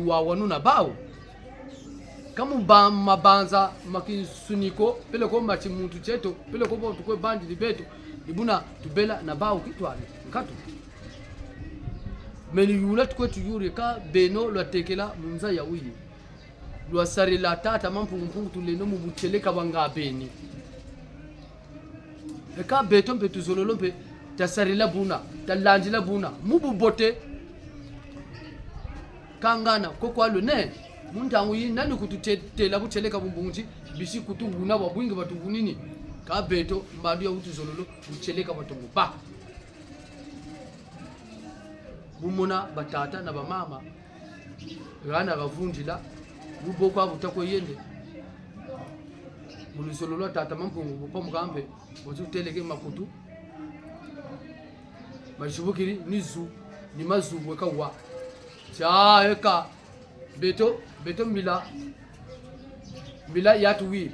Luawanu na bao kamu ba mabanza makinsuniko pele ko machi muntu cheto pele ko botu ko bandi libeto ibuna tubela na bao kitwale nkatu meni yula tukwetu yuri ka beno lwatekela munza ya uyi lwasarela tata mampungu tuleno mubucheleka banga beni eka beto mpe tuzololo mpe tasarela buna talandila buna mububote kangana kokwalo ne muntangu yi nani kututetela bucheleka bumbunji bisi kutuguna bwabwingi batugunini ka beto mbandu ya utuzololo bucheleka batongo ba bumona batata na bamama Rana kavundila buboko abuta kweyende muluzolo lwa tata mampungu bupa mukampe bozuteleke makutu majubukili nizu ni mazubu eka wa tya eka beto beto mbila mbila yatuwili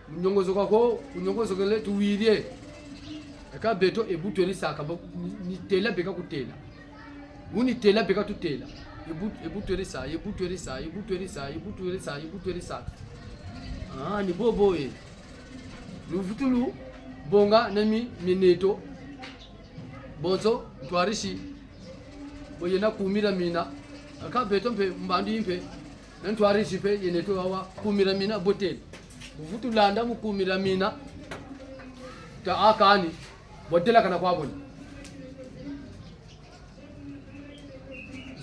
munyongozoka ko kunyongozokele tuwilie eka beto ebutu elisaka nitela beka kutela unitela beka tutela ebutu elisa ebutu elisa ebutu elisa ebutu elisa ebutu elisa ah ni bobo e luvutulu bonga nami mineto bonzo ntwarishi boyena kumira mina aka beto mpe mbandu impe nantwarishi mpe yeneto wawa kumira mina botela luvutulanda mukumira mina ta akani botela kana kwabona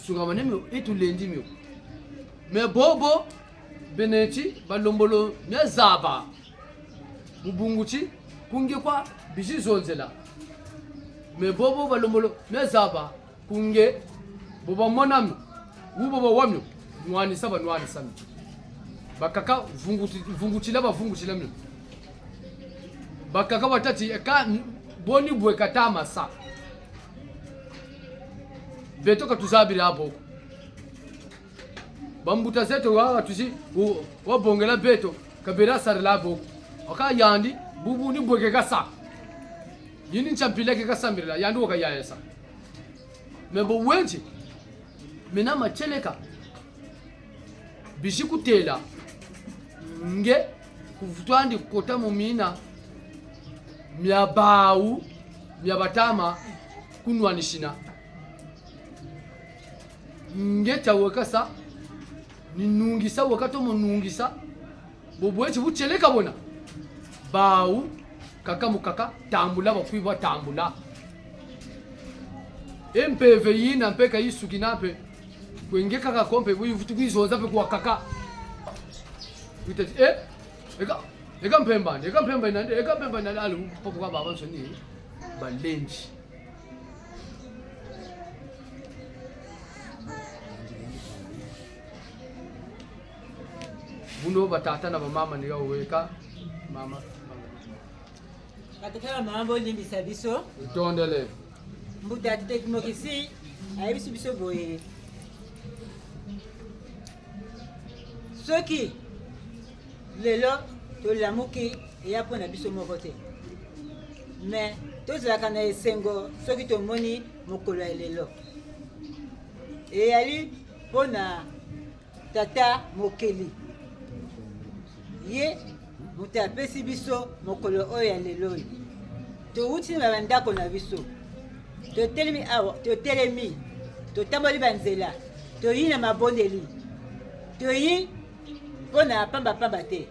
sungama ne mio etulendi mio me bobo beneti balombolo mia zaba mubunguchi kunge kwa bijizonzela me bobo balombolo mia zaba kunge bobamonami ubo bawamyo nwanisa banwanisa mi bakaka vunguchila bavunguchila mio bakaka batati eka boni bwe katama sa beto katuzabira aboko bambuta zeto wawa tuzi wabongela beto kabera sarila aboko aka yandi bubu ni bweke kasa yini nchampile ke kasambirila yandi wakayayesa me bo wenji mena macheleka bijikutela nge kuvutwandi kota mumina myabau myabatama kunwanishina nge tawekasa ninungisa wakato munungisa bobwechi bucheleka bona bau kaka mukaka tambula bakwibwa tambula empeve yina mpe kayisuki nampe kwenge kaka kompe kuizoza mpe kuwakaka witati e eka eka mpemba eka mpemba inande eka mpemba inande ali popo kwa baba nsoni balenji buno batata na bamama nikaweka mama Batata ba mama bolimbisa biso. Tondele. Mbuta tetemokisi ayebisi biso boye soki lelo tolamuki eya mpo na biso moko te me tozalaka na esengo soki tomoni mokolo ya lelo eyali mpo na Tata Mokeli, ye moto apesi biso mokolo oyo ya lelo oyo. Towuti na bandako na biso, totelemi awa, totelemi, totamboli banzela, toyi na mabondeli, toyi mpo na pambapamba te,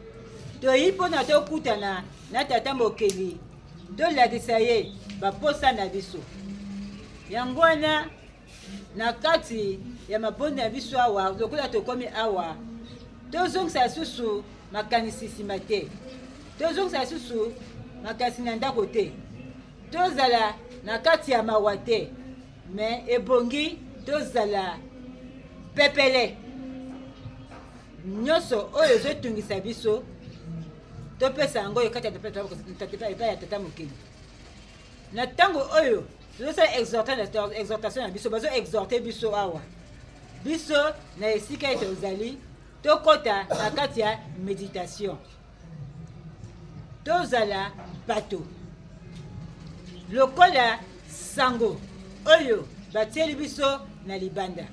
toyi mpo na tokutana na Tata Mokeli, tolakisa ye baposa na biso. Yango wana Na kati ya mabondeli na biso awa, lokola tokomi awa, tozongisa lisusu makanisi nsima te, tozongisa lisusu makanisi na ndako te, tozala na kati ya mawa te, me ebongi tozala pepele. Nyonso oyo ezotungisa biso topesa yango epai ya Tata Mokeli. Na ntango oyo tozosala exhortation na biso, bazo exhorte biso awa, biso na esika ete ozali, tokɔta na kati ya meditation, tozala bato lokola sango oyo batieli biso na libanda.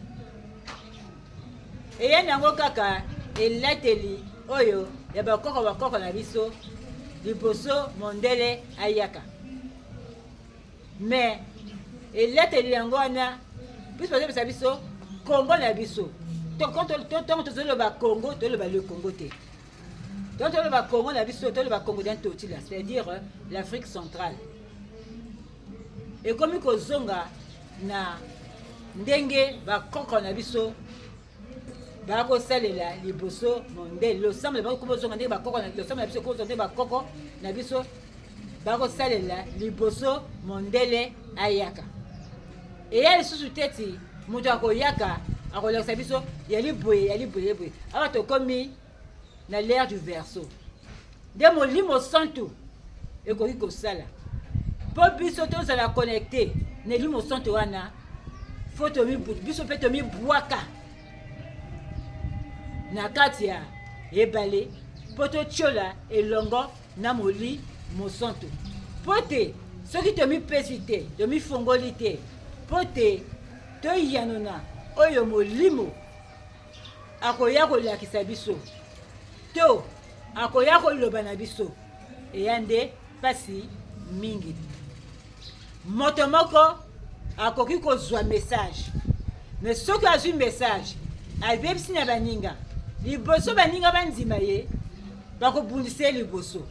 Eya nango kaka elateli oyo ya bakoko bakoko na biso liboso mondele ayaka. Mais elateli yango wana biso bazobisa biso Congo na biso. Ntango tozoloba Congo, toloba le Congo te. Donc toloba Congo na biso, toloba Congo d'un Totila, c'est-à-dire l'Afrique centrale. Ekomi kozonga na ndenge bakoko na biso bakosalela liboso mondele losambo na bango kozonga ndenge bakoko losambo na biso kozonga ndenge bakoko na biso bakosalela liboso mondele ayaka. Eya lisusu te ti moto akoyaka akolakisa biso yali boye yali boye boye. Awa tokomi na l'ère du verseau nde molimo santu ekoki kosala mpo biso tozala connecte na elimo santu wana fo biso mpe tomibwaka na kati ya ebale mpo totyola elongo na moli mosantu mpo te soki tomipesi te tomifongoli te mpo te toyanona oyo molimo akoya kolakisa biso to akoya koloba na biso eya nde mpasi mingi. Moto moko akoki kozwa message, me soki azwi message abebisi na baninga liboso, baninga bandima ye, bakobundisa ye liboso.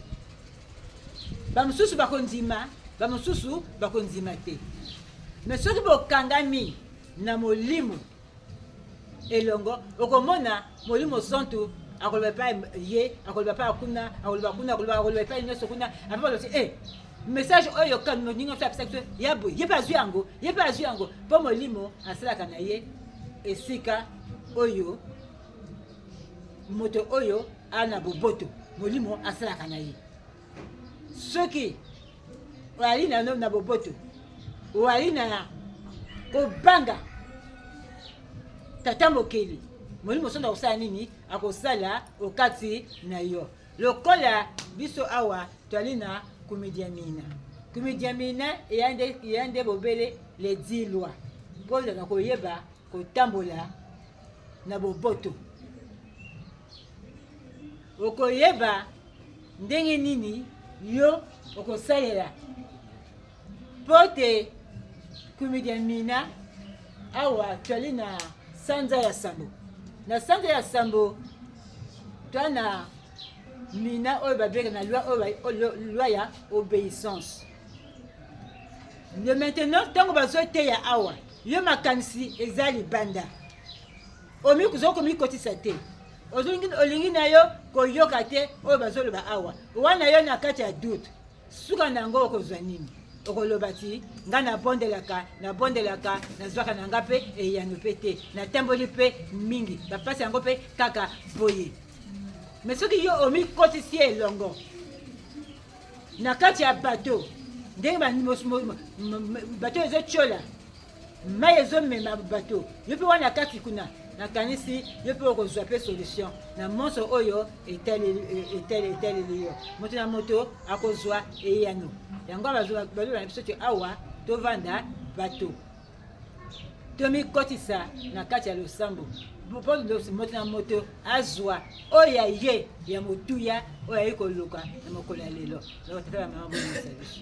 Bamosusu bakondima, bamosusu bakondima te. Me soki bokangami na molimo elongo, okomona Molimo Santu akoloba epai ye, akoloba epai kuna, akoloba kuna, akoloba akoloba epai nyonso kuna, ape baloba eh, message oyo moninga mosusu apesaki biso ya boye, ye mpe azwi yango, ye mpe azwi yango, mpo Molimo asalaka na ye esika oyo moto oyo ana boboto, Molimo asalaka na ye. Soki oali na na boboto, oali na kobanga Tata Mokeli, Molimo Santu akosala nini? Akosala okati na yo. Lokola biso awa toali na kumidiamina. Kumidiamina eya nde bobele les 10 lois mpo na koyeba kotambola na boboto. Okoyeba ndenge nini yo okosalela mpo te kumidiamina. Awa toali na sanza ya sambo, na sanza ya sambo toa na mina oyo babengaka na loi oyo loi ya obéissance. Le maintenant ntango bazoteya awa, yo makanisi eza libanda, ozo komikotisa te, olingi na yo koyoka te oyo bazoloba awa, wana yo na kati ya doute. Suka na yango okozwa nini? Okoloba ti nga nabondelaka, nabondelaka, nazwaka na nga mpe eyano mpe te, natamboli mpe mingi, bapasi yango mpe kaka boye. Me soki yo omikotisi elongo na kati ya bato, ndenge bato ezotyola mai ezomema bato, yo mpe wana kati kuna, nakanisi yo mpe okozwa mpe solution na monso oyo etaleli yo. Moto na moto akozwa eyano. Yango baloba na biso te awa tovanda bato tomikotisa na kati ya losambo mpo moto na moto azwa oyo ya ye ya motuya oyo ayi koluka na mokolo ya lelo. Tata ya mama bongisa biso.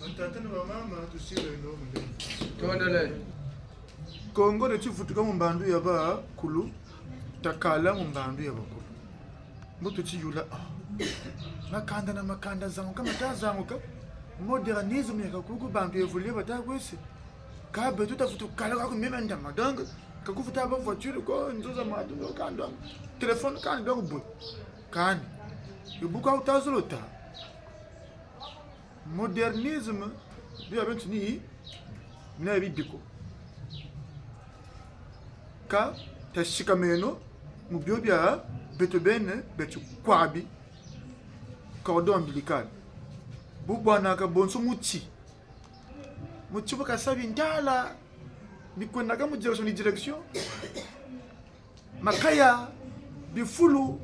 Batata na bamama tusile no mulenge. Tondele. Kongo ne tshivutuka mu mbandu ya bakulu takala mu mbandu ya bakulu. Mbutu tshiyula ah. Makanda na makanda zanguka matazanguka modernisme yakakuku bantu evoluer batakwese kabe tutafutukala kakumema ndama donc kakufuta ba voiture ko nzoza matu kando telefone kandi donc boye kandi ibuka utazolota modernisme biba bintu ni na bidiko ka tashikameno mu bio bia beto bene betu kwabi cordon ombilical bubwanaka bonso muchi muchi bukasabi ndala mikwendaka mu direction ni direction makaya bifulu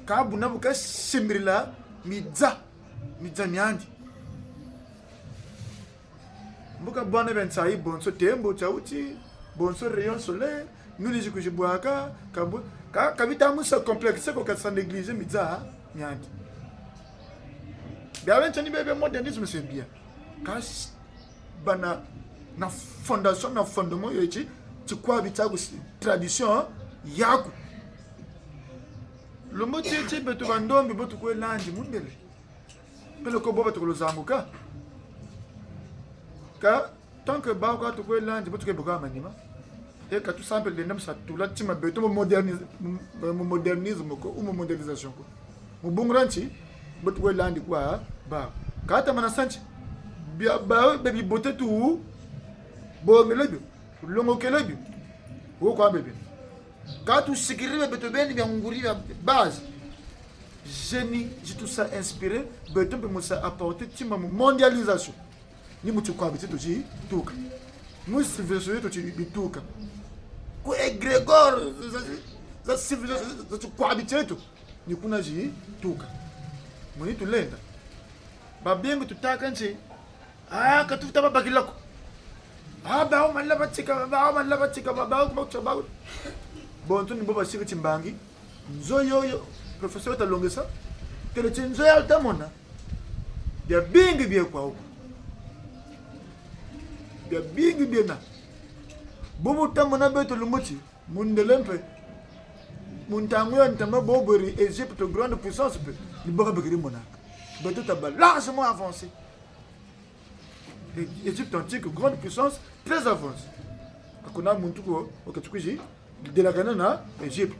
kabuna bukasimbirila midza midza miandi. Mboka bwana bya nsai bonso tembo chauti bonso rayon solaire nuliji kujibwaka kabu ka kabita musa complexe ko katsa négliger midza nyandi. Bya benchani bebe modernisme c'est bien. Kas bana na fondation na fondement yechi chikwabi chaku tradition yaku. Lumbu chichi betu bandombi botu kwelandi mundele. Pele ko boba tukulozanguka. Ka tant que ba ka tukwelandi botu keboka manima. E ka tout simple de namsa tula tima beto mo modernisme mo modernisme ko ou mo modernisation ko. Mo bungranchi botu kwelandi kwa ba. Ka ta mana sanchi bia ba baby bote tu bo melebio longo kelebio. Wo kwa bebe. Ka tu sikiribe beto beni bia nguri bia base. Génie, j'ai tout ça inspiré, beto mpe musa apporter tima mu mondialisation. Ni mutu kwa bitu tuji tuka. Mu civilisation yetu tuji bituka. Ku egregore za civilisation za kwa bitu yetu ni kuna ji tuka. Muni tulenda. Babengu tutaka nchi. Ah, katufuta babakilako. Ah, bao malaba chika, bao malaba chika, bao kuma kucha bao. Bon, tu ni boba shika chimbangi. Nzo yoyo professeur talongesa. Tele chinzo ya altamona. Bia bingi bia kwa huko. Bia bingi bia na. Bobo tamona beto lumuti mundele mpe. Muntangu ya ntama bobori Egypte grande puissance pe. Ni boka bekiri monaka. Beto taba largement avancé. Égypte antique grande puissance très avancée. Akuna muntu ko okatukuji de la kana na Égypte.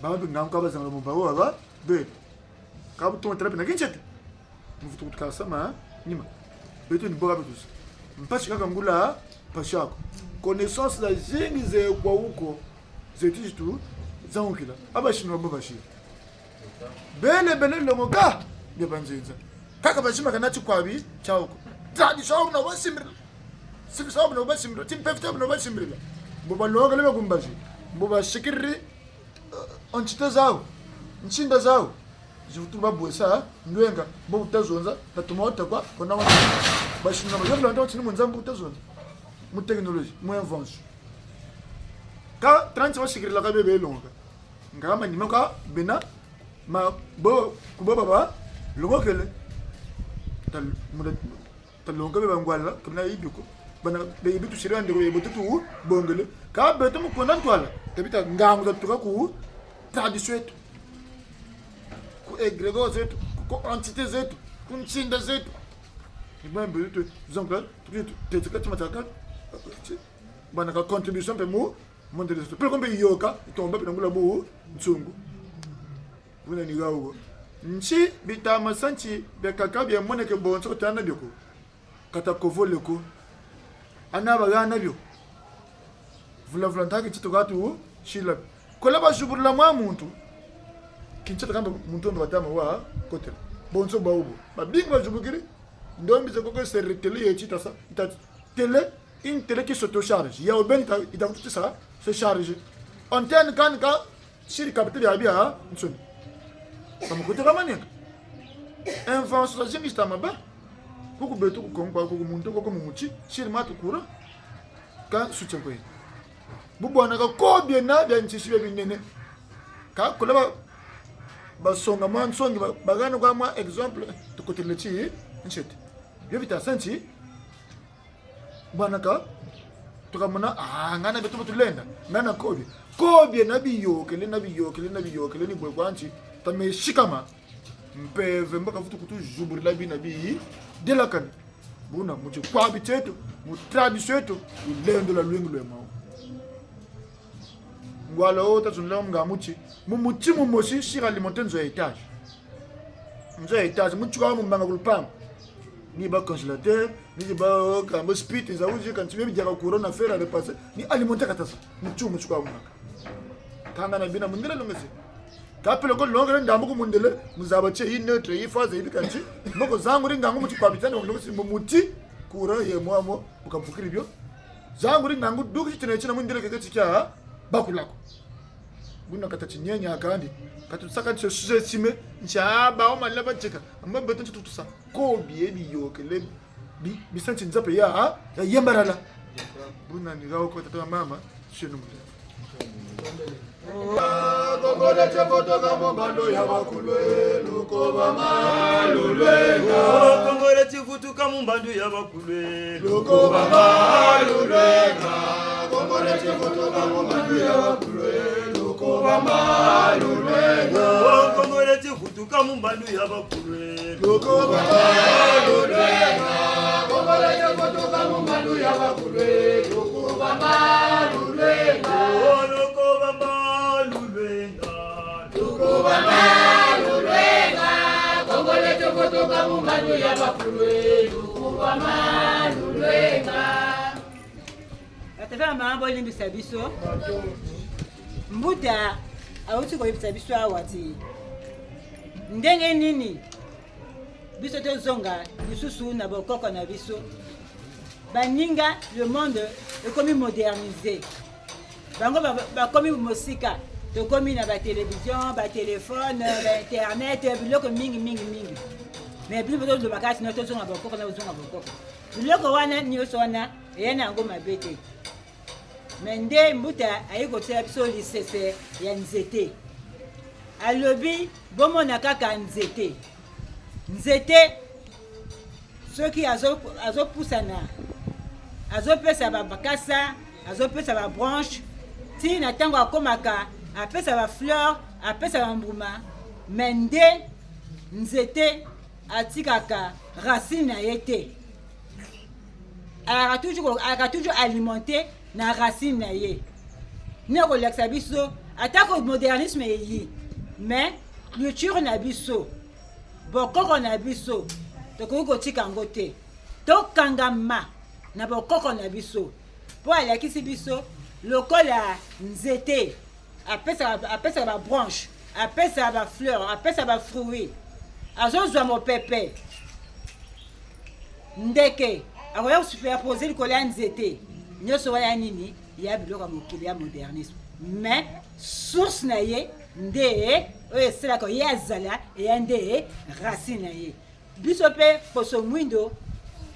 Ba ngangu kabazanga mu bawo ba be. Kabu to trape na kinchete. Mufutu kutukasama nyima. Beto ni boka betu. Mpashi kaka ngula pashako. Connaissance la zingi ze kwa huko zetu tu zankila. Abashino babashi. Bele bele longo ka bya banzinza. Kaka bashima kana chikwabi chauko. Tradition na basimbrila. Sibisa na basimbrila. Timpefte na basimbrila. Mbo balonga le bakumbashi. Mbo bashikiri entité zao. Nchinda zao. Jivutu babwesa ndwenga mbo butazonza tatuma otakwa kona wa bashina ba yondo ntini munza mbo butazonza mu technologie mu invention ka 30 bashikirila ka bebe longa ngama nyima ka bena ma bo kubo baba longokele tal muda talonga be bangwala kamna ibiko bana be ibitu shira ndiro be tu bongele ka beto mu kona ntwala tabita ngangu tatuka ku tradition yetu ku egregore zetu ku entité zetu ku nchinda zetu ibambe tu zankla tu tetika timataka bana ka contribution pe mu monde zetu pe kombe yoka itomba pe ngula bu nsungu buna ni gawo nchi bitama sanchi bya kaka bya moneke bonso tana byoko kata kovole ko ana bagana byo vula vula ntaki chito katu shila kola bashuburula mwa muntu kinchata kamba muntu ndo batama wa kotela bonso baubo babingi bajubukiri ndombi zekoko se retele ye chita sa ita télé une télé qui s'autocharge ya obeni ita ita ça se charge antenne kan ka shiri capté bya bya nsoni bamukote kamaneka invention za zingi stama ba kuku betu kukonkwa kuku muntu koko mumuchi shiri matu kura ka suchenkwe bubwana ka kobye na bya nchishi bya binene ka kola ba basonga mwa nsongi bagana kwa mwa exemple tukotele chi nchete byo bitasanchi bwana ka tukamona ah ngana betu batulenda ngana kobye kobye nabiyokele nabiyokele nabiyokele ni bwe kwanchi tameshikama mpeve mbaka futu kutujuburila bina bi delakani buna muchikwabi chetu mu tradition yetu ulendo la lwingi lwemao ngwala o tazunla nga muchi mu muchi mu mosi shira alimente nzo ya étage nzo ya étage muchuka mu mbanga kulupanga ni ba congélateur ni ba kambo speed za uji kan tibe bijaka corona faire repasser ni alimenter katasa muchu muchuka mu kanga na bina mundele longese kapele ko longele ndambu ku mundele muzaba che yi neutre yi phase yi kanchi moko zangu ri ngangu muchi kwabitana ngoko mu muti kura ye mwamo ukamfukiri byo zangu ri ngangu duki chine china mundele keke chikya bakulako buna kata chinyenya akandi katusaka nche sous-estimé ncha ba o malaba cheka amma beto nche tutusa ko biye biyokele Bisanti nzape ya ya yembarala. Bunani rao ko tata mama shenu mule. Kongole chefotoka mubando ya bakulwe lukoba malulwenga. Kongole chifutuka mumbandu ya bakulwe lukoba malulwenga. Kongole chefotoka mubando ya bakulwe lukoba malulwenga. Kongole chifutuka mumbandu ya bakulwe lukoba malulwenga. Kongole chefotoka mubando ya bakulwe lukoba malulwenga. Lukoba malulwenga. Lukoba malulwenga. Kongole chefotoka mubando ya bakulwe lukoba malulwenga. Batata na mama, bolimbisa biso. Mbuta awuti koyebisa biso awa ti ndenge nini biso tozonga lisusu na bokoko na biso. Baninga, le monde ekomi modernisé, bango bakomi mosika, tokomi na batelevizio, batelefone, bainternet, biloko mingi mingi mingi. Mais bino tozoloba kaka tino tozonga bokoko na ozonga bokoko. Biloko wana nyonso wana eya na yango mabe te, me nde mbuta ayi kotiela biso lisese ya nzete. Alobi bomona kaka nzete, nzete soki azopusana, azopesa bakasa, azopesa babranche, ti na ntango akomaka apesa bafleur, apesa bambuma. Me nde nzete atikaka racine na ye te, alaka toujours alimenté na racine na ye. Nde kolakisa biso atako modernisme eyi, mais culture na biso, bokoko na biso, tokoki kotika yango te. Tokangama na bokoko na biso, mpo alakisi biso lokola nzete apesaka babranche, apesaka bafleur, apesaka bafruit, azozwa mopepe, ndeke akoya kosuperpose likolo ya nzete. Nyonso wana ya nini? Ya biloko ya mokili ya modernisme. Mais source na ye nde oyo esalaka ye azala, eya nde racine na ye. Biso mpe poso mwindo,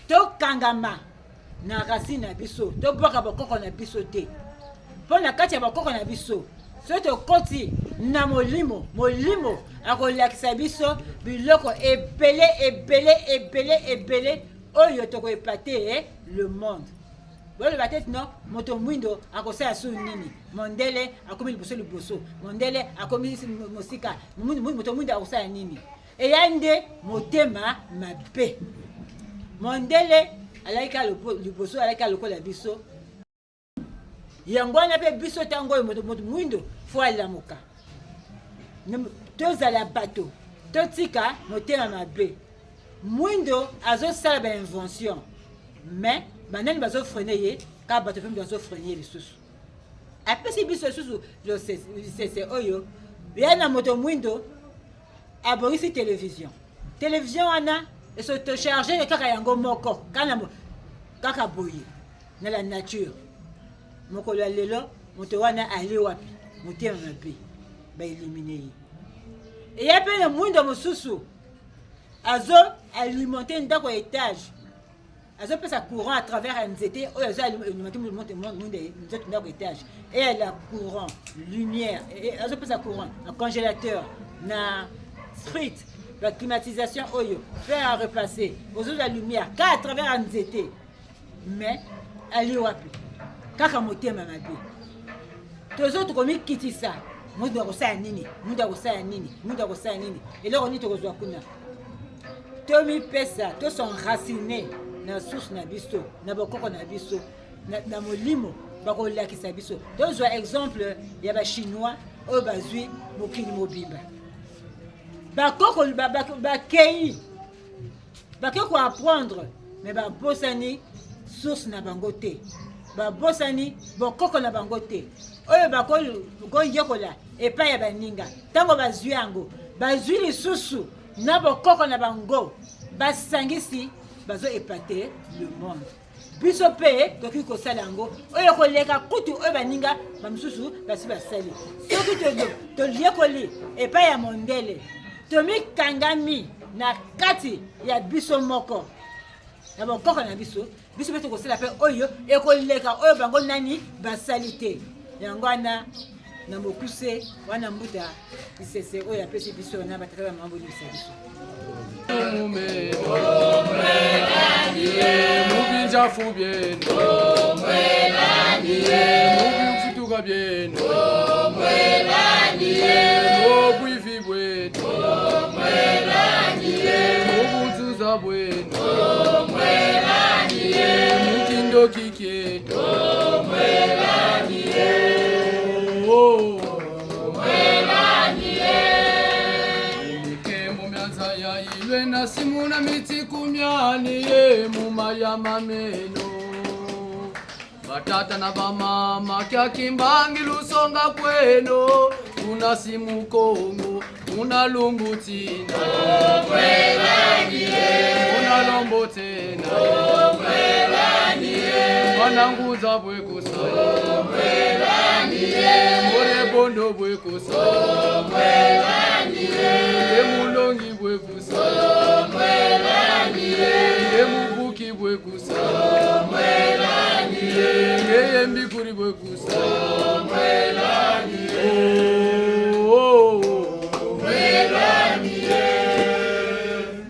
tokangama na racine na biso, tobwaka bokoko na biso te, mpo na kati ya bokoko na biso, soki tokoti na molimo, molimo akolakisa biso biloko ebele ebele ebele ebele oyo tokoépater le monde. Boloba te tino moto mwindo akosala su nini, mondele akomi liboso liboso, mondele akomi mosika, moto mwindo akosala nini? Eya nde motema mabe. Mondele alaki kaka liboso, alaki kaka lokola biso. Yango wana mpe biso ntango oyo moto mwindo fo alamuka, tozala bato, totika motema mabe. Mwindo azosala bainvention, mais banani bazofreiner ye? Kaka bato mpe bazofreiner ye lisusu. Apesi biso lisusu lisese oyo ya na moto mwindo abongisi télévision. Télévision wana es'autocharger kaka yango moko, kaka boye na la nature. Mokolo ya lelo moto wana ali wapi? Motema mabe, baéliminer ye. Eya mpe na mwindo mosusu azo alimenter ndako ya étage, azopesa courant à travers ya nzete oyo azo alimenter nzoto ndako étage, eyala courant, lumière, azopesa courant na congélateur, na sprit, baclimatisation oyo, fer à repasser, ozozwa lumière ka à travers ya nzete. Mais ali wapi? Kaka motema mabe. Tozo tokomikitisa, moto akosala nini, moto akosala nini, moto akosala nini, eloko nini tokozwa kuna? Tomipesa, tos'enraciner na source na biso, na bokoko na biso, na molimo bakolakisa biso. Tozwa exemple ya bachinois oyo bazwi mokili mobimba. Bakoko bakei, bake koapprendre, mais babosani source na bango te, babosani bokoko na bango te. Oyo bakoyekola epai ya baninga, ntango bazwi yango, bazwi lisusu na bokoko na bango, basangisi, bazo épater le monde. Biso mpe tokoki kosala yango oyo koleka kutu oyo baninga bamosusu basi basali. Soki toyekoli epai ya mondele, tomikangami na kati ya biso moko. Na bokoko na biso, biso mpe tokosala mpe oyo ekoleka oyo bango nani basali te. Yango wana na mokuse wana mbuta lisese oyo apesi biso na batata ba mama bolimbisa biso. Mubinjafu byenu mubimfutuka byenu mubwivi bwenu mubunzuza bwenu mukindoki kyetu. Mikembo myanza yailwe na simu na miti kumyani ye mumayama meno batata na bamama kyakimbangi lusonga kweno kuna simu Kongo kuna lumbu tina kuna lombo tena mwananguza bwekusa more bondo bwekusa emulongi bwekusa emubuki bwekusa ngeyembikuri bwekusa. Oh, oh, oh.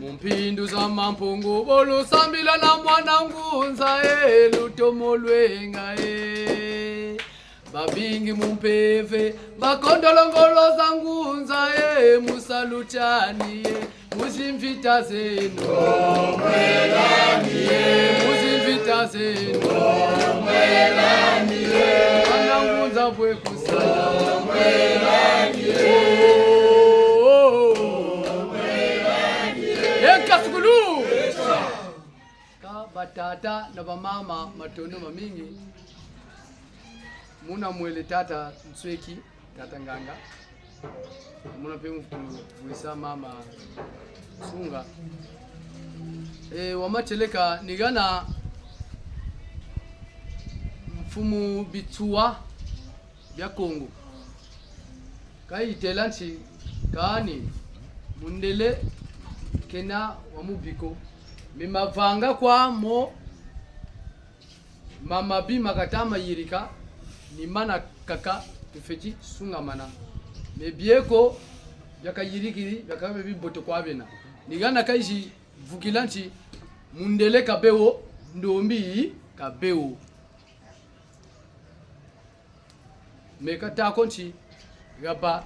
Mumpindu za mampungu bolusambila na mwana ngunza e lutomolwenga e babingi mumpeve bakondolongolo za ngunza e musaluchani e muzimvita zenu muzimvita zenu mwana ngunza bwekusala. Oh, oh, oh. Enkasukulu ka batata na bamama matondo mamingi muna mwele tata Nsweki tata nganga muna pe mvuisa mama sunga e, wamacheleka nigana mfumu bitsuwa bya Kongo kayitela nchi kani mundele kena wa mubiko mimavanga kwa mo mama bima katama yirika ni mana kaka tufechi sungamana mebieko byakayirikiri byakabe biboto kwabena nigana kaishi vukila nchi mundele kabewo ndombi kabewo meka tako nchi gaba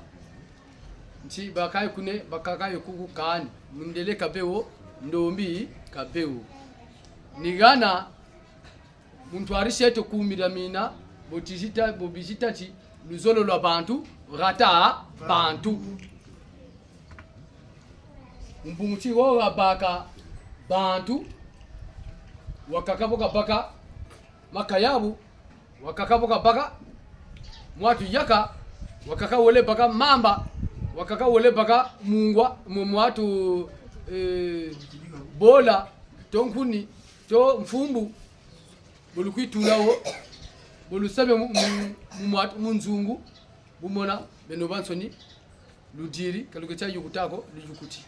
nchi bakayi kune bakakayi kuku kani mundele kabewo ndombi kabewo nigana muntu arisheto kumira mina botishita bobishita chi luzolo lwa bantu rata bantu mpunguchi wo baka bantu wakakaboka baka makayabu wakakaboka baka mwatu yaka wakaka wole baka mamba wakaka wole baka mungwa mwatu bola tonkuni to mfumbu bolukwitulawo bolusabe mumwatu munzungu bumona beno bansoni ludiri kaluke cha yukutako luyukuti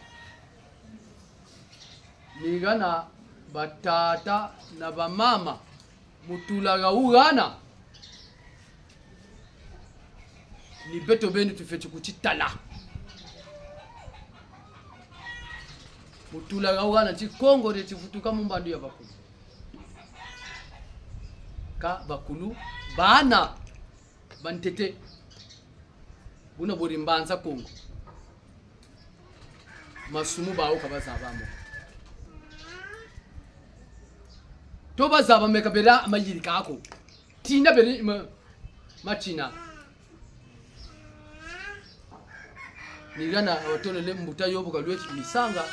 nigana batata na bamama mutulaga ugana ni beto benu tufechi kuchitala mutulaga ugana chikongo rechivutuka mumbandu ya bakulu ka bakulu bana bantete buna buri mbanza Kongo masumu bawo kabazabamo to bazaba meka bera mayiri kako tina beri machina nigana watolele mbuta yobuka lweti misanga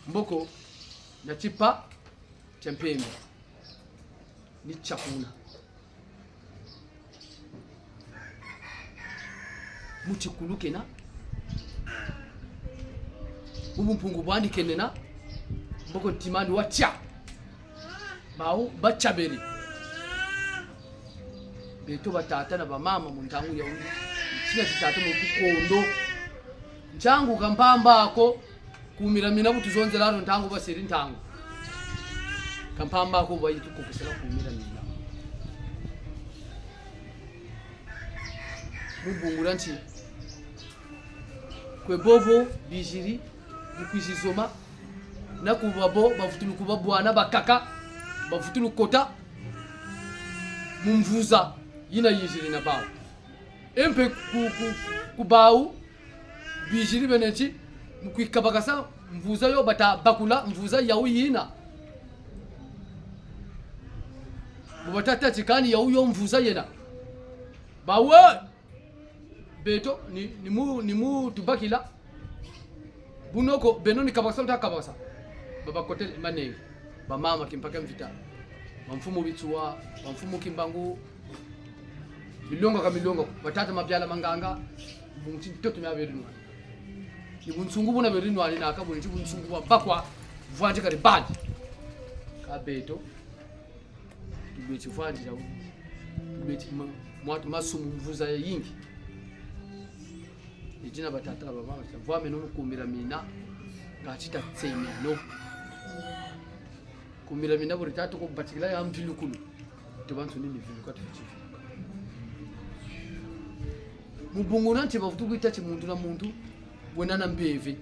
mboko na chipa cha mpembe ni chakuna muchikulukena ubumpungu bwandikenena mboko ntimandi wacha bawo bachaberi beto batata na bamama muntangu ya undi china chitata mutukondo nchangu kampamba ako. Kumira mina butuzonzela ano ntango baseri ntango. Kampamba ko bayitu kokosela kumira mina. Mubungura nti kwebobo bijiri bukwizizoma nakubabo bavutulu kubabwana bakaka bavutulu kota mumvuza yina yinjiri na bawo empe ku, ku, kubawu bijiri beneci mukwikabakasa mvuza yo bata bakula mvuza yau yina bubatata kani yau yo mvuza yena bawe beto ni, ni mu ni mu tubakila bunoko beno ni kabakasa ta kabakasa babakote manenge bamama kimpaka mvita bamfumu bitsuwa bamfumu kimbangu milongo ka milongo batata mabyala manganga bunti toto mya berinwa ni bunsungu buna berinwa ni naka bunti bunsungu bwa bakwa vwanje kali bandi kabeto tubeti vwanje ja tubeti mwatu masumu mvuza yingi ijina batata bamama vwame no mukumira mina ngachita tseme no kumira mina buri tatu ko batikila ya mvilukulu tebantu nini viluka tuchiviluka mubungu nanti bavutu kuita chimuntu na muntu wena na mbeve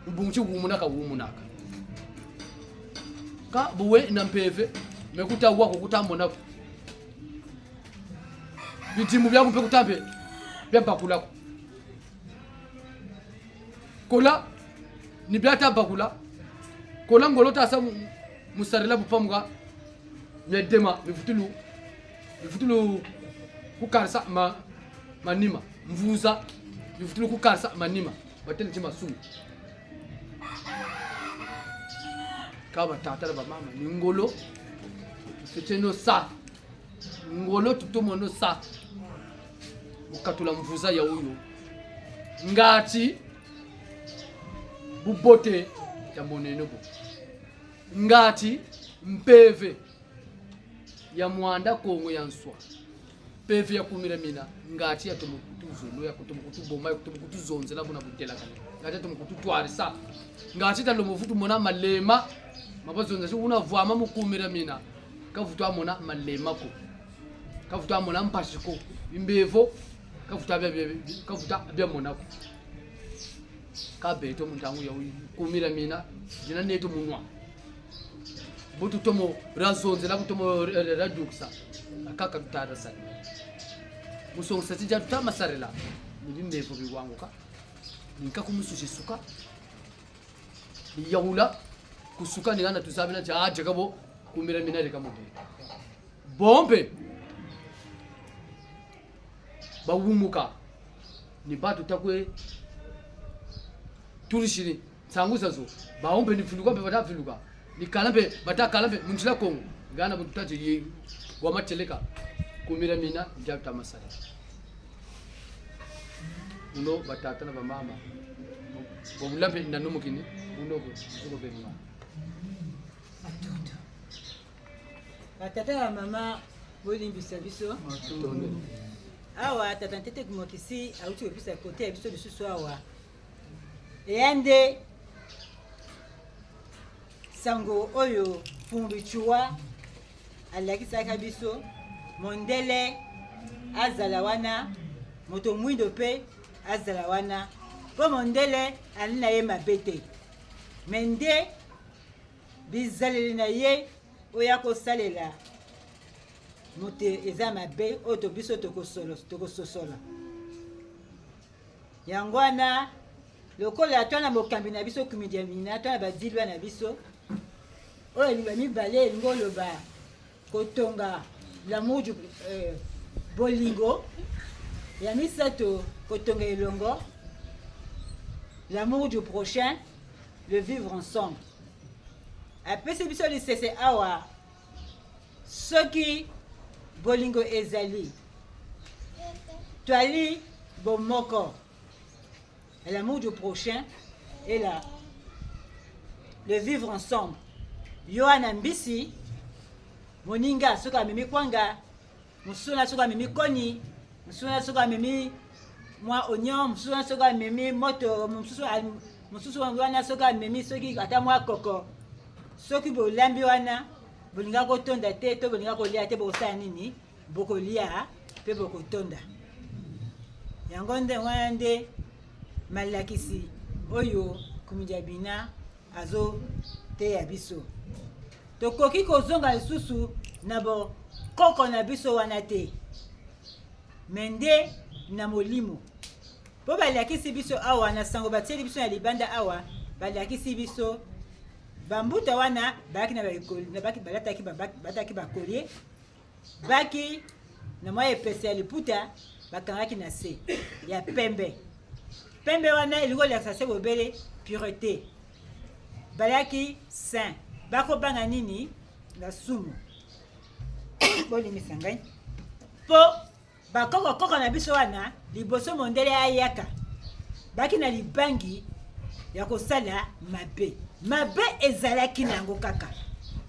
mubungu chikumunaka wumunaka ka buwe na mpeve mekuta wako kutambona bidimu byakumpe kutambe byabakulako kola ni byata bakula kola ngolo tasa musarela bupamuka myadema mivutulu mivutulu kukarisa ma manima mvuza mivutulu kukarisa manima batele ti masumu ka batata na bamama ni ngolo feteno sa ngolo tutomono sa bukatula mvuza ya uyo ngati bubote ya monene bo ngati mpeve ya mwanda kongo ya nswa peve ya kumira mina ngati ya tomukutuzolo ya kutomukutuboma ya kutomukutuzonzela buna butelakana ngati ya tomukututwarisa ngati talomovutu mona malema mabazonza una vwama mukumira mina kavutu amona malema ko kavutu amona mpashiko imbevo kavutu abya kavutu abya monako kabeto muntangu ya kumira mina jina neto munwa butu tomo razonzela butomo raduksa akaka tutara sari musongisa tija tutamasarela nibimbevo biwanguka ninka kumusushi suka niyahula kusuka ningana tuzabina jaje kabo kumira mina reka mubiri bombe bawumuka ni batu takwe turishiri tsangu zo baombe ni filuka mpe batafiluka ni kala mpe batakala mpe munjila kongo ngana bututaje ye wamateleka kumira mina njabta masala uno batata na bamama bobulampe nanumukini uno ko benwa Matondo. Batata ya mama bolimbisa biso awa tata ntete kumokisi auti kopesa kote ya biso lisusu awa eya nde sango oyo fumbichua alakisaka biso mondele azala wana moto mwindo mpe azala wana mpo mondele ali na ye mabe te me nde bizaleli na ye oyo akosalela moto eza mabe oyo to biso tokososola yango wana lokola twa na mokambi na biso kumidiamina twa na badilwa na biso oyo elinga mibale elingi oloba kotonga l'amour du euh, bolingo ya misato kotonga elongo l'amour du prochain le vivre ensemble apesi biso lisese awa soki bolingo ezali twali bomoko l'amour du prochain et la le vivre ensemble yo wana mbisi moninga soki amemi kwanga mosusu na soki amemi koni mosusu na soki amemi mwa oignon mosusu na soki amemi moto mosusu Mosusu wana soki amemi soki ata mwa koko, soki bolambi wana bolinga kotonda te to bolinga kolia te, bokosala nini? Bokolia mpe bokotonda. Yango nde wana nde malakisi oyo Kumidiabina azoteya biso. Tokoki kozonga lisusu na bokoko na biso wana te, me nde na molimo. Mpo balakisi biso awa na sango batieli biso na libanda awa, balakisi biso bambuta wana bayaki na balataki balataki bakolie baki na mwa epese ya liputa bakangaki na se ya pembe. Pembe wana elingi kolakisa se bobele purete, bayaki saint, bakobanga nini? Na sumu. Bolimisa ngai mpo Bakoko-koko na biso wana liboso mondele ayaka, baki na libangi ya kosala mabe. Mabe ezalaki na yango kaka,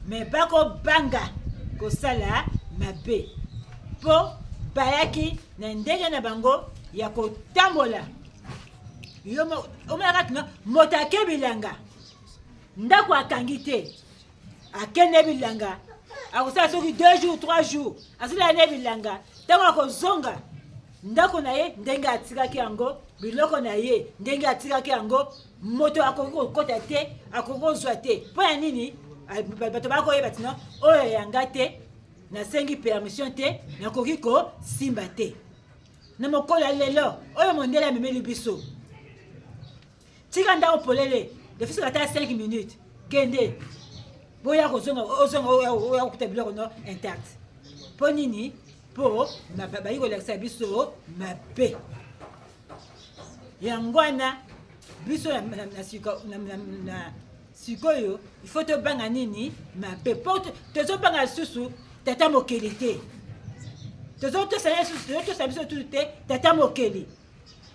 me bakobanga kosala mabe mpo bayaki na ndenge na bango ya kotambola. Yo omonaka kino moto ake bilanga, ndako akangi te, akende bilanga akosala soki 2 jours 3 jours azolala ne bilanga ntango akozonga ndako na ye ndenge atikaki yango biloko na ye ndenge atikaki yango moto akoki kokota te akoki kozwa te mpo ya nini bato bakoyeba tino oyo yanga te nasengi permission te nakoki kosimba te na mokolo ya lelo oyo mondele amemeli biso tika ndako polele defisaka ata 5 minutes kende boya kozonga ozonga oya kokuta biloko no intact mpo nini mpo bayi kolakisa biso mabe yango wana biso na sikoyo ifo tobanga nini mabe mpo tozobanga lisusu tata mokeli te tozotosa biso tutu te tata mokeli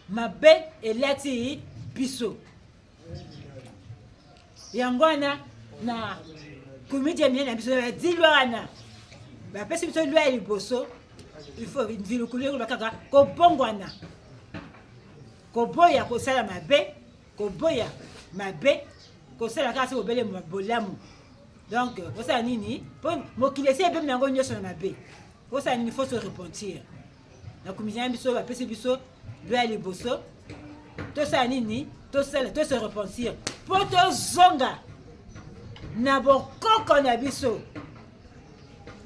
mabe elati biso yango wana na komedi ya minene na biso badi lwa wana bapesi biso lwa ya liboso il faut mvilukulu ekoloba kaka kobongwana koboya kosala mabe koboya mabe kosala kaka se bobele bolamu donc kosala nini mpo mokili esi ebemi na yango nyonso na mabe kosala nini faut se repentir na komisi biso bapesi biso lwa ya liboso tosala nini tosala to se repentir mpo tozonga na bokoko na biso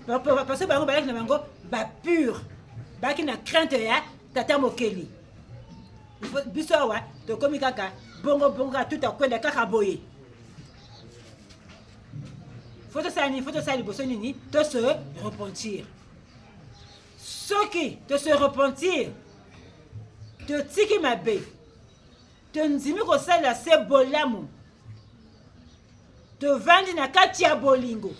parce bango balaki na bango bapure balaki na crainte ya tata mokeli biso awa tokomi kaka bongo bongo kaka tuta kwenda kaka boye fo tosala nini fo tosala liboso nini to se repentir Soki to se repentir, totiki mabe, tondimi kosalela se bolamu, tovandi na kati ya bolingo,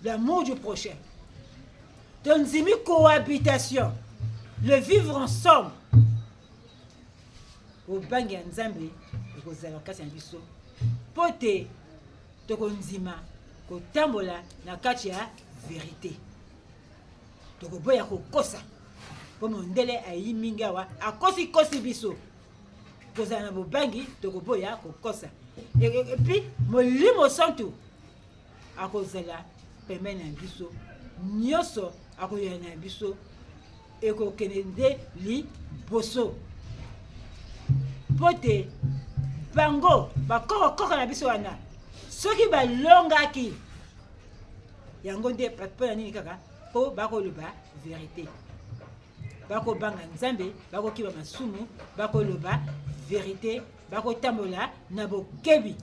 l'amour du prochain, tondimi cohabitation, le vivre ensemble, bobangi ya Nzambe ekozala kati na biso mpo te Tokondima kotambola na kati ya verite, tokoboya kokosa mpo mondele ayi mingi awa akosikosi biso. Kozala na bobangi, tokoboya kokosa. Epuis Molimo Santu akozala pembeni na biso nyonso, akoyana na biso, ekokende nde liboso mpo te bango bakokokoko na biso wana soki balongaki yango nde mpo na nini kaka mpo bakoloba verite bakobanga nzambe bakokiba masumu bakoloba verite bakotambola na bokebi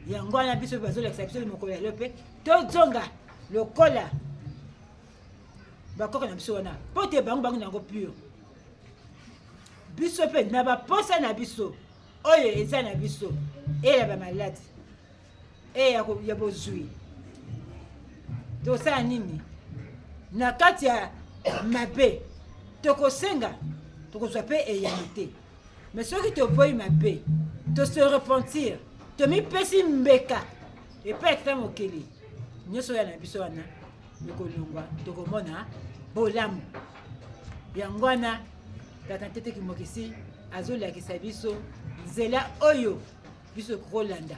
yango wana biso bazolakisa biso mokolo ya lelo mpe tozonga lokola bakoko na biso wana mpo te bango bango na yango pure biso mpe na baposa na biso oyo eza na biso eya bamaladi eya ya bozwi tosala nini na kati ya mabe tokosenga tokozwa mpe eyano te me soki toboyi mabe tose repentir tomipesi mbeka epai ya tata mokili nyonso oyo na biso wana ekolongwa tokomona bolamu yango wana. Tata Ntete Kimokisi azolakisa biso nzela oyo biso tokolanda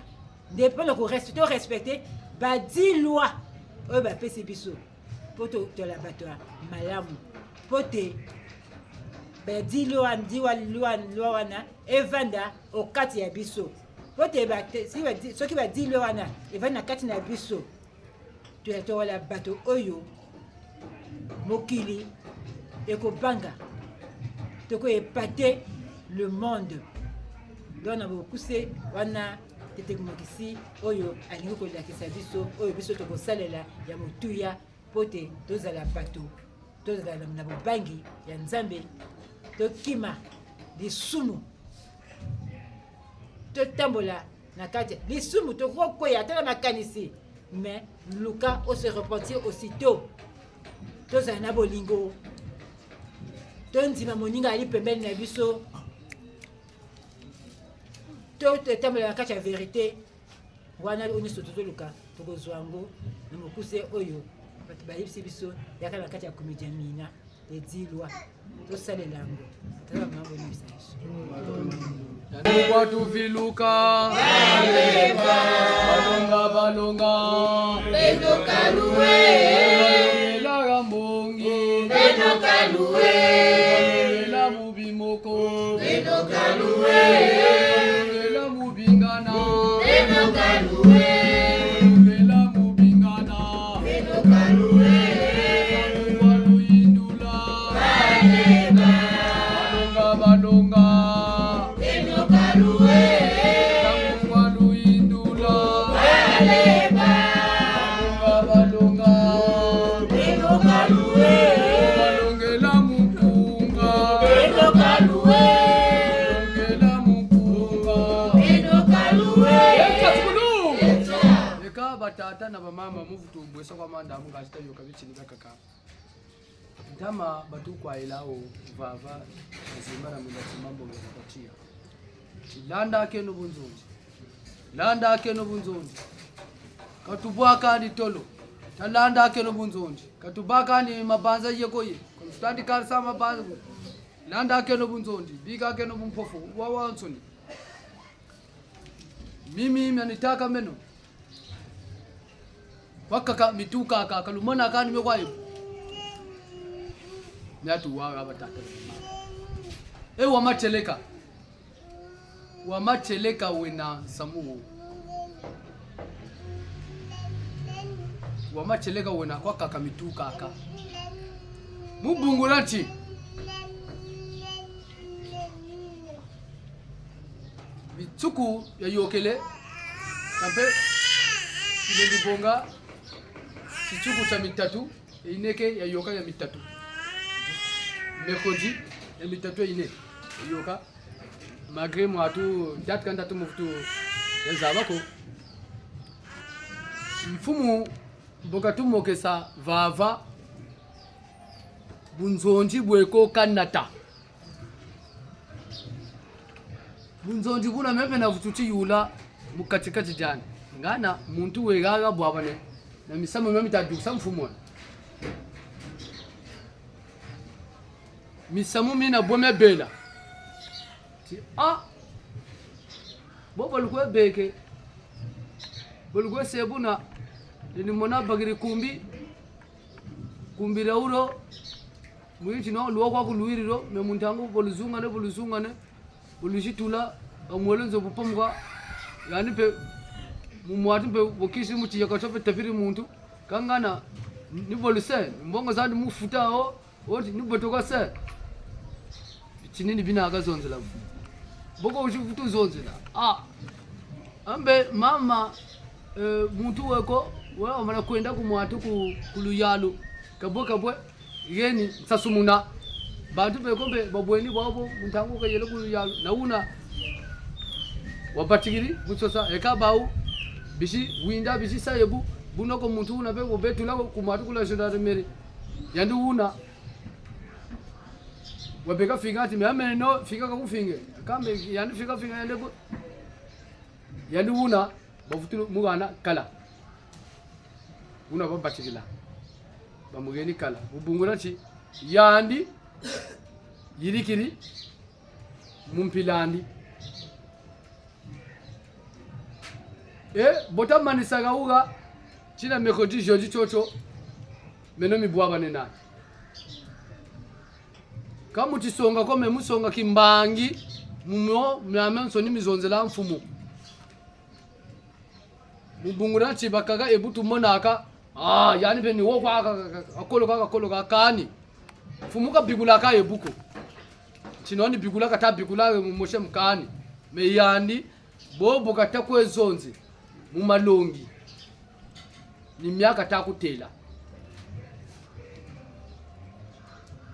nde mpona to respecte ba 10 loi oyo bapesi biso mpo tola bato ya malamu mpo te ba 10 loi ndiwa loi loi wana evanda okati ya biso mpo te soki ba 10 loi wana evandi na kati na biso toyatola bato oyo mokili ekobanga, toko epate le monde. Donc na bokuse wana Tete Mokisi oyo alingi kolakisa biso oyo biso tokosalela ya motuya mpo te tozala bato, tozala na bobangi ya Nzambe, tokima lisumu, totambola na kati lisumu, tokokwea ata na makanisi, mais luka o se repentir aussitôt, tozala na bolingo, tondima moninga ali pembeni na biso, totambola na kati ya verite wana. Oyo nyonso tozoluka tokozwa yango na mokuse oyo bato bayebisi biso yaka na kati ya komedi ya mina edilwa, tosalela yango. Tala mama, boyebisa biso. Kwatuviluka balonga balonga balongela mbongi balongela mubimoko balongela mubingana balongela mubingana waluyindula balonga balonga waluyindula balonga balonga balongela mukunga balongela mukunga. Eka batata na bamama muvutumbwesa kwa manda mungachita yoka bichini bakaka ntama batukwailao vava azimana munda batia landa ake nobunzonzi, landa ake nobunzonzi, katubwaka ndi tolo talanda ake nobunzonzi, katubaka ni mabanza yekoye kutandikasa mabanza, landa ake nobunzonzi, bika ake nobumpofu wawansoni mimi myanitaka meno wakaka mituka kalumona kani mekwayo myatuwaga batata e wamacheleka wamacheleka wena samuwo wamacheleka wena kwakaka mituka aka mubungula nti mitsuku ya yokele kampe ilendibonga chitsuku cha mitatu eineke ya yoka ya mitatu mercredi ya mitatu eine yoka malgré mwatu date kanda tu mufutu ya zabako mfumu mboka tumokesa vava bunzonji bweko kanata bunzonji buna mepe na vutuchi yula mukatikati jani ngana muntu wegaga bwabane na misamo meme taduksa mfumu misamu mina bome bela ti a bo balukwe beke balukwe sebuna nimona bagiri kumbi kumbira uro mwitino luokwa kuluiriro me muntangu boluzungane boluzungane bolushitula omwelonzo bupamuka yani pe mumwatu pe bokisi muchiyaka chope tafiri muntu kangana niboluse mbongo zandi mufuta o oti nibotoka se chinini bina akazonzela boko ushifuta uzonzela ah ambe mama muntu weko wamala kwenda kumwatu ku kuluyalu kabwe kabwe yeni nsasumuna bantu bekombe babweni bwabo muntangu kayele kuluyalu nauna wabatigiri busosa ekabau bishi winda bishi sayebu bunoko muntu una be bobetula kumwatu kula gendarmerie yandi una wabeka finga ati ameno fika kakufinge kambe yandi fika finga yande yandi una bafutulu mugana kala una babatigila bamugeni kala bubungula chi yandi. Yirikiri mumpilandi e botamanisaka uka china mercredi jeudi chocho meno mibwabane nani kamuchisonga ko memusonga kimbangi mumo myame nsoni mizonzela mfumu mubungura chibakaga ebutu monaka ah yani pe ni wokwa akoloka akoloka kani mfumu kabikula ka ebuko chinoni bikula kata bikula moshe mkani meyani bobo kata kwezonzi mumalongi ni myaka takutela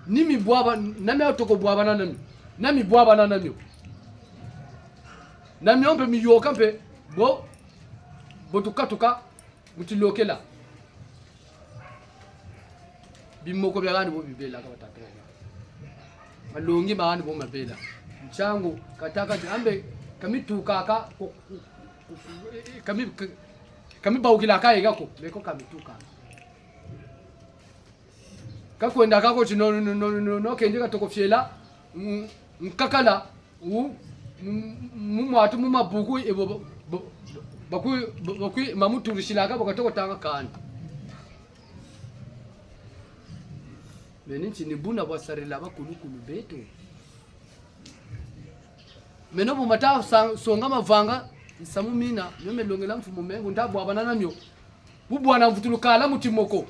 ni mibwaba nami atokobwabana nami nami bwabana nami namio mpe miyoka mpe bo botukatuka mutilokela bimoko byakani bo bibelaka batata malongi makani bo mabela nchangu kataka ambe kamitukaka kami kamibaukilaka yekako meko kamituka kakwenda kako chino nokende katokofyela nkakala mumwatu mumabhuku ivo bakwi mamuturishilaka bakatokotanga kani mene nchini buna bwasarila bakulukulu betu meno bumata songa mavanga nsamu mina myo melongela mfumu mengu ntabwabana namyo bubwana mvutulukala mutimoko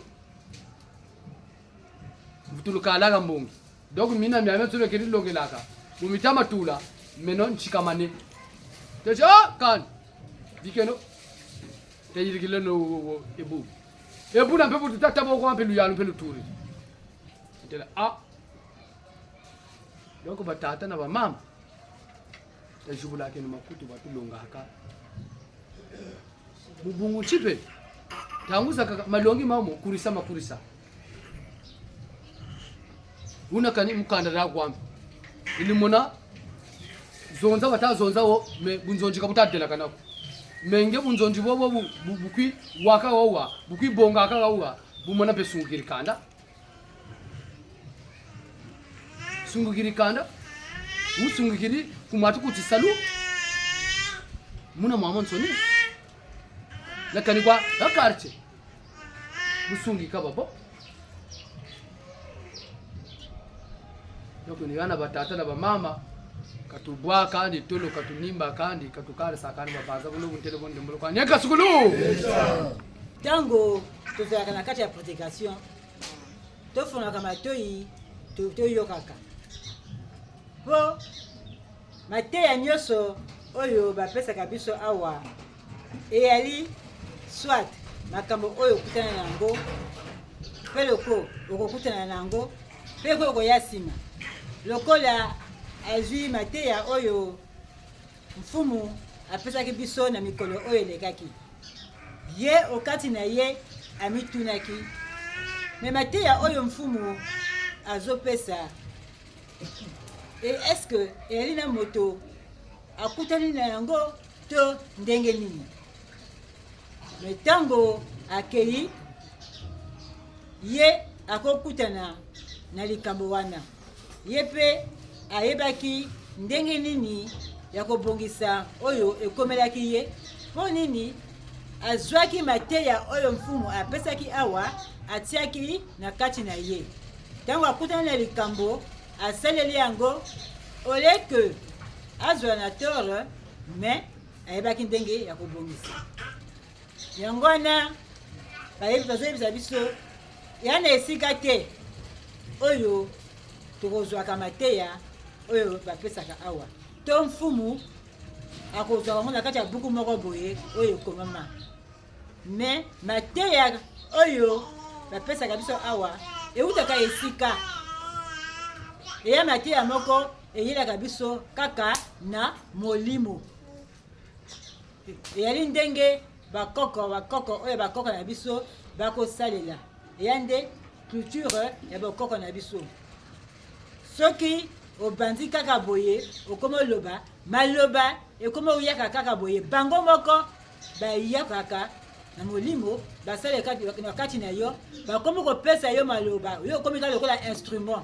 mvutulukala kambongi donc mina myame tsolekeli longelaka bumita matula meno nchikamane techo ah, kan dikeno teyirikile no ebu ebu na mpepo tutatabo kwa mpe luyalo mpe luturi tela ah donc batata na bamama tajubulake ni makutu batulongaka mubungu chipe tanguza malongi mamo kurisa makurisa una kani mukanda da kwambi ilimona zonza batazonza wo me bunzonji kabutadela kanako menge bunzonji bobo bukwi waka wawa bukwi bonga aka wawa bumona pe sungukiri kanda sungukiri kanda usungukiri kumatu kuti salu muna mama nsoni nakani kwa quartier busungika babo donc ni bana batata na bamama katubwa kandi tolo katunimba kandi katukalisa kandi babanza buno buntele bonde mbolo kwa nyeka sukulu ntango tozalaka na kati ya prédication tofonaka matoi toyokaka mpo mateya nyonso oyo bapesaka biso awa eyali soit makambo oyo okutana na yango mpe loko okokutana na yango mpe ko okoya nsima lokola azwi mateya oyo mfumu apesaki biso na mikolo oyo elekaki ye okati na ye amitunaki me mateya oyo mfumu azopesa e est-ce que eyali na moto akutani na yango to ndenge nini me ntango akei ye akokutana na likambo wana ye mpe ayebaki ndenge nini ya kobongisa oyo ekomelaki ye mpo nini azwaki mateya oyo mfumu apesaki awa atiaki na kati na ye ntango akutani na likambo asaleli yango ole ke azwa na tort mais ayebaki ndenge ya kobongisa yango wana bayebi bazoyebisa biso ya na esika te oyo tokozwaka mateya oyo bapesaka awa to mfumu akozwaka yango na kati ya buku moko boye oyo ekomama me mateya oyo bapesaka biso awa eutaka esika eya mateya moko eyelaka biso kaka na molimo eyali ndenge bakoko bakoko oyo bakoko na biso bakosalela eya nde culture ya bokoko na biso soki obandi kaka boye okoma oloba maloba ekoma oyaka kaka boye bango moko bayakaka na molimo basalaka na kati na yo bakomi kopesa yo maloba yo okomi kaka lokola instrument.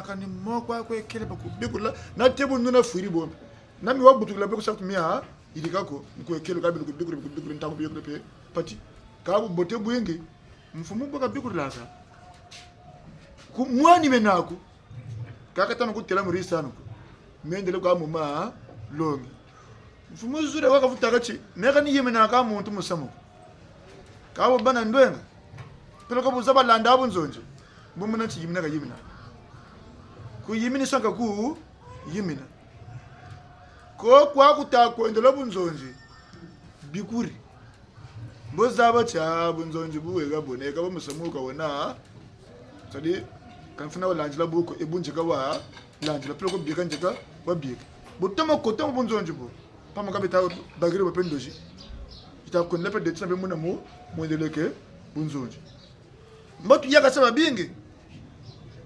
Ntaka ni moko akwekele bakubikula na tebu nuna fwiri bombe. Na mi wabutukila pe kusa kumia ilikako nkwekele kabili kubikula kubikula ntango bikula pe pati kabu bote bwingi mfumu boka bikula sa ku mwani menaku kaka tano kutela murisa nuko mendele kwa muma longi mfumu zure wakavuta kachi meka ni yemena ka muntu musamu kabo bana ndwenga pelo kabuza balanda abunzonje mbumuna chiyimina kayimina kuyimina sanka ku yimina ko kwakutakwendela bunzonje bikuri mbozaba cha bunzonje buweka boneka bamusamuka wona sadi kanfuna walanjila buko ebunjika wa lanjila pelo kubika njika wabika butoma kotoma bunzonje bu pamaka bita bagiri bapendoji itakwendela pe detina be muna mu mwendeleke bunzonje mbatu yaka saba bingi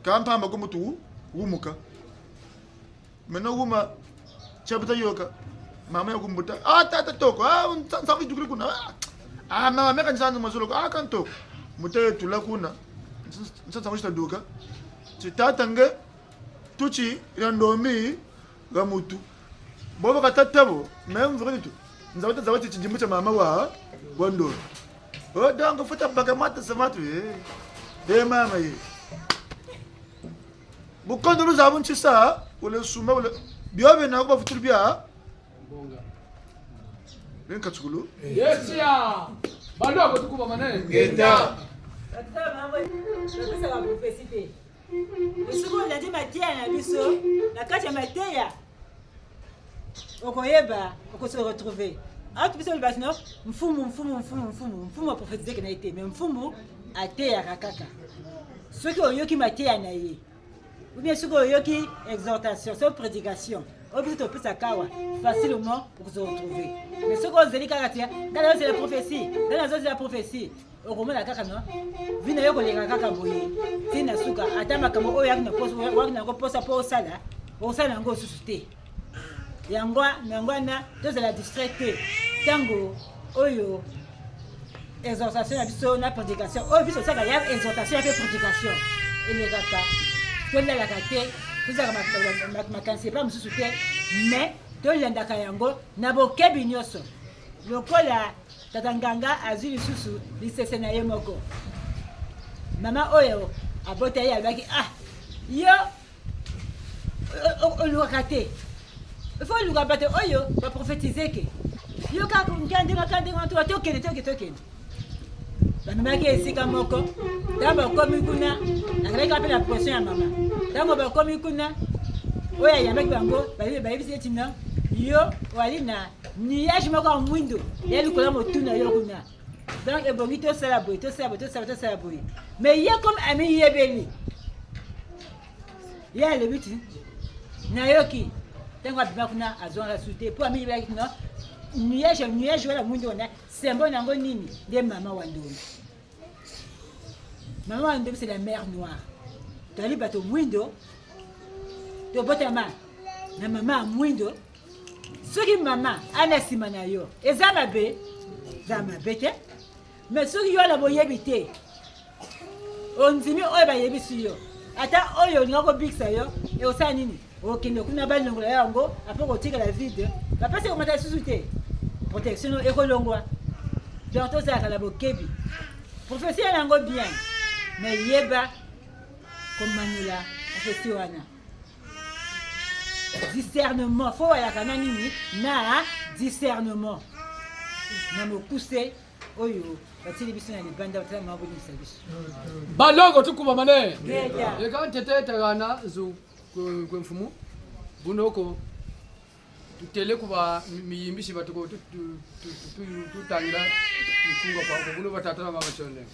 kampamba ko mutu wumuka mena wuma chapita yoka mama yakumbuta ah tata toko ah nsangu dukule kuna ah mama meka nsanzu mazolo ah kan toko mutaye tula kuna nsangu chitaduka chitata nge tuchi randomi ga mutu bobo katatabo memvuka tu nzawata zawati chijimbu cha mama wa wa ndomi oh dongo futa baka mata samatu eh eh mama ye bukondo luzabu nchisa ule suma ule byobe na kuba futulu bya Bonga. benka tsukulu Yes ya. Balo tukuba manene. Ngeta. Topesaka prophetie te. Soki olandi mateya na biso, na kati ya mateya okoyeba okose retrouver. Awa biso olobaki no mfumu mfumu mfumu mfumu mfumu aprofetizeke na ye te, mais mfumu ateyaka kaka. Soki oyoki mateya na ye ou bien soki oyoki exhortation, soki prédication, Oyo biso topesaka awa facilement okozo retrouver. Mais soki ozeli kaka tia ngai nazozela prophétie, ngai nazozela prophétie, okomona kaka no vi na yo koleka kaka boye ti na suka. Ata makambo oyo yaki na yango mposa mpo osala, okosala yango osusu te. Yango yango wana tozala distrait te ntango oyo exhortation na biso na prédication oyo biso osaka ya exhortation ya mpe prédication elekaka, tolalaka te, tozalaka makanisi epa mosusu te, mais tolandaka yango na bokebi nyonso. Lokola tata nganga azwi lisusu lisese na ye moko, mama oyo abota ye alobaki: ah, yo olukaka te, ifo oluka bato oyo baprofetize ke yo kaka nkande makande wana. Tokende, tokende, tokende. Bamemaki esika moko. Ntango bakomi kuna, azalaki kaka mpe na pression ya mama. Ntango bakomi kuna, oyo ayambaki bango bayebisi eti no, yo oali na nuage moko ya mwindo ya likolo ya motu na yo kuna, donc ebongi tosala boye, tosala boye, tosala, tosala boye. Mais ye comme amiyebeli, ye alobi ti nayoki. Ntango abima kuna, azwanga su te, mpo amiyebelaki no nuage wana mwindo wana, symbole yango nini? Nde mama wa ndombi. Mama wa ndombi, c'est la mère noire. Toali bato mwindo, tobotama na mama ya mwindo. Soki mama ana nsima na yo, eza mabe? Eza mabe te. Mais soki yo na boyebi te, ondimi oyo bayebisi yo, ata oyo olinga kobikisa yo, ekosala nini? Okende kuna, balongola yango, apo kotikala vide, bapesi ekomata lisusu te, protection ekolongwa. Donc tozalaka na bokebi. Prophétie yango bien, mais yeba komanula prophétie wana. Discernement, fo wayaka na nini? Na discernement. Na mokuse oyo batili biso na libanda, batala mama bonimisa biso. Balongo tukuma mane eka ntete tagana zu kwe mfumu bunoko tutele kuba miyimbishi batuko tutangila mikunga kwa buno batata na mama chone.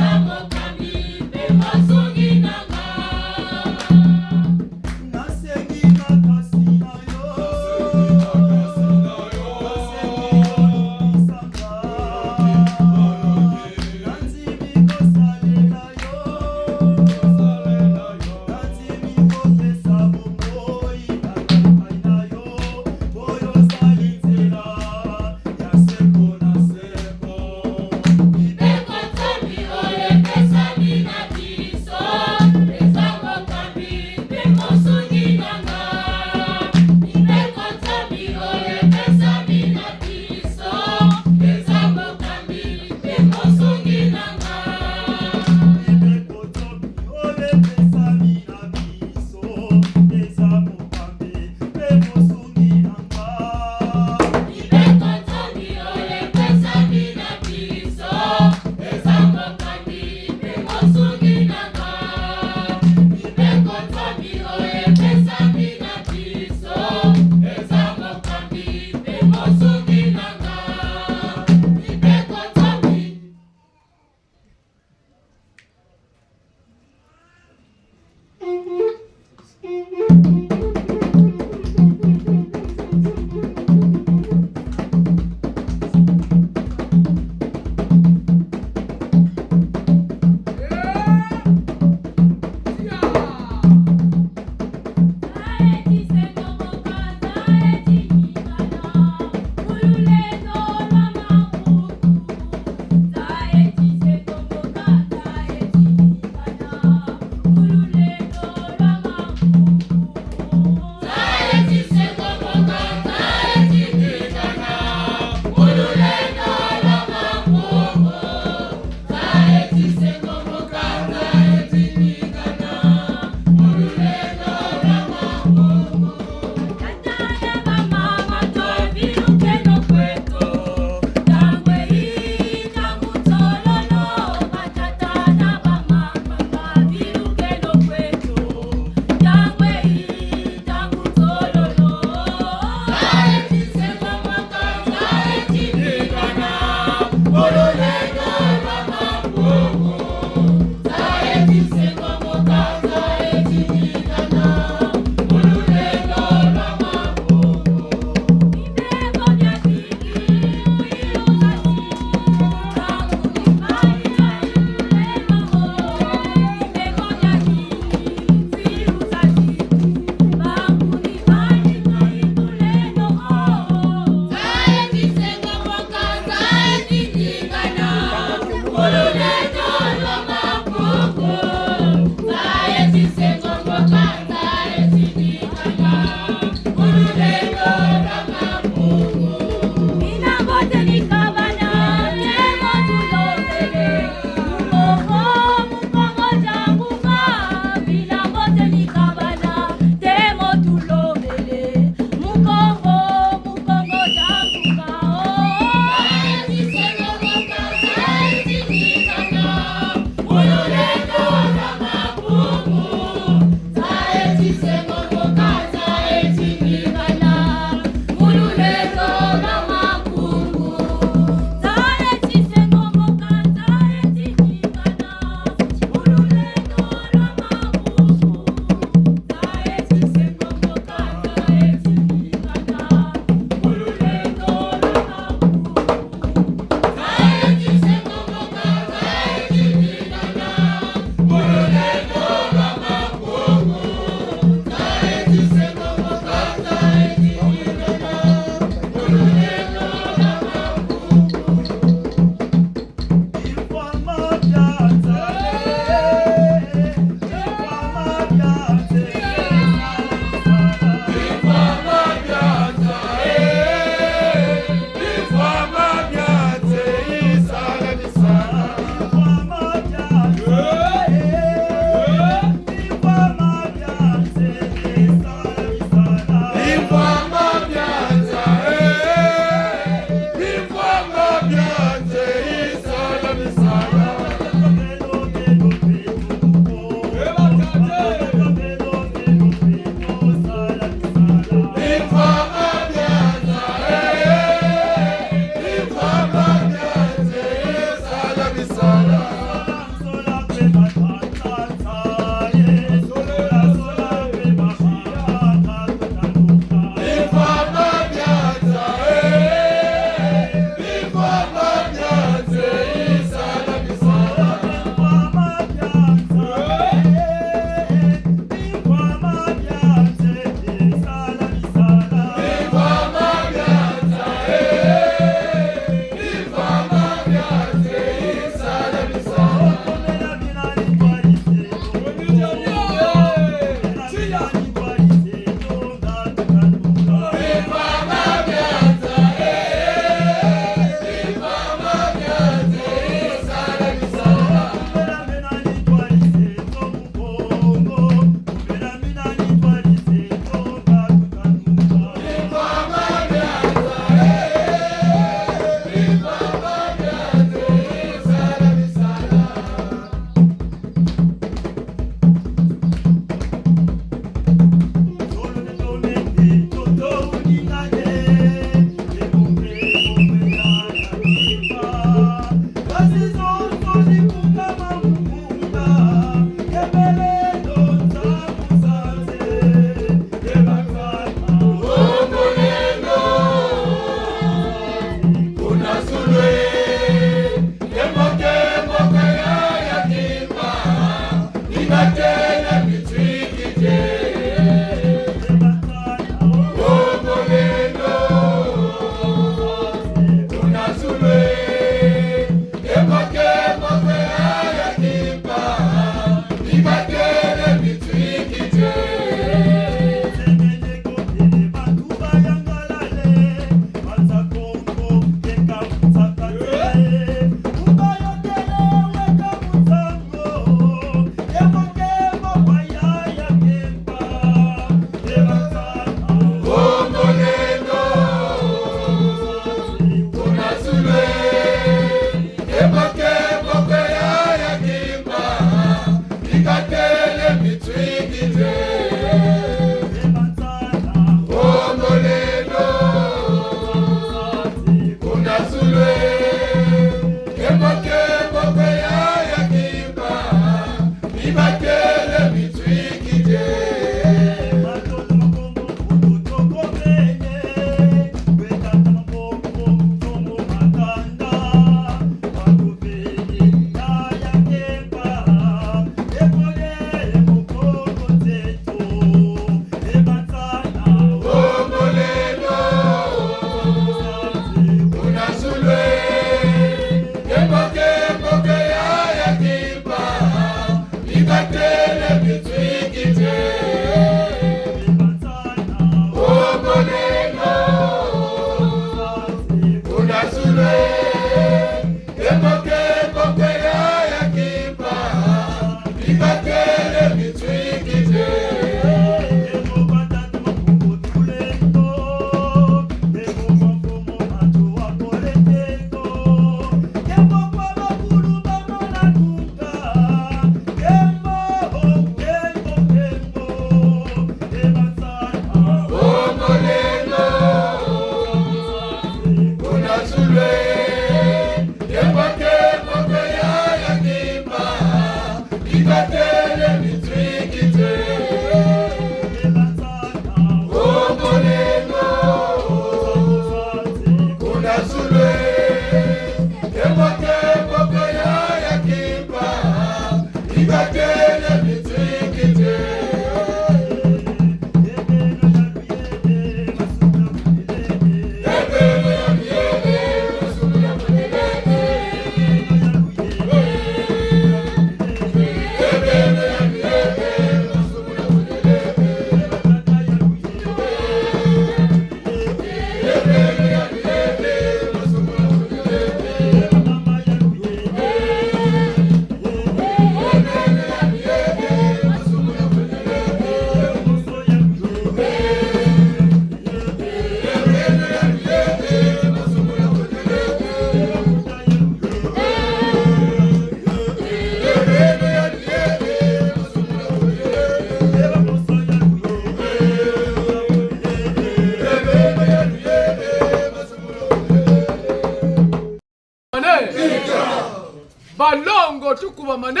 Tukuba mane.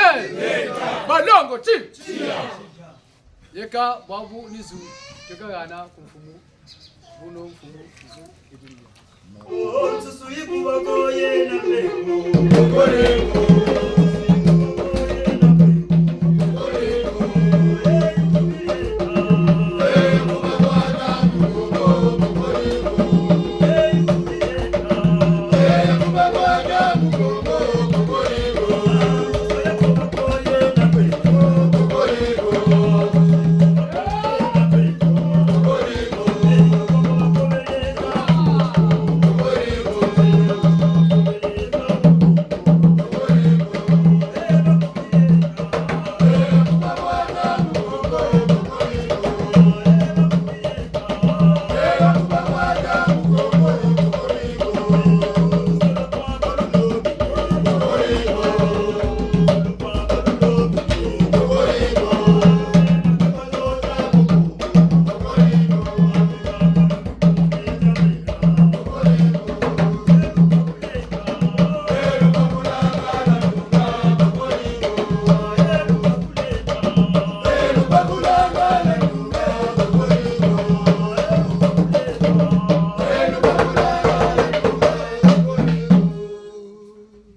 Balongo ti. Yeka bwabu nizu tekagana ku mfumu buno mfumu izu idunia. Oh, nsusu yikuba yena peko.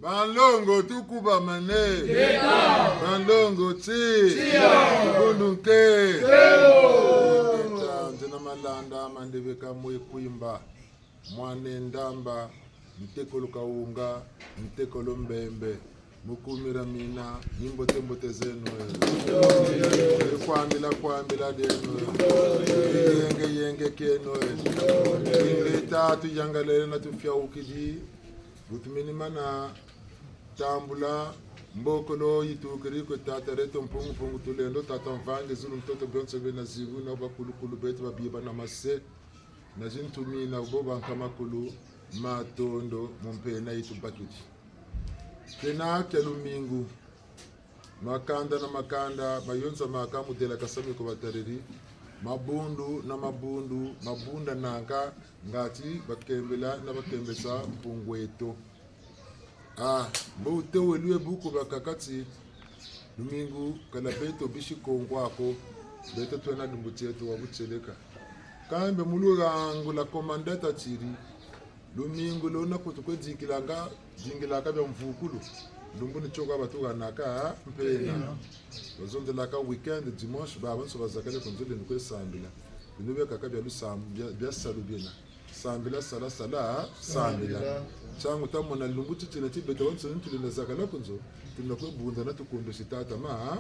Balongo tukuba mane. Balongo ti. Tubunduke. Nzena malanda mandebeka mwekwimba. Mwane ndamba. Ntekolo kaunga. Ntekolo mbembe. Mukumira mina nimbote mbote zenu. Kwambila kwambila denu. Yenge yenge kenu. Ingeta tuyangalele na tufyaukidi. Butumini mana tambula mbokolo yitukiri tata reto mpungu mpungu tulendo tata mvange zulu mtoto byonse bena zibu na bakulukulu betu babiba na mase na zintumina bo bankamakulu matondo mumpena yitu bakiti tena kya lumingu makanda na makanda mayonza maka mudela kasamiko batariri mabundu na mabundu mabunda nanka ngati bakembela na bakembesa mpungweto ah mbo welue buku bakakati lumingu kala beto bishi kongwako beto twena lumbu tieto wabucheleka kambe mulurangu la komandata chiri lumingu lona kutu kwedzikilanga dingilaka bya mvukulu lumbu ni choko abatuganaka mpena bazondelaka weekend dimanche baba nso bazakale konzole ni kwesambila bino byakaka bya lusambu bya salu byena sambila sala sala sambila changu tamona lumbu chichina chibeta wanso ntulina zakala kunzo tulina kwebunda na tukumbe sitata ma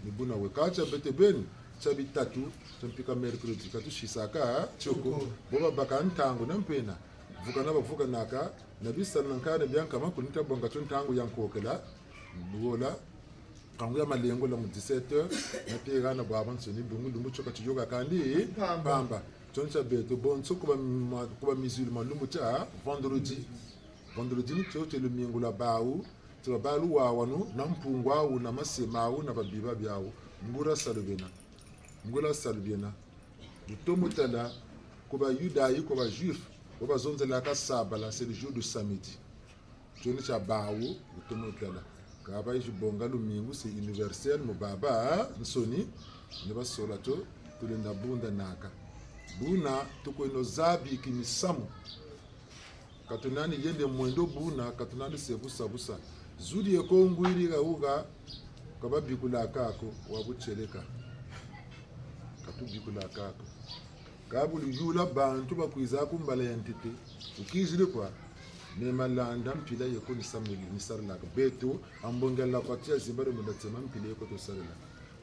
nibuna wekacha bete beni cha bitatu champika mercredi katushisaka choko boba baka ntangu na mpena vuka na bavuka naka na bisana nkane byanka makulu ntabonga cho ntangu yankokela buola kangu ya malengo la mu 17h na pira na baba nsoni bungu lumbu choka chiyoka kandi pamba choncha beto bonso kuba kuba musulman lumbu cha vendredi vendredi ni choche lumingu la bawu tiba balu wawanu na mpungu awu na masema awu na babiba byawu ngura salubena ngura salubena lutomotala kuba yudayi kuba juif bo bazonzelaka sabala c'est le jour du samedi choni cha bawu lutomotala kaba ijibonga lumingu c'est universel mubaba nsoni ne basola to tulenda bunda naka buna tukweno zabiki misamu katunani yende mwendo buna katunani sebusabusa zuli ekongwiri kauka kababikula kako wabucheleka katubikula kako kabuli yula bantu bakwiza kumbala ya ntete ukizile kwa ne malanda mpila yeko nisamili nisarelaka beto ambongela kwatia zimbare munda tsema mpila yeko tosarela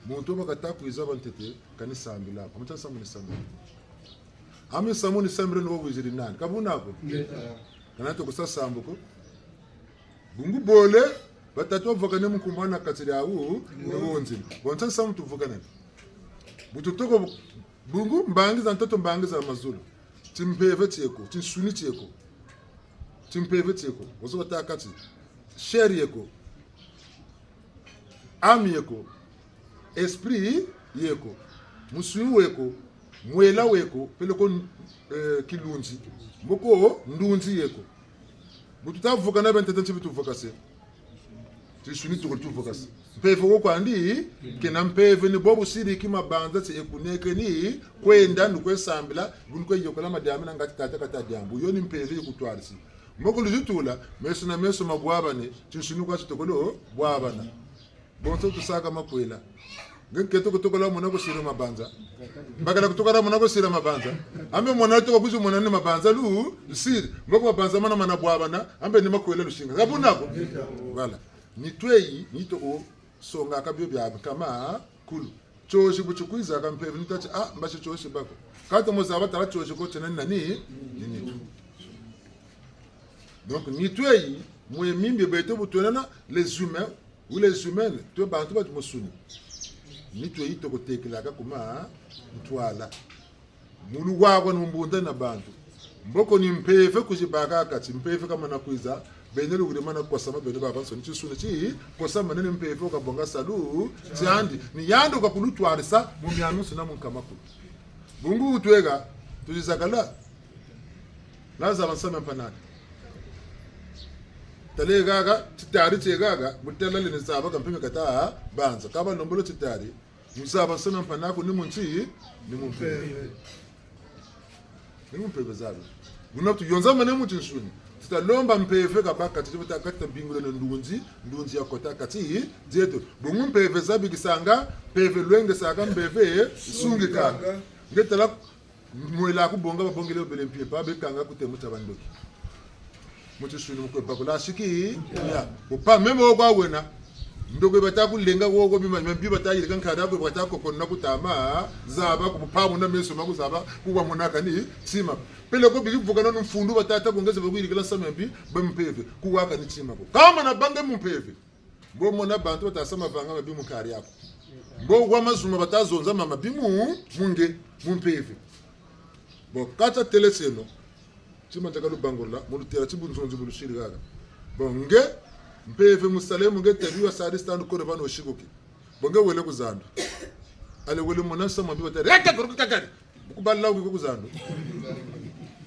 muntu bakatakwiza bantete kanisambila amucha samu nisambila ami samu nisambile no wiziri nani kabunako kanato kusasambuko bungu bole batatu bavukane mukumbana katsiri awu niwonzima bonsa samu tuvukane bututoko bungu mbangiza ntoto mbangiza mazulu timpeve tieko tinsuni tieko timpeve tieko ozobatakati sher yeko ame yeko esprit yeko musuni weko mwela weko peleko kilunzi mboko ndunzi yeko bututavukana bentete ntibituvuka se. Tisuni toko tuvokasi mpeve kokwandi kena mpeve ni bobu siriki mabanza tsi ekuneke ni kwenda nukwesambila bunu kweyokola madiambi na ngati tata kata diambu yo ni mpeve ikutwalisi mboko luzitula meso na meso mabwabane tshisuni kwa chitokolo bwabana bonso tusaka makwela ngeketo kutokola mona kusira mabanza mbakala kutokala mona kusira mabanza ambe mona toko kuzi mona ni mabanza lu siri mboko mabanza mana mana bwabana ambe ni makwela lushinga kabunako voilà nitweyi nito o songa akabyo bya kama kulu choshi buchukwiza akampeve nitachi ah mbashi choshi bako kata mozaba tala choshi ko tena nani ninitu donc nitweyi mwemimbi beto butonana les humains ou les humaines to bantu batu musuni nitweyi tokotekelaka kuma ntwala mulu wako numbunda na bantu mboko ni mpeve kuzibaka akati mpeve kama nakwiza bene lukuli mana kosama bene babanso ni chisuna chi kosama nene mpeve ukabonga salu tiandi ni yando kakulutwarisa mu myanusu na munkamakulu bungu utwega tuzizakala laza bansama mpanaka tale gaga titari che gaga mutela le nzaba kampime kata banza kaba nombolo titari muzaba nsama mpanako ni munchi ni mumpeve ni mumpeve zabe bunatu yonza mane muchi nsuni tutalomba mpeve kabaka titi kati mbingule no ndunzi ndunzi ya kota kati dieto bungu mpeve zabi kisanga mpeve lwenge saka mpeve sungi kaka ngetala mwela kubonga babongele obele mpie pa bekanga kutemu tabandoki muchisuni mukweba kula shiki ya upa meme okwa wena ndoko batakulenga woko bima mbi batayileka nkhada ko batakokonna kutama zaba kuphamu na meso makuzaba kuwa monaka ni tsima pele ko bikivuka no mfundu batata kongeza bakuyilikela samembi bempeve kuwaka ni tsima ko kama na bange mumpeve mbo mona bantu batasama vanga mabi mukari yako mbo kwa mazuma batazonza mama bimu munge mumpeve bo kata teleseno tsima njakalubangurla mulutera tsibunzonzi bulushiri kaka bo nge mpeve musalemu nge tabiwa sari stand kore vano shikuki bo nge wele kuzandu ale wele mona sama bi batari reka kuruka kakari kuballa ku kuzandu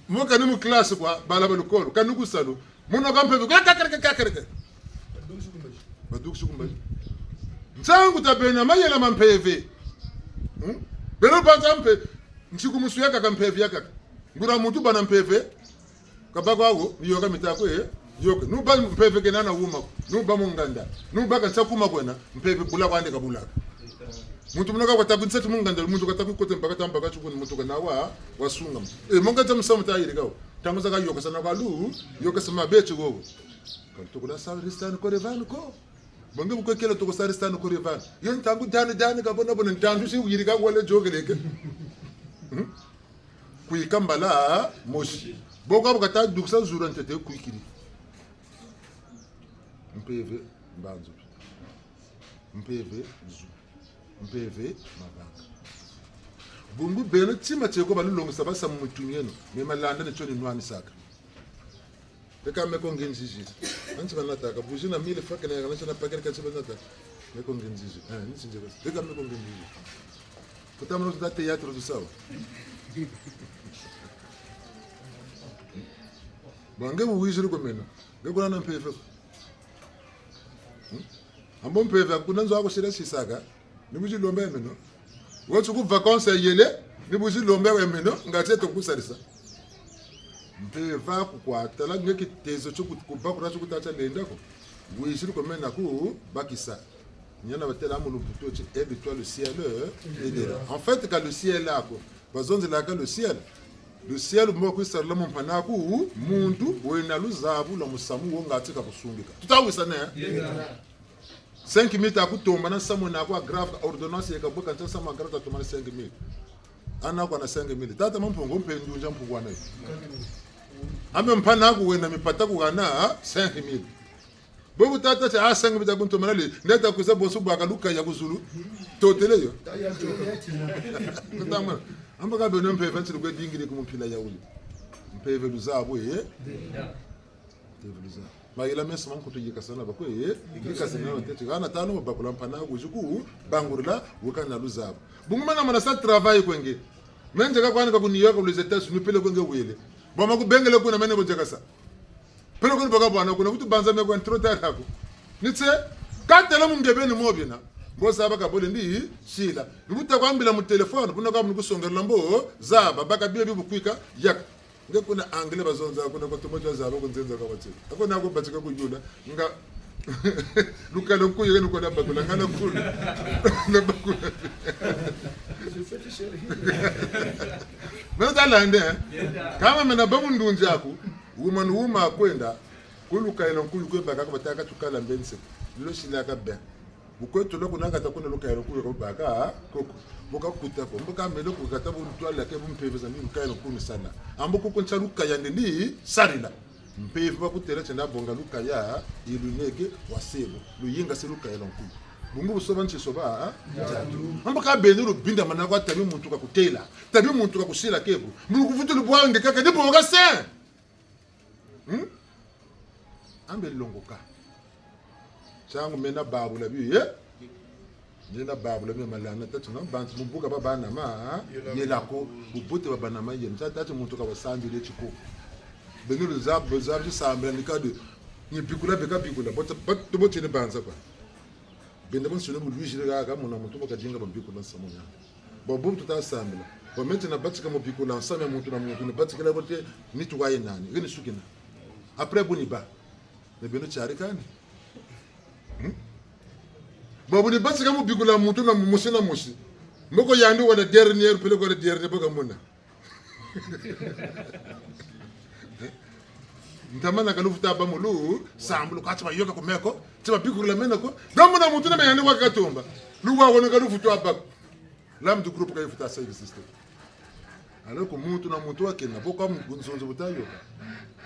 mo kani mu class kwa bala balukolo kani kusalu muno kampeve kakari kakari baduku shikumbaji nsangu tabena mayela mampeve beno banza mpe nchikumusu yakaka mpeve yakaka ngura mutu bana mpeve kabako ako yoka mitako e yoka nuba mpeve kenana wuma nuba munganda nuba kansa kuma kwena mpeve bula kwande kabulaka muntu munoka kwatakunisa munganda muntu katakukote mpaka tambaka chukuni muntu kanawa wasunga e monga tamusamu tayirikawo tangu saka yoka sana kwalu yoka sama beche gogo kantokola saristan korevanu ko bonge bukwekela tokosaristan korevanu ye ntangu dani dani kabona bona ntandu si uyirika wale jogeleke kuikambala moshi boko bukata duksa zura ntete kuikiri mpeve mbanzo mpeve zu mpeve mabanga bungu beno tsima tseko balulongisa basa mutumieno me malanda ne tsoni nwani saka eka meko nginzizira anzi banataka buzi na mille francs na kana na pakere ka tseba nataka meko nginzizira eh nsinje basi eka meko nginzizira kutamro da teatro do sawa bange buwiziri komena ngekuna na mpeve ambo mpeve akuna nzo akusira sisaka nibuchilomba emeno wotsi kubva konseyele nibuchilomba emeno ngatse tokusalisa mpeva kukwatala ngekitezo chokubva kura chokutacha lendako wiziri komena ku bakisa nyana batela amulumputu oti aide toi le ciel aidera en fait ka le ciel ako bazonzelaka le ciel le ciel mbokuisarila mumpanaku muntu wena luzabu lwa musamu wo ngatika kusungika tutawisa ne 5 minutes akutomba na samu na kwa grave ordonnance yakabweka nta samu agrave atoma na 5 minutes ana kwa na 5 minutes tata mampongo mpendunja mpugwana ame mpanaku wena mipata kugana 5 minutes boku tata cha a 5 minutes akuntoma na le ndeta kuza bonso bwaka luka ya kuzulu toteleyo kutamana amba kabe no mpeve ntsi lukwe dingile kumuphila yauli mpeve luzabo ye mpeve luzabo mayela meso mankutu yikasana bakwe ye yikasana batete kana tano bakula mpana kuzuku bangurula wukana luzabo bungumana mana sa travail kwenge menje ka kwana ka ku New York les États-Unis pele kwenge wele boma kubengele kuna mene bojakasa pele kwenge baka bwana kuna kutu banza meko trop tard ako nitse Katela mungebeni mobina mbozaba kabole ndi shila nikuta kwambila mu telefone kuna kwa kusongerela mbo zaba baka bibi bukwika yak nge kuna angle bazonza kuna kotomoja zaba kunzenza kwa batsi akona ko batsika kuyula nga lukalo nkuye nukona bakula ngana kula na bakula Mena kama mena babundunzi aku wuma wuma akwenda kulukailo nkuyu kwebaka kubataka tukala mbense loshilaka ben bukwetula kunakata kuna lukailo nkuyu kubaka koko bukakutako mbuka melo kukata buntwala ke bumpeveza ndi lukailo nkunu sana ambo kukuncha lukaya ndi sarila mpevu bakutela chenda bonga lukaya iluneke wasebo luyinga se lukailo nkuyu bungu busoba nchisoba ambo ka benu lubinda manako tabi muntu kakutela tabi muntu kakusila kebu mulukuvutu lubwange kaka diboka se ambe longoka changu mena babula bi ye nena babula bi malana tatu na bantu mumbuka babana ma yelako bubute babana ma yem tatu muntu kabasambile chiko benu zab zab sambila nikade ni bikula beka bikula bota bote ne banza kwa benda bonso ne bulwiji ka ka mona muntu bakajinga bambikula nsamunya bo bo tutasambila bo maintenant batika mobikula nsame muntu na muntu ne batikela bote nituwaye nani ngene sukina après boni ba ne beno chari kani bo boni batika mobikula muntu na musi na musi moko yandi wala dernière pele ko dernière boka mona ntamana kalufuta ba mulu sambulu ka tsaba yoka komeko tsaba bikurula menako gamona muntu na mayani wa katumba luwa wona kalufuta ba l'âme du groupe kayifuta ça existe alors que muntu na muntu akenda boka nzonzo butayoka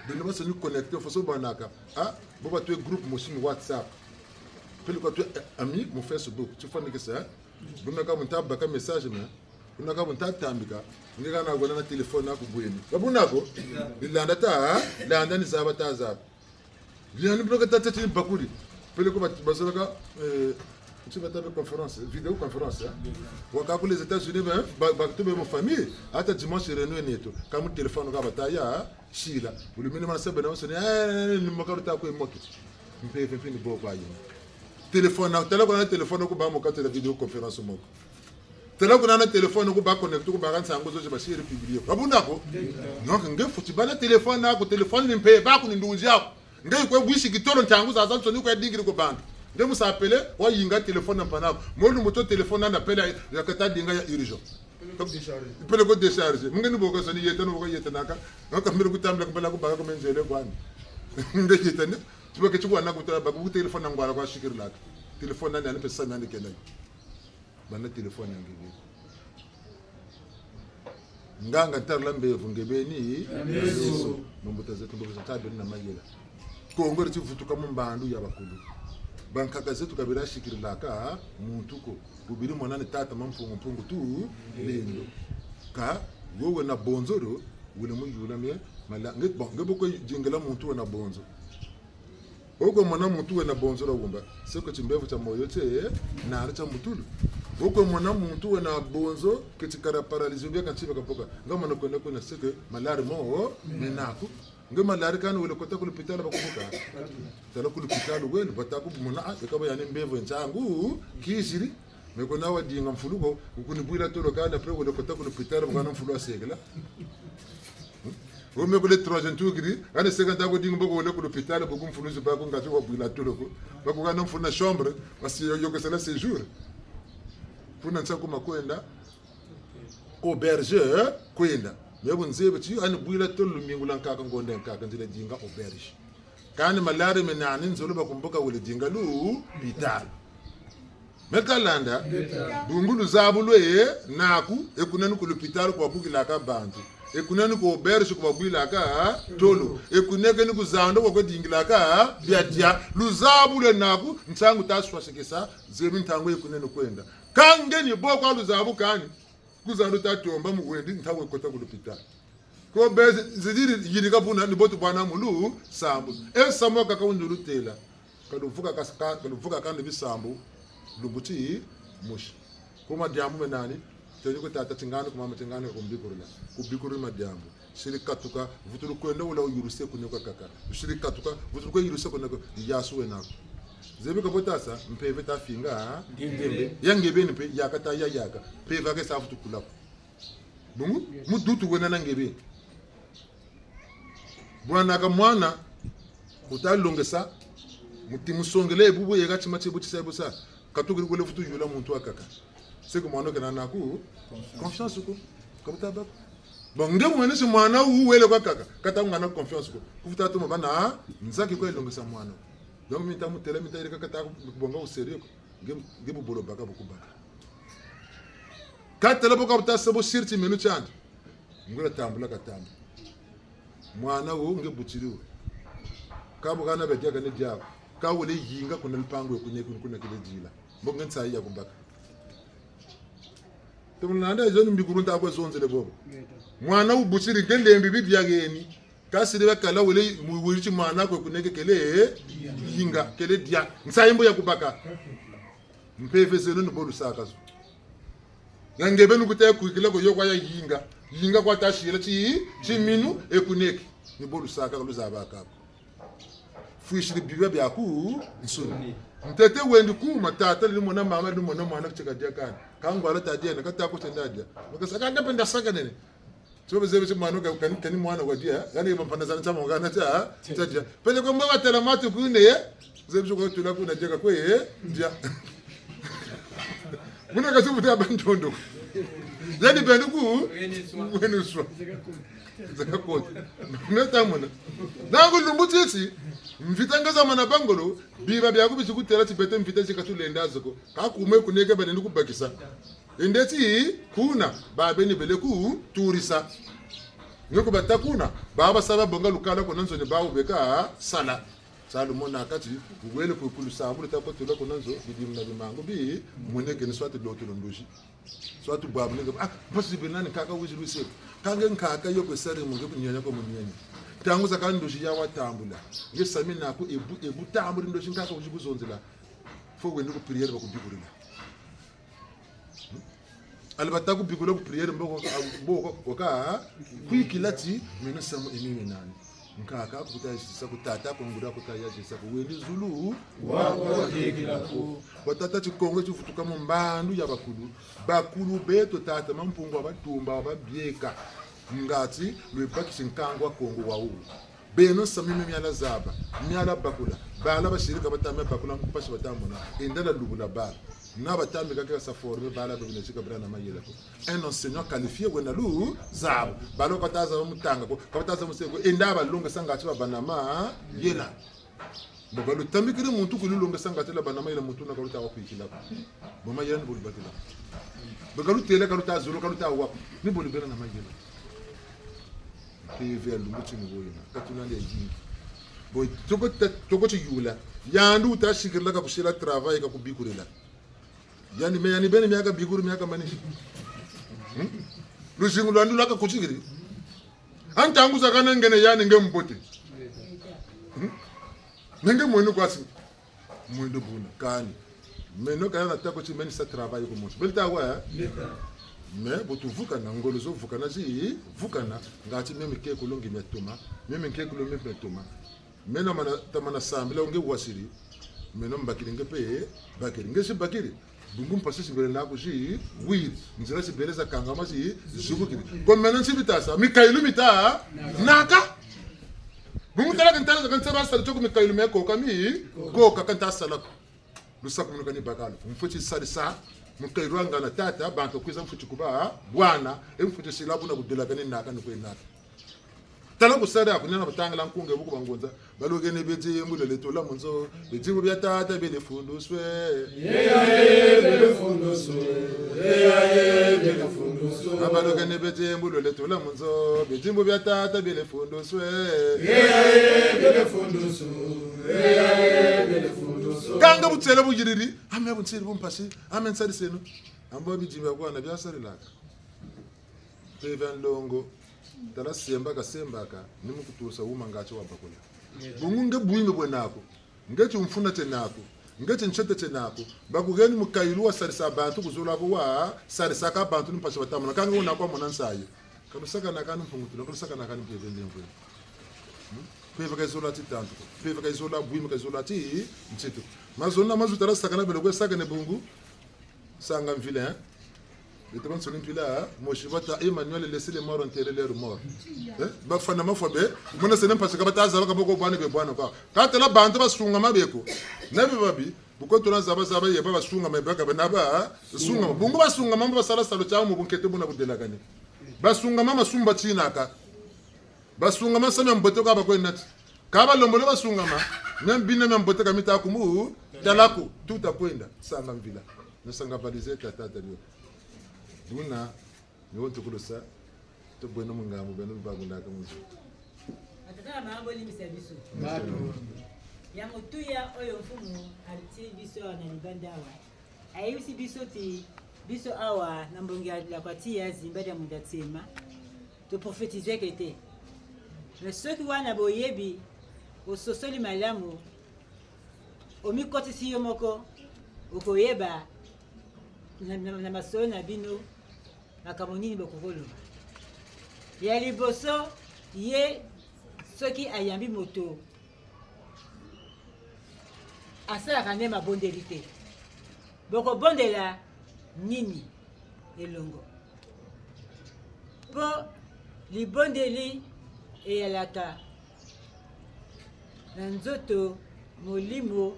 bino basoni connecté faso banaka ah boba tu groupe mosi mu WhatsApp pele ko tu ami mu Facebook tu fane que ça bunaka muntu abaka message mais bunaka muntu atambika ngeka na gona na telefone akubweni babunako lilanda ta landa ni zaba ta zaba lilanda bunaka ta tete bakuli pele ko basolaka tu vas taper conférence vidéo conférence wakaku les États-Unis ben ba tu be mo famille ata dimanche réunion neto kamu téléphone ka bataya shila ulumini mana sebe na soni eh ni makaru ta ko emoki mpe mpe ni bo kwa yina téléphone na tala ko na téléphone ko ba mo ka tele vidéo conférence moko tala ko na téléphone ko ba connecte ko ba kan sango zo ba shiri publier babundako donc nge futi bana téléphone na ko téléphone ni mpe ba ko ni ndunzi yako nge ko bwishi kitoro ntangu za za tsoni ko dingiri ko bantu nde musapele wayinga telefone mpanako molu moto telefone na pele yakata dinga ya urgent pele ko décharger mungeni boko soni yeta no boko yeta naka naka mbele kutambula kubela kubaka kumenzele kwani nde yeta ne tuba ke chikwana kutala baka ku telefone ngwala kwa shikiri laka telefone nani ani pesa nani kena bana telefone ngebe nganga tarla mbevu ngebeni yesu mambuta zetu mboka tabe na mayela kongo ritsivutuka mu mbandu ya bakulu bankaka zetu kabira shikirilaka muntu ko bubiri monani tata mampungu mpungu tu lendo ka wowe na bonzoro wule muyula me mala nge bon nge boko jingela muntu na bonzo oko mona muntu na bonzoro wumba seko chimbevu cha moyo che na cha mutulu oko mona muntu na bonzo ke chikara paralysie bya kanchiba kapoka ngama na kwenda kuna seko malari mo menaku nge malari kani wele kota kulupitala bakubuka tala kulupitala wele bataku mona ekaba yani mbevu nchangu kishiri mekona wadinga mfuluko ukunibwila tolo kana pre wele kota kulupitala bukana mfulu asekela ome kule troisième tour kiri ane sekanta ko dinga boko wele kulupitala boku mfuluzi bako ngati wabwila tolo ko bakukana mfuna chambre parce yokesela séjour funa nsa kuma kwenda auberge kwenda mebo nzebe ti ani bwila tolo mingula nkaka ngonde nkaka nzile dinga auberge kani malari menani nzolo bakumbuka wele dinga lu pitalo mekalanda bungulu zabulwe naku ekunani ku lupitalo kubabukilaka bantu ekunani ku auberge kubabwilaka tolo ekunekeni kuzando kwakwedingilaka byadia luzabulwe naku ntsangu taswasekesa zebi ntango ekuneni kwenda kangeni bokwa luzabu kani kuzando tatomba mukwendi ntango ekota ku lupitalo ko beze zidiri yirika puna ni botu bwana mulu sambu e sambu kaka undulutela kaluvuka kasika kaluvuka kandi bisambu lubuti mushi kuma diambu menani teni ko tata tingani kuma tingani ko mbikurula kubikurula madiambu shiri katuka vutulu kwenda wala yuruse kunyoka kaka shiri katuka vutulu ko yuruse kunyoka yasu wenako Zebi kabotasa mpeve tafinga ngembe. Ya ngebeni mpe yaka ta ya yaka. Mpeve ake safu tukulako. Bungu mudutu wena na ngebeni. Bwanaka mwana utalongesa mutimusongele ebubu yeka chima chibu chisebusa katukiri kwele futu yula muntu akaka. Seko mwana kana naku confiance ko kabuta bako. Bon nge mwene si mwana uwele kwa kaka kata ngana confiance ko kufuta to mabana nzaki ko elongesa mwana. Donc mita mutele mita ile kaka ta bonga au sérieux nge nge bubolo baka bukubaka. Katela boka buta sebo sirti menu chandi. Ngula tambula katamba. Mwana wo nge butiriwe. Kabo kana bejaka ne diabo. Kawole yinga kuna lipango kunye kuna kile jila. Mbonge ntsayi ya kubaka. Tumulanda izoni mbikuru ntakwe zonzele bobo. Mwana ubutiri ngelembi bibyakeni. Kasiri bakala wele muwirichi mwana kwe kuneke kele yinga kele dia. Ntsayi mbo ya kubaka. Mpeve zenu nbolu sakazo. Ngebe nukute kuikila ko yokwa ya yinga. Yinga kwa tashira chi chiminu ekuneke. Nibolu saka luzabaka. Fuishiri bibya byaku nsuni. Mtete wendi kuma tata limona mama limona mwana kucheka diakana. Kangwala tadiana kata kutendadia. Makasaka ndapenda saka nene. So bezebe chi mwana ka kani kani mwana kwa dia. Yani bampanda zana chama ngana cha chadia. Pele kwa mwa tela matu kune ye. Zebe kwa tula kuna jeka kwe ye. Dia. Muna kasubu ta bantondo. Yani benduku wenuswa. Zakakota. Netamuna. Nangu lumbutisi mvitanga mana bangolo biba byaku bichikutela chibete mvita chikatulenda zoko kakume kuneke bane ndikubakisa indeti kuna babeni bele ku turisa ngeko batakuna baba saba bonga lukala kona nzone bawo beka sala salumona akati uwele kukulu sabulu takotula kona nzo bidimu na bimango bi muneke ni swati lotulo ndushi swati bwabu neke ah bosi benani kaka wizi luse kange nkaka yoko sare munge kunyanya ko munyanya tangu zaka ndushi ya watambula nge sami nako ebu ebu tambula ndushi nkaka uji kuzonzela fo wende ku priere bakubikurila alibata kubikula ku priere mboko mboko waka kwikila ti meno samu emimi nani nkaka kutayishisa kutata kongura kutayashisa kuwendi zulu watata chikongo chivutuka mu mbandu ya bakulu bakulu beto tata mampungu abatumba ababyeka ngati lwebakisi nkango akongo wawu beno samime myala zaba myala bakula bala bashirika batame bakula mpasi batamona endala lubula bala na batame kaka sa forme bala bebina chika brana mayela ko un enseignant qualifié wena lu zabo balo kataza mutanga ko kataza museko endaba lunga sanga chiba banama yela bobalo tambikiri muntu kululunga sanga tela banama yela muntu na kaluta wakuikila boma yela ni bolu batila bakalu tele kaluta zulu kaluta wap ni bolu bena na mayela TV lungu chini woyina katuna le yingi bo toko toko chiyula yandu utashikirila kakushila travail kakubikurila yani me yani bene miaka bikuru miaka mani luzingu lwandu lwaka kuchikiri antangu zakana ngene yani nge mpote nenge mwenu kwasi mwendo buna kani meno kana natako chimeni sa travail ko muntu belta wa me botuvukana ngolo zovukana zi vukana ngati meme ke kulongi metuma meme ke kulongi metuma meno mana tamana sambila nge wasiri meno mbakiri nge pe bakiri nge si bakiri bungu mpasi sibele na kuzi wi nzira sibele za kanga masi zubukiri ko meno nsibitasa mikailu mita naka bungu tala kan tala kan tsaba sala choko mikailu me ko kami ko ka kan ta sala lusaku munuka ni bakalo mfuti salisa mukairwanga na tata bantu kwiza mfuti kuba bwana emfuti silabu na kudela kane naka no kwenaka tala kusada kunyana batangala nkunge buku bangonza balokene beti mbulele tola munzo beti bya tata bele funduswe abalokene beti mbulele tola munzo beti bya tata bele funduswe kanga butsele bujiriri ame butsele bumpasi ame nsaliseno ambo bijimba kwana byasalelaka pevan longo tala sembaka sembaka nimukutusa uma ngacho wabakula bungu nge buinge bwenako nge chumfuna chenako nge chinchete chenako bakugeni mukailu wa sarisa abantu kuzulako wa sarisa ka bantu nimpasha batamuna kanga unakwa mona nsaye kalusaka nakani mpungutula kalusaka nakani mpevende mvwe Peva ka izola ti tanto. Peva ka izola bwima ka izola ti ntsito. Mazona mazutala sakana beloko sakane bungu. Sanga mvila hein. Beto bansoni mpila moshibata Emmanuel laissez les morts enterrer leurs morts. Hein? Bafana mafobe mona sene mpasi ka bataza baka boko bwana be bwana ka. Katela bantu basunga mabeko. Nabi babi bukoto na zaba zaba yeba basunga mabeka bana ba sunga bungu basunga mambo basala salo cha mu bunkete buna budelakani. Basunga mama sumba chinaka. Basunga masami mbote ka bakwenda ka balombolo basunga ma myambina myambote ka mitaku mu talaku tuta kwenda sanga mvila nasanga valise tata tata duna niwo ntukulusa tobwena mungambo beno bagundaka muzu Batata na mama bolimbisa biso ya motuya oyo mfumu atie biso awa na libanda awa ayebisi biso ti biso awa na mbongi ya lakwati ya zimbadi ya munda tsema toprofetizeke te me soki wana boyebi ososoli malamu omikotisi yo moko okoyeba na, na, na masolo na bino makambo nini bokokoloba ya liboso ye soki ayambi moto asalaka nde mabondeli te bokobondela nini elongo mpo libondeli eyalaka na nzoto molimo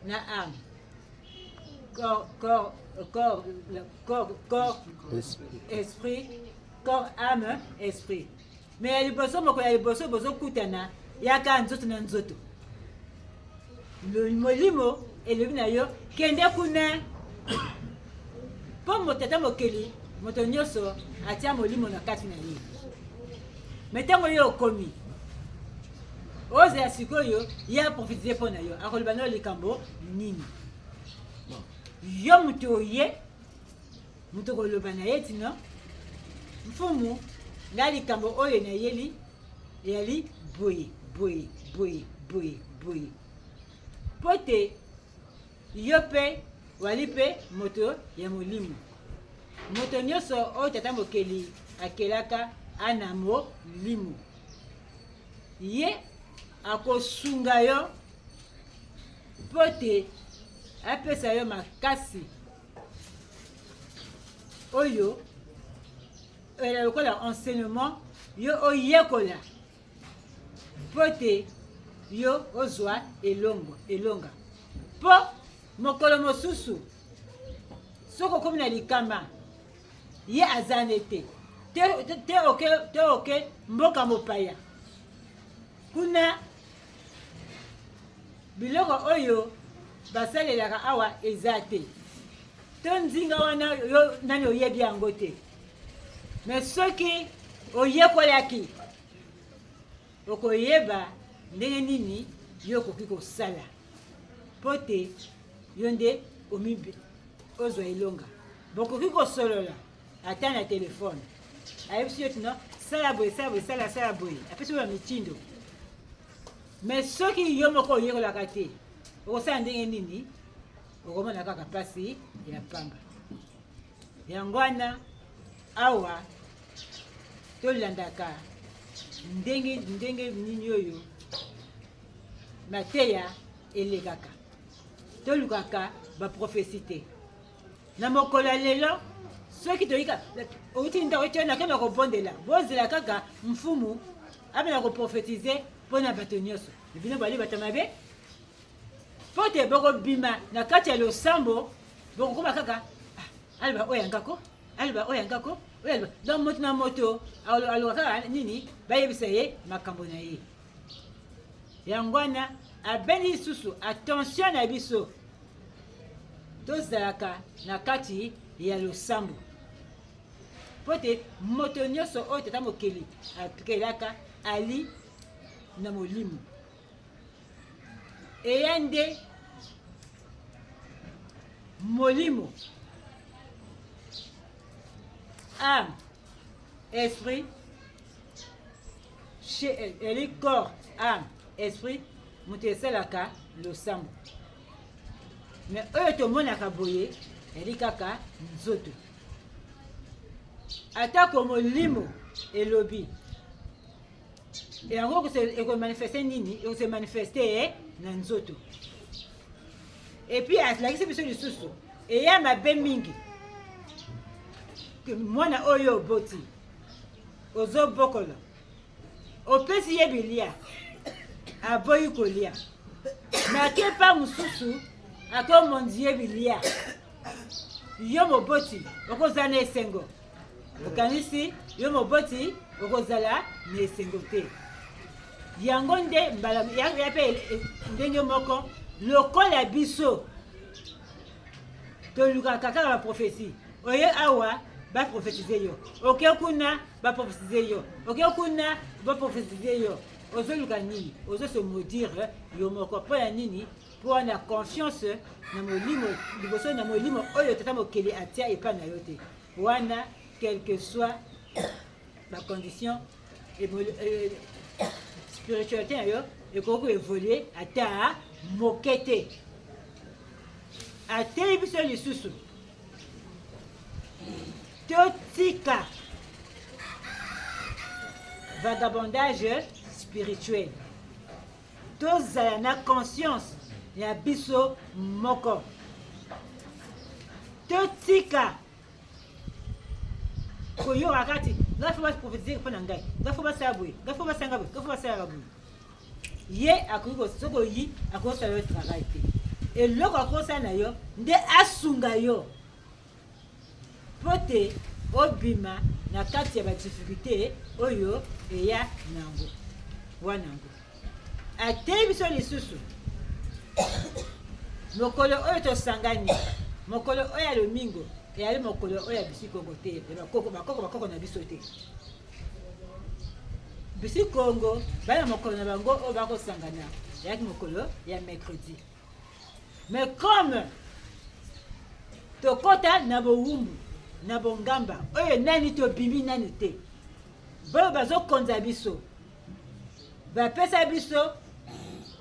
na ame corps, corps, corps, corps, corps, esprit, esprit corps, âme, esprit. Mais ya liboso moko ya liboso bozokutana yaka nzoto na nzoto. Molimo elobi na yo kende kuna mpo moto ata mokeli moto nyonso atia molimo na kati na ye. Me ntango yo okomi ozela sikoyo ye aprofitize mpo na yo akoloba nayo likambo nini yo moto oye moto koloba na ye tino mfumu ngai likambo oyo nayeli eyali boye boye boye boye boye mpo te yo mpe wali mpe moto ya molimo moto nyonso oyo tata mokeli akelaka ana molimo ye akosunga yo mpo te apesa yo makasi oyo ela lokola enseignement yo oyekola mpo te yo ozwa elongo elonga mpo mokolo mosusu soki okomi na likama ye aza ne te te, te oke te oke mboka mopaya kuna biloko oyo basalelaka awa eza te to nzinga wana yo nani oyebi yango te me soki oyekolaki okoyeba ndenge nini yo okoki kosala mpo te yo nde ozwa elonga bokoki kosolola ata na telefone ayebisi yo tino sala boye sala boye sala sala boye apesi yo mitindo me soki yo moko oyekolaka te okosala ndenge nini okomona kaka mpasi ya pamba yango wana awa tolandaka ndenge ndenge nini oyo mateya elekaka tolukaka baprofesi te na mokolo ya lelo soki toyika outi ndako eti nakenda kobondela bozela kaka mfumu abenda koprofetize mpo na bato nyonso bino bali bato mabe mpo te bokobima na kati ya losambo bokokoma kaka ah, aloba oyo yangako aloba oyo yangako oyo aloba donc moto na moto aloba kaka nini bayebisa ye makambo na ye yango wana abendi lisusu attention na biso tozalaka na kati ya losambo mpo te moto nyonso oyo tata mokeli akelaka ali na molimo eya nde molimo âme esprit eli corps âme esprit moto esalaka losambo me oyo tomonaka boye eli kaka nzoto atako molimo elobi. Yango ekomanifeste nini? Ekose manifeste na nzoto. Epuis alakisi biso lisusu eya mabe mingi mwana oyo oboti ozobokola opesi ye bilia aboyi kolia me akepa mosusu akomondi ye bilia yo moboti okozala na esengo okanisi yo moboti okozala na esengo te yango nde mbala ya mpe ndenge moko lokola biso tolukaka kaka baprofesi oye awa baprofetize yo oke kuna baprofetize yo oke kuna baprofetize yo ozoluka nini ozo se maudire yo moko mpo ya nini mpo na confiance na molimo liboso na molimo oyo tata mokeli atia epai na yo te wana quelque soit bacondition euh, spiritualité na yo ekoki koevolue ata moke te ateyi biso lisusu totika vagabondage spirituel tozala na conscience ya biso moko totika koyoka kati ngai fo baprofetize mpo na ngai ngai fo basala boye ngai fo basanga boye ngai fo basalaka boye ye akoki soki oyi akosala yo travail te eloko akosala na yo nde asunga yo mpo te obima na kati ya badifficulté oyo eya nango wana yango ateyi biso lisusu mokolo oyo tosangani mokolo oyo ya lomingo eyali mokolo oyo ya bisikongo te ya bakoko bakoko bakoko na biso te bisikongo bana mokolo na bango oyo bakosangana eyaki mokolo ya mercredi mais comme tokota na bowumbu na bongamba oyo nani tobimi nanu te baoyo bazokonza biso bapesa biso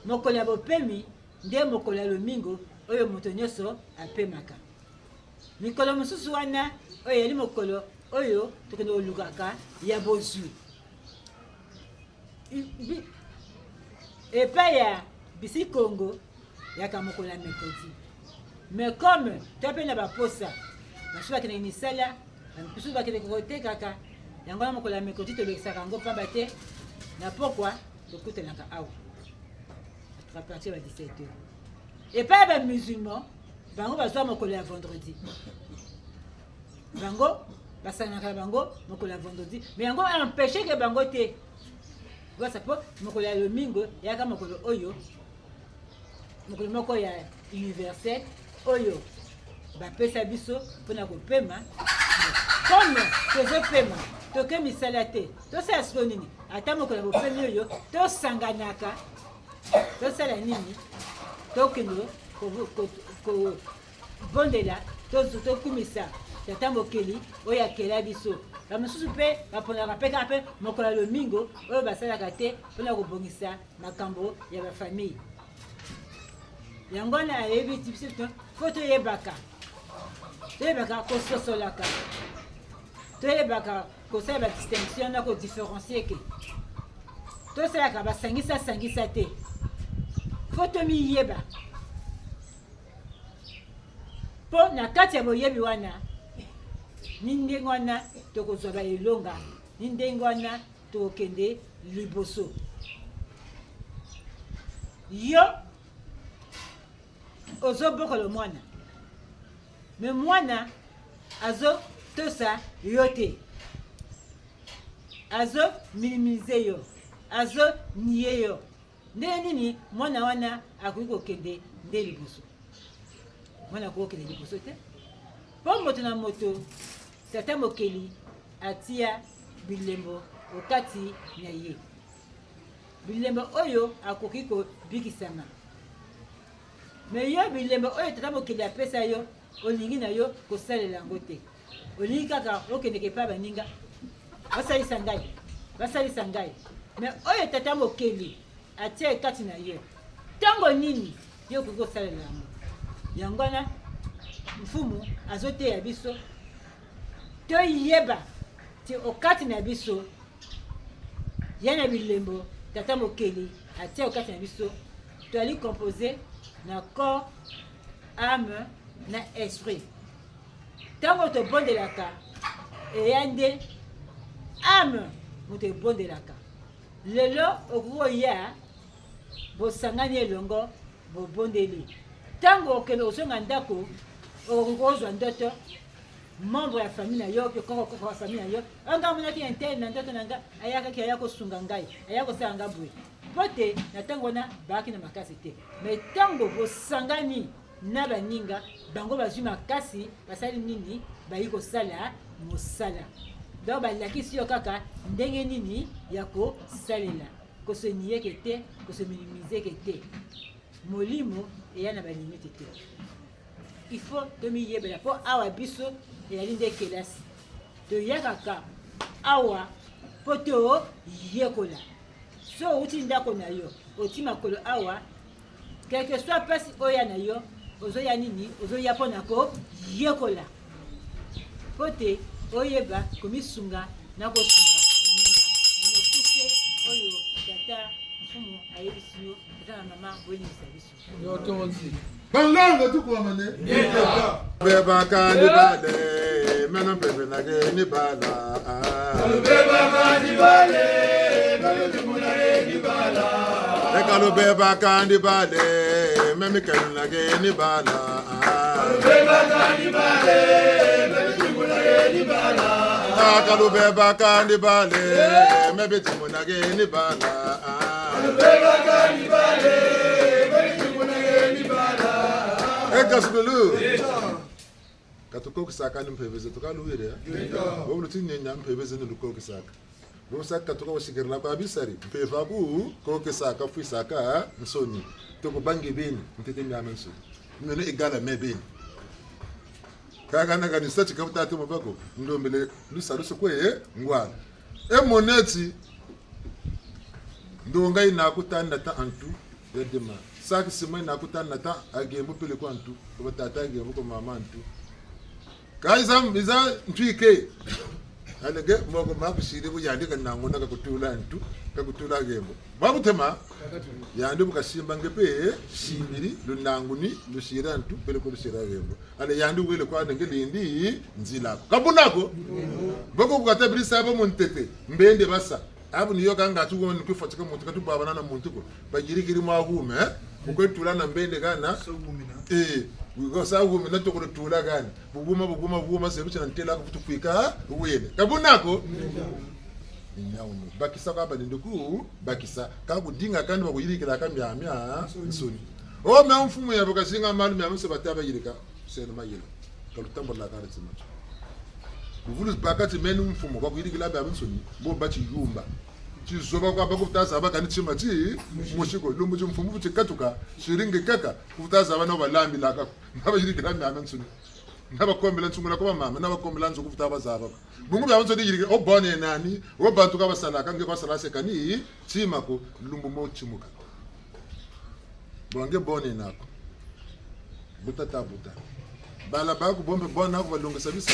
mokolo ya bopemi nde mokolo ya lomingo oyo moto nyonso apemaka mikolo mosusu wana oyo eyali mokolo oyo tokende kolukaka ya bozwi epai ya bisi congo yaka mokolo ya mercredi mais comme to mpe na baposa basusu bakendeke misala basusu bakendeke kotekaka yango wana mokolo ya mercredi tolekisaka yango mpamba te na pokwa tokutanaka awa à partir ya 17 heures epai ya bamusulman bango bazwa mokolo ya vendredi bango basanganaka na bango mokolo ya vendredi mais yango empêche ke bango te basa mpo mokolo ya lomingo eyaka mokolo oyo mokolo moko ya universel oyo bapesa biso mpona kopema comme tozopema toke misala te tosala sikoyo nini ata mokolo ya bopemi oyo tosanganaka tosala nini tokende kobondela tokumisa tata mokeli oyo akela biso bamosusu mpe baponaka mpe kaka mpe mokolo ya lomingo oyo basalaka te mpona kobongisa makambo ya bafamille yango wana ayebi biso fo toyebaka toyebaka kososolaka toyebaka kosala badistinction na kodifferencie ke tosalaka basangisa sangisa te fo tomiyeba mpo na kati ya boyebi wana ni ndenge wana tokozwa baelonga ni ndenge wana tokokende liboso yo ozobokola mwana me mwana azotosa yo te azo minimize yo azo nie yo ndenge nini mwana wana akoki kokende nde liboso mwana akoki kokende liboso te mpo moto na moto tata mokeli atia bilembo okati na ye bilembo oyo akoki kobikisama me yo bilembo oyo tata mokeli apesa yo olingi na yo kosalela yango te olingi kaka okendeke epai baninga basalisa ngai basalisa ngai me oyo tata mokeli atia kati na yo ntango nini yo okoki kosalela yango yango wana mfumu azoteya biso toyeba ti okati na biso. Ya na bilembo Tata Mokeli atia kati na biso, toyali compose na corps, ame na esprit. Ntango tobondelaka, eya nde ame moto ebondelaka. Lelo okoki koya bosangani elongo bobondeli, ntango okende kozonga ndako okoki kozwa ndoto membre ya famille na yo mpe koko koko ya famille na yo oyo ngai amonaki intel na ndoto na ngai ayakaki aya kosunga ngai aya kosala ngai boye mpo te na ntango wana bayaki na makasi te me ntango bosangani na baninga bango bazwi makasi basali nini bayi kosala mosala donc balakisi yo kaka ndenge nini ya kosalela kosoniyeke te kosominimizeke te molimo eya na balimite te il faut tomiyebela mpo awa biso eyali nde kelasi toyakaka awa mpo toyekola so outi ndako na yo oti makolo awa quelque soit mpasi oya na yo ozoya nini ozoya mpo na koyekola mpo te oyeba komisunga na kosunga moninga na mokuse oyo tata mfumu ayebisi yo tata na mama boyebisa biso Balanga tukwamane. Beba kandi bale, mena bebe na ge ni bala. Beba kandi bale, mena bebe na ge ni bala. Ekalo beba kandi bale, memi kanu na ge ni bala. Beba kandi bale, memi timu na ge ni bala. Akalo beba kandi bale, memi timu na ge ni bala. Beba kandi bale, memi timu na ge ni bala. Ekasukulu. Katukokisaka ni mpheveze tukaluwile. Wobulutsinyenya mpheveze ni lukokisaka. Bosaka katuka oshikirila kwa bisari mpeva ku kokisaka fwisaka nsoni tokubangi beni ntete myama nsoni mino igala me beni kaka na kanisa chikabutate mubako ndombele lusalusu kwe ngwana emoneti ndonga inakutanda ta antu yadima saki sima inakutanda ta agembo pele kwa antu obatata agembo kwa mama antu kaiza iza ntwike alege moko makushire buyandika nangona kakutula ntu kakutula gembo bakutema yandi bukashimba ngepe shimiri lunanguni lushira ntu pele kulushira gembo ale yandi wele kwa nenge lindi nzilako kabunako boko bukata birisa bo muntete mbende basa abu niyo kanga tuwo ni kufatika muntu katubabana na muntu ko bagirikiri mwagume ukwetula na mbende kana wikosa gumina tokulutula kana buguma buguma buguma sebuchana ntela kutukwika wene kabunako inyauno bakisa kwaba ninduku bakisa kakudinga kandi bakuyirikira kamyamya nsoni o mya mfumu yabo kasinga malu mya mse bataba yirika seno mayila kalutambo la kana tsimacho buvulu bakati menu mfumu bakuyirikira bya nsoni bo bachiyumba chizoba kwaba kutaza bakani chima chi mushiko lumbu chimfumu chikatuka shiringi kaka kutaza bana balambi laka nabayirikira mya nsoni nabakombela nsungula kwa mama nabakombela nzuku kuta bazaba bungu bya nsoni yirikira obone nani obantu kabasalaka nge kwasala sekani chima ko lumbu mo chimuka bonge bone nako buta ta buta bala baku bombe bona ko balungisa bisa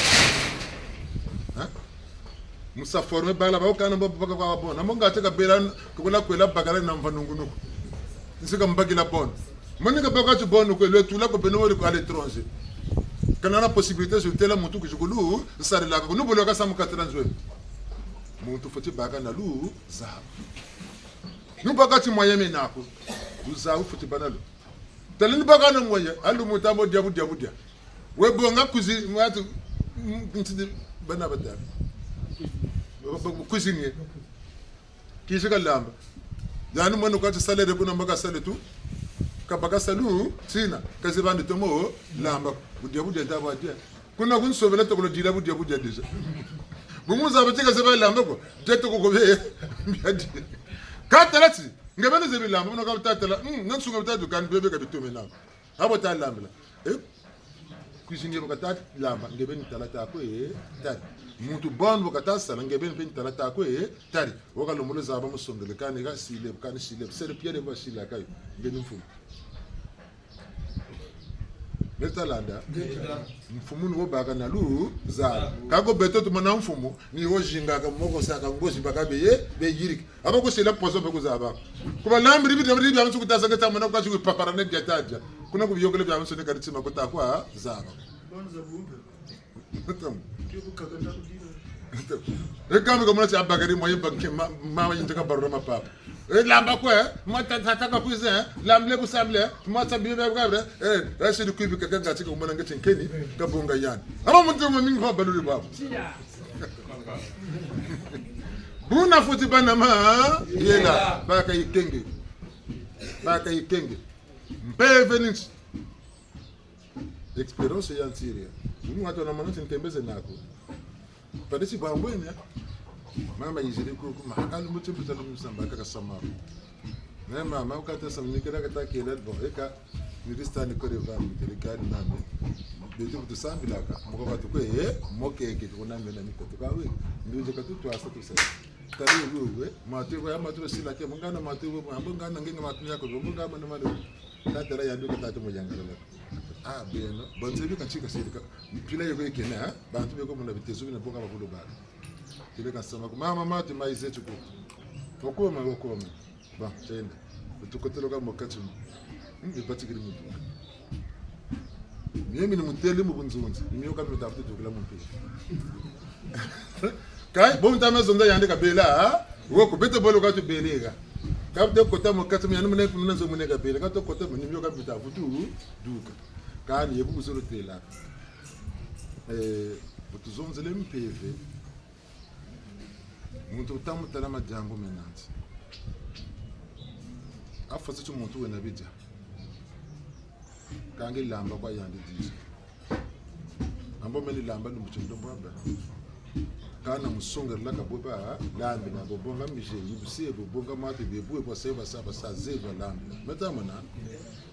ha musa forme bala ba kana bo baka kwa bona monga teka bela kola kwela bakala na mvanungunuku nsika mbakila bona moninga baka tu bona ko le tula ko beno ko à l'étranger kana na possibilité je tela mutu ku jukulu sarila ko nubulo ka samu katela nzwe muntu foti baka na lu za nubaka ti moyen menako luzawu foti banalo talini baka na moyen alu mutambo dia budia budia we bonga kuzi mwatu ntidi bana bata cuisinier kishika lamba yani mwana kwati salere kuna mbaka sale tu kabaka salu tina kazi bandi tomo lamba budia budia ndabo adia kuna kunsobela tokolo dila budia budia deja bumuza abatika seba lamba ko jeto ko be biadi katalati ngebele zebi lamba mona katatala nansunga bitatu kan bebe kabitume lamba abo ta lamba eh cuisinier bokata lamba ngebeni talata ko e tari muntu bon bokata sala ngebeni pe talata ko e tari wokalomolo zaba musongele kani ka sile kani sile sele piere ba sila kayo ngeni mfumu Netalanda mfumu ni wobaka na lu zala kako beto tumana mfumu ni wojingaka moko saka ngozi baka beye beyirika aba kusela poso be kuzaba kuba lambiri bi lambiri bya msuku tasa keta mona kwachi kupapara ne byataja kuna kubiyokele bya msuku ne karitsima kutakwa zaba Bonza bumbe. Tam. Kuyokukakata kudira. Ekambi komona ti abakari moye banke ma yinta barro ma papa. E lamba kwe ma ta ta ta kuze lamble ku samble ma ta bi ba ba e rashidi kubi ka ganga tika umona ngati nkeni ka bonga yani. Aba muntu mo mingi fa baluri babo. Buna futi bana ma yela baka ikenge. Baka ikenge. Mpeve ninchi. Experience ya ntiria. Mungu hata na manati ntembeze nako. Padisi bwambwenya mama yizire kuku mahakali mutimbu talu musamba kaka samaru. Ne mama ukata samnikira kata kela bon eka niristani kore va miterekani name. Betu kutusambilaka muko katukwe e mokeke kuna mena mikoto kawe nduje katutu asa tusa. Tari wewe matu ya matu sila ke mungana matu wewe mungana ngenga matu yako mungana na matu. Tatara yanduka tatu mujangala. Ah beno bonzebi kachika sirika pila yoko ikena bantu beko muna bitezo bina boka bakulu baka. Tile kasema ku mama matu maize chuku. Okoma okoma. Ba tenda. Tukotelo ka mokati. Ipatikiri mutu. Mimi ni muteli mubunzunzi. Mimi ka mutafuta tukula mumpisha. Kai bom tama zonda yande kabela ha. Woko bete bolo ka tu belega. Ka te kota mokati mi anu mune mune zo mune kabela ka to kota mune mimi ka mutafuta duka. Kani yebu kuzolo tela. Eh butuzonzele mpeve. Muntu utamutala majambo menanzi. Afasa cho muntu wena bija. Kange lamba kwa yande dije. Ambo meni lamba lumuchindo mbaba. Kana musongerla kaboba lambi na bobonga mije yibuse bobonga mate bebu bo seba saba sa zeba lambi. Metamana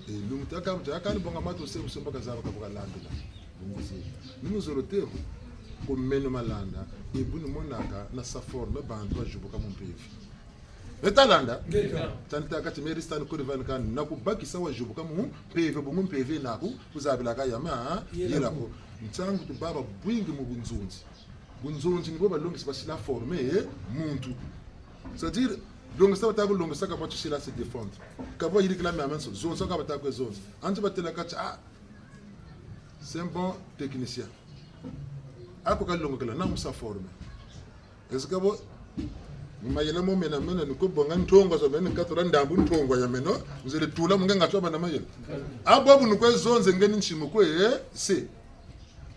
e lumutaka mutaka bonga mate ose musomba kazaba kaboka lambi la. Bunguse. Nimuzorotero kumeno malanda ebuni monaka na saforme bantu bajubuka mumpevi. Etalanda tantaka timeristani kurivan kan nakubakisa wajubuka mu mpeve bungu mpeve naku kuzabilaka yama yelako ntsangu tubaba bwingi mu bunzunzi bunzunzi nibo balongisi basila forme muntu c'est-à-dire longisa bataka kulongisa ka batusila se défendre kabo yirikila mamenso zonsa ka bataka zonsa anti batela kacha ah c'est un bon technicien ako kalongokela na musa forme est-ce que bo mayele mo mena mena ni ko bonga nthongwa so mena nkatora ndambu nthongwa ya meno nzele tula munge ngatswa bana mayele abobu ni kwezonze ngeni nchimo kwe se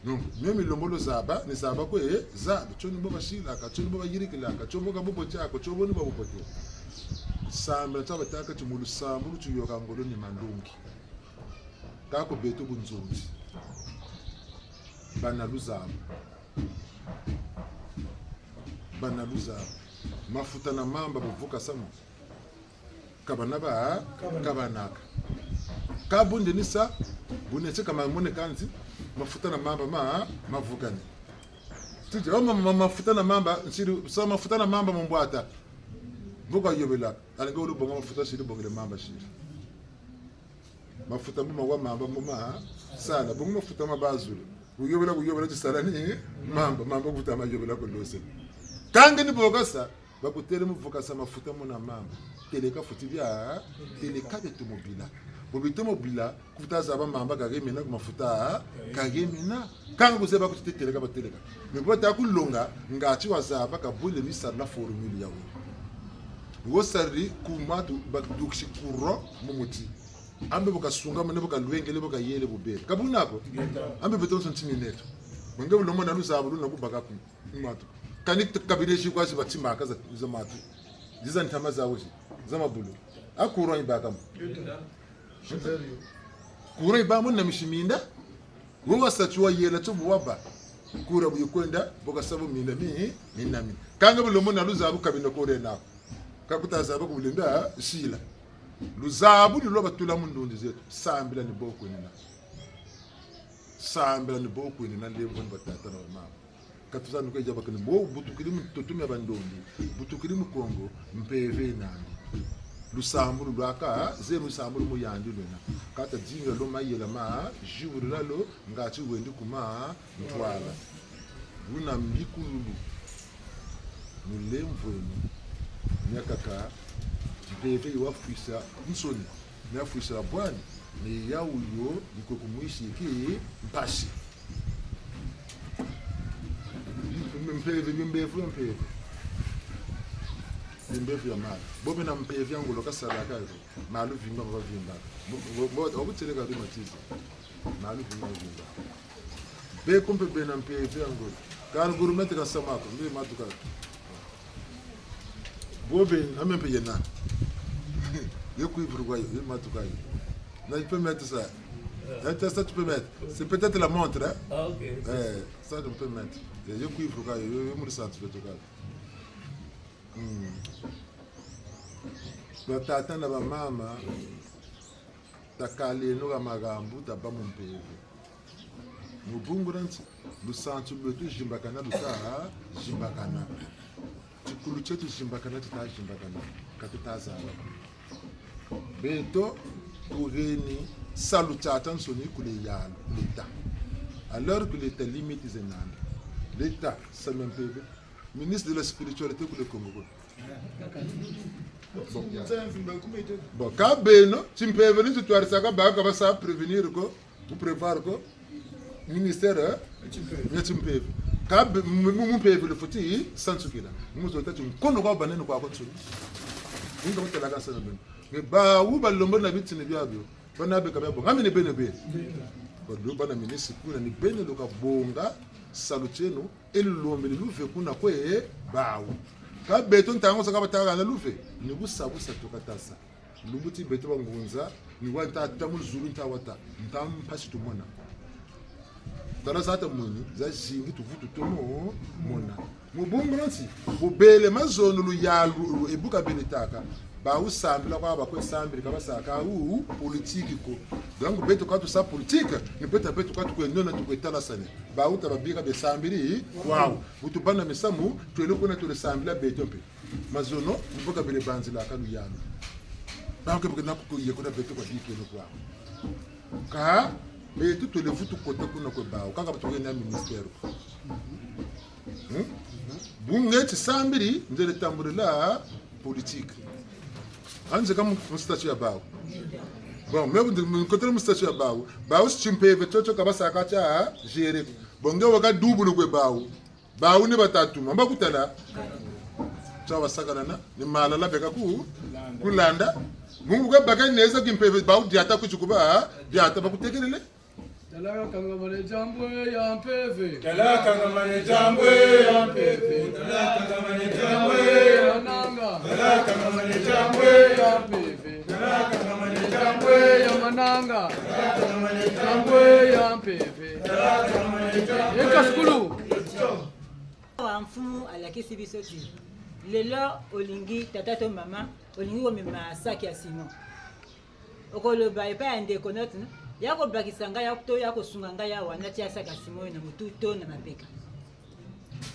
donc mimi lombolo zaba ni zaba kwe zaba choni bo bashila ka choni bo bayirikila ka choni bo ka bobo chako choni bo ni bobo te samba tsaba taka chimulu sambu chuyoka ngolo ni mandungi kako betu bunzunzi bana luzaba bana luzaba mafuta na mamba buvuka samo kabana ba kabanaka kabunde nisa bunetse kama mone kanzi mafuta na mamba ma mavukani tuje o mama mafuta na mamba nsiri sa mafuta na mamba mumbwata mbuka yobela alinga ulu bonga mafuta siri bongele mamba siri mafuta muma wa mamba muma sala bonga mafuta mabazulu kuyobela kuyobela tisala ni mamba mamba kuta mayobela kolose kange ni bokasa bakutele muvukasa mafuta muna mamba teleka futi bya teleka betomobila bobitomobila kufuta zaba mamba kagemena ku mafuta kagemena kanga kuzeba kuti teleka bateleka mebota kulonga ngachi wazaba kabule misala formule yawe wosari kumatu bakduksi kuro mumuti ambe bokasunga mene bokalwengele bokayele bubele kabunako ambe betonso ntimineto bange bulomo na luzabo luna kubaka matu kani kabile shi kwasi batimaka za za matu ziza ntama zawo shi za mabulu akuro ibaka mu kuro ibamu na mishiminda wowa sachuwa yela tubu waba kura buyikwenda bokasabo minda mi minami kanga bulomo na luzabo kabino kore nako kakutazaba kubulinda shila luzabu ni loba tula mundundi zetu sambila ni bokweni na sambila ni bokweni na lembo ni batata na mama katuzani kweja bakini bo butukili mututumya bandondi butukili mukongo mpeve nandi Lusambulu lwaka ze lusambulu muyandi lwena kata jinga lo mayela ma jiwurula lo ngachi wendi kuma ntwala luna mbikululu mulemvwenu nyakaka mpeve iwafwisa nsoni miafwisa bwani ne yauyo ikwekumwishiki mpasi mpeve bimbevu ya mpeve bimbevu ya mali bobe na mpeve ya ngolo kasalaka yo malu vimba bavimba obuteleka bi matizi malu vimba vimba beko mpe bena mpeve ya ngolo kan gurumete kasamako mbi matuka bobe amempe yena yo kuivurwa yo matuka yo na tu peux mettre ça. Ça, tu peux mettre. C'est peut-être la montre. Hein? Ah, ok. Eh, ça, tu peux mettre. Yo kuivurwa yo yo muri centre tout cas. Batata na bamama takaleno ka makambo taba mumpeve mubungura nti lusantu lwetu jimbakana lutaa jimbakana chikulu chetu jimbakana chitaa jimbakana katutazala beto tureni salutata nsoni kule yalo l'état alors que l'état limite zenana l'état c'est même PV ministre de la spiritualité kule Congo. Bon ka beno chimpeve ni tutwarisaka baka basa prévenir ko ou prévoir ko ministère ya chimpeve ka mumpeve le futi sansukila muzota chinkono kwa banene kwa ko tsuni inga kutela ka sana beno me ba wu balombo na bitini byabyo bana be kabya bonga mine bene be balo bana ministre kuna ni bene loka bonga salucheno elulombe luve kuna kwe bawu ka beto ntango saka bataka na luve ni busabusa tokatasa lumbuti beto bangunza ni wanta tamu zulu ntawata ntampasi tumona tala zata muni za zingi tuvutu tomo mona mubungu nonsi bubele mazono luyalu ebuka benetaka bausambila kwa bakwesambila kabasaka u politique ko donc beto ka tusa politique ni beta beto ka tukwenona tukwetala sane bauta babika besambili wawu butu bana misamu twele kuna tulesambila beto mpe mazono mboka bele banzila kalu yalo banke beke nakuye kuna beto kwa dikelo kwa ka beto twele futu kota kuna kwe bawo kaka batukena ministère bunge tisambili nzele tambulila politique anze kama mustatut ya bawo bon me nkotere mustatut ya bawo bawo sichimpeve chocho kabasaka cha gere bonge waka dubulu kwe bawo bawo ne batatuma mbakutala cha basakana ni malala beka ku kulanda mungu ka baka neza kimpeve bawo diata kuchikuba diata bakutekelele Talaka kangamane jambwe ya mpeve. Talaka ngamane jambwe ya mpeve. Talaka ngamane jambwe Ya nanga. Talaka ngamane jambwe Ya mpeve. Talaka ngamane jambwe Ya mananga. Talaka ngamane Jambwe ya mpeve. Talaka ngamane jambwe Ekaskulu. Awa mfumu alakisi biso ti lelo olingi tata to mama olingi komema saki ya ciment okoloba epai ya ndeko note ya kobakisa ngai to ya kosunga ngai awa natia saki ya ciment oyo na motu to na mapeka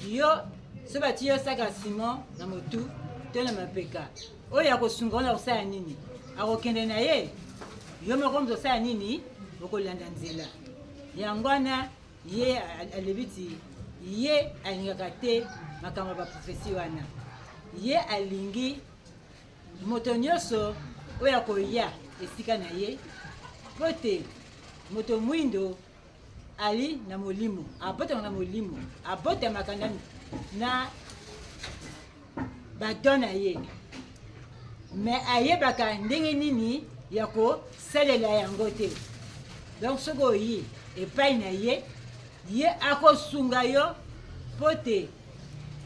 yo so batie yo saki ya ciment na motu to na mapeka oyo ya kosunga wana kosala nini akokende na ye yo moko moto osala nini okolanda nzela yango wana ye alobi ti ye alingaka te makambo ya baprofesi wana ye alingi moto nyonso oyo akoya esika na ye po te moto mwindo ali na molimo abotamaka na molimo abotamaka na badon na ye me ayebaka ndenge nini ya kosalela yango te donc soki oyi epai na ye ye akosunga yo po te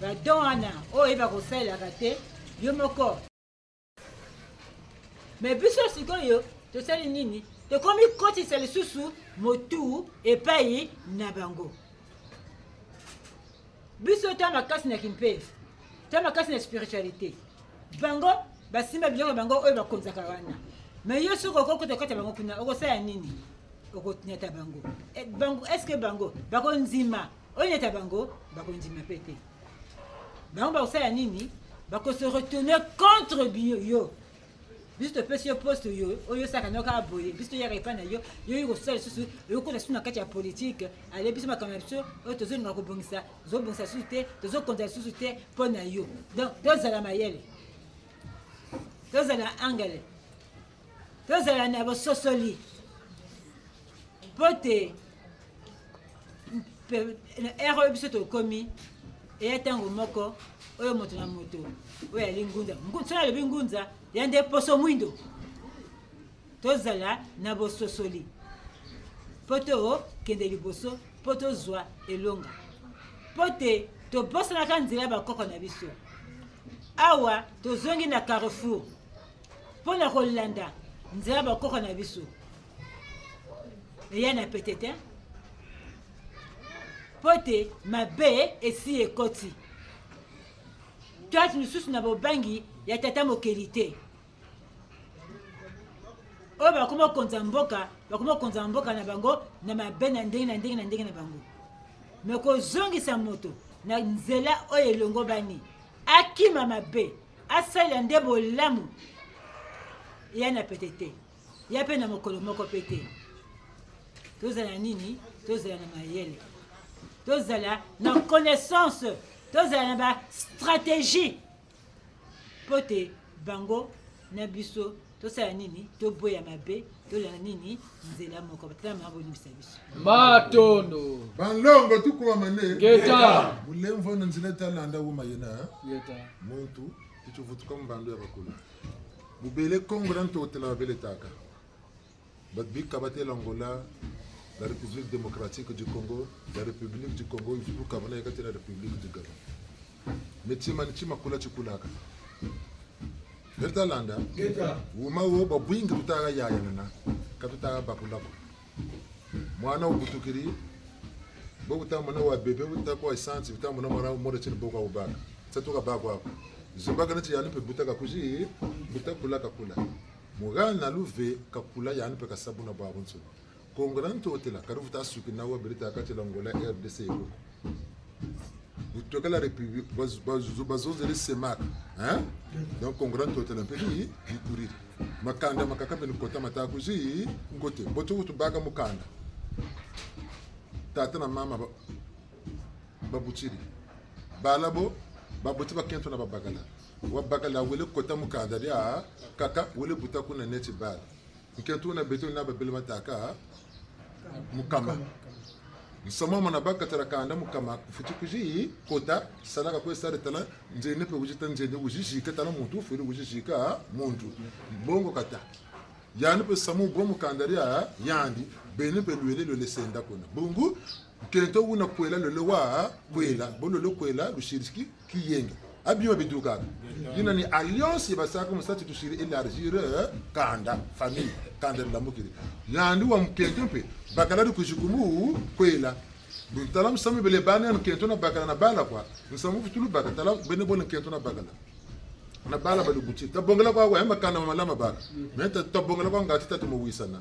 badon wana oyo oyeba kosalelaka te yo moko me biso sikoyo tosali nini tokomi kotisa lisusu motu epai na bango biso ta makasi na kimpeve ta makasi na spiritualité bango basimba biloko bango oyo bakonzaka wana me yo soki okokota kati ya bango kuna okosala nini okonyata bango bango est-ce bango bakondima onyata bango bakondima mpe te bango bakosala nini bakose retourner contre yo. Biso topesi yo poste oyo oyo osaka no kaka boye, biso toyaka epai na yo, yo oyi kosala lisusu, okota lisusu na kati ya politike. Ale biso makambo na biso oyo tozolinga kobongisa, tozobongisa lisusu te, tozokonza lisusu te mpo na yo. Donc tozala mayele, tozala angele, tozala na bososoli mpo te ere oyo biso tokomi eya ntango moko oyo moto na moto oyo ali ngunza. Soki alobi ngunza ya nde poso mwindo. Tozala na bososoli mpo tokende liboso, mpo tozwa elonga, mpo te tobosanaka nzela ya bakoko na biso. Awa tozongi na carrefour mpo na kolanda nzela ya bakoko na biso. Eya na pete te, mpo te mabe esi ekoti. Toati lisusu na bobangi ya tata mokeli te. Oyo bakoma kokonza mboka, bakoma kokonza mboka na bango na mabe na ndenge na ndenge na ndenge na bango. Me kozongisa moto na nzela oyo elongobani, akima mabe, asalela nde bolamu, eya na pete te, ya mpe na mokolo moko mpe te. Tozala nini? Tozala na mayele, tozala na connaissance, tozala na ba stratégie mpo te bango na biso tosala nini? Toboya mabe, tolanda nini? Nzela moko. Batala mama, bolimbisa biso. Matondo Banlongo tukuwa mane. Ngeta. Mulemvo na nzela talanda wuma yena. Ngeta. Muntu tichuvutuka mbandu ya bakulu. Bubele Congo na ntotela babele taka. Batbika batela Angola, la République démocratique du Congo, la République du Congo, ivutuka bana yakati la République du Gabon. Metima ni chima kula chikulaka. Bertalanda. Ngeta. Wuma wo babwingi tutaka yaya nana. Katutaka bakulako. Mwana ubutukiri bo butamona wa bebe butakwa essence butamona mwana mora chini bokwa ubaka. Satuka bakwa ako. Zimbaka nati yani pe butaka kuji butakula kakula. Mugana luve kakula yani pe kasabuna bwa bunsu. Kongo na ntotela karuvuta asuki na wa berita akatela Angola RDC ekoko. Butokela République bazonzele semak hein? Donc Kongo na ntotela mpe li likuriri. Makanda makaka mpe nikota mataku zi ngote boto kutu baka mukanda. Tata na mama babuchiri. Balabo babuti bakento na babakala. Wabakala wele kota mukanda dia kaka wele buta kuna neti bala. Nkentu na beto na babele mataka mukama. Nsoma na bakatala kanda mukama futi kuji kota salaka kwe sare tala nzene pe kujita nzene kujishika tala muntu fuli kujishika muntu bongo kata yani pe samu bwo mukanda ria yandi bene pe lwele lwele senda kuna bungu kento una kwela lwele wa kwela bololo kwela lushiriki kiyenge abima biduka yina ni alliance basaka musati tushiri élargir kanda famille kanda lamukiri yandi wa mkento mpe bakala kujukumu kwela buntala musami bele bana nkento na bakala na bala kwa nsamu futulu bakatala bene bone nkento na bakala na bala balubuti tabongela kwa kwa makana malama baka mais tabongela kwa ngati tatu mowisana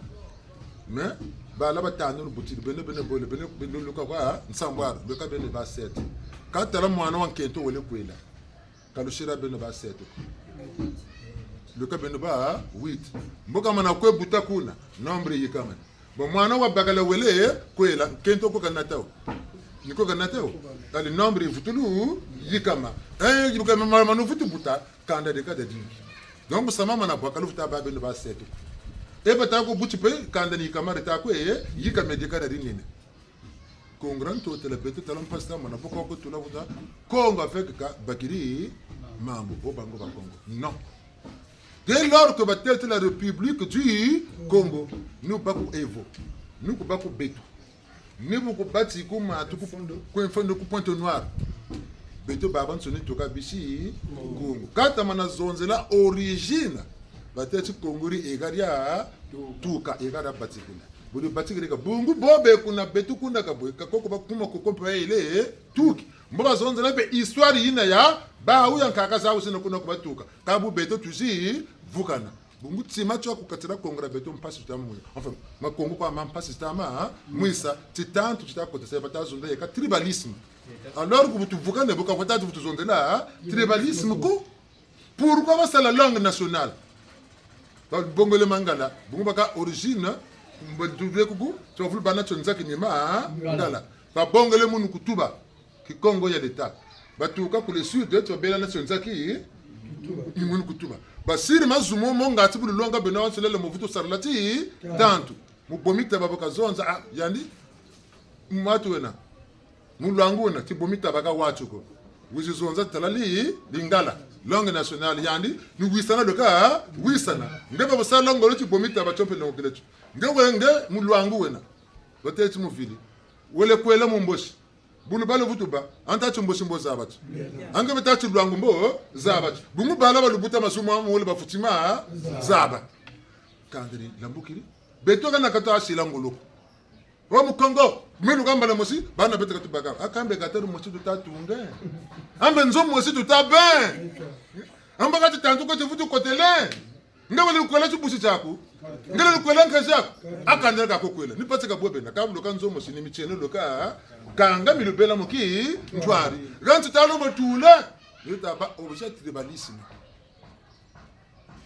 mais bala batanu lubuti bene bene bole bene luka kwa nsambwara luka bene ba sete katala mwana wa nkento wele kwela kalushira bene ba sete luka bene ba 8 mboka mana kwe buta kuna nombre yikamana bo mwana wa bakala wele kwela nkento ko kanatao niko kanatao ali nombre futulu yikama eh yibuka mama manu futu buta kanda de kada dingi donc sama mana bwa kalu futa ba bene ba sete e bata ko buti pe kanda ni kamare ta ko e yikame de kada dinene Kongran to tele bete talon pasta mana boko ko tula buta Congo avec ka bakiri mambo bo bango ba Congo non. Dès lors que batete la République du Congo nous baku Evo nous ku baku Betu ni buku bati ku matu ku ku ku Pointe Noire beto baba nsoni toka bisi Congo kata mana zonzela origine batete Kongori egaria tuka egara batikuna buli batikirika bungu bobe kuna betu kuna kabwe kakoko bakuma kokompa ile tuki mboka zonzela pe histoire yina ya ba uya nkaka za usina kuna kubatuka kabu beto tuzi vukana bungu tsima twa kukatira kongra beto mpasi tamu enfin makongo kwa mampasi tama mwisa titantu titakota se batazunda yeka tribalisme alors que tuvukane boka kwata tuzondela tribalisme ko pourquoi ba la langue nationale? Babongole mangala bungu baka origine mbadule kuku tobavulu bana tshonzaki nima ngala babongole munu kutuba kikongo ya leta batuka kule sud tobela na tshonzaki munu kutuba basiri mazumo mongati bululonga beno wanselele movutu sarala ti tantu mubomita babakazonza ah, yandi mwatu wena Mulwangu wena tibomita baka wachuko wizizonza talali lingala langue nationale yandi ni wisana loka wisana nge babosala ngolo tibomita bachompe longo kilecho nge wenge mulwangu wena batechi muvili wele kwela mumboshi bulu balo vutuba anta chimboshi mbo zabachi ange betachi lwangu mbo zabachi bungu bala balubuta masumu amole bafutima zaba kandri lambukili betoka nakata asila ngoloko o mukongo minu kamba na mosi bana bete katubaka akambe katari mosi tutatunge ambe nzo mosi tutabe amba kati tantu ko tifutu kotele ngebe likwela chibusi chaku ngele likwela nkashaku akandela kakokwela nipatse kabwebe na kabulo ka nzo mosi ni michene loka kanga milubela moki ntwari ganti talo motula yotaba objet tribalisme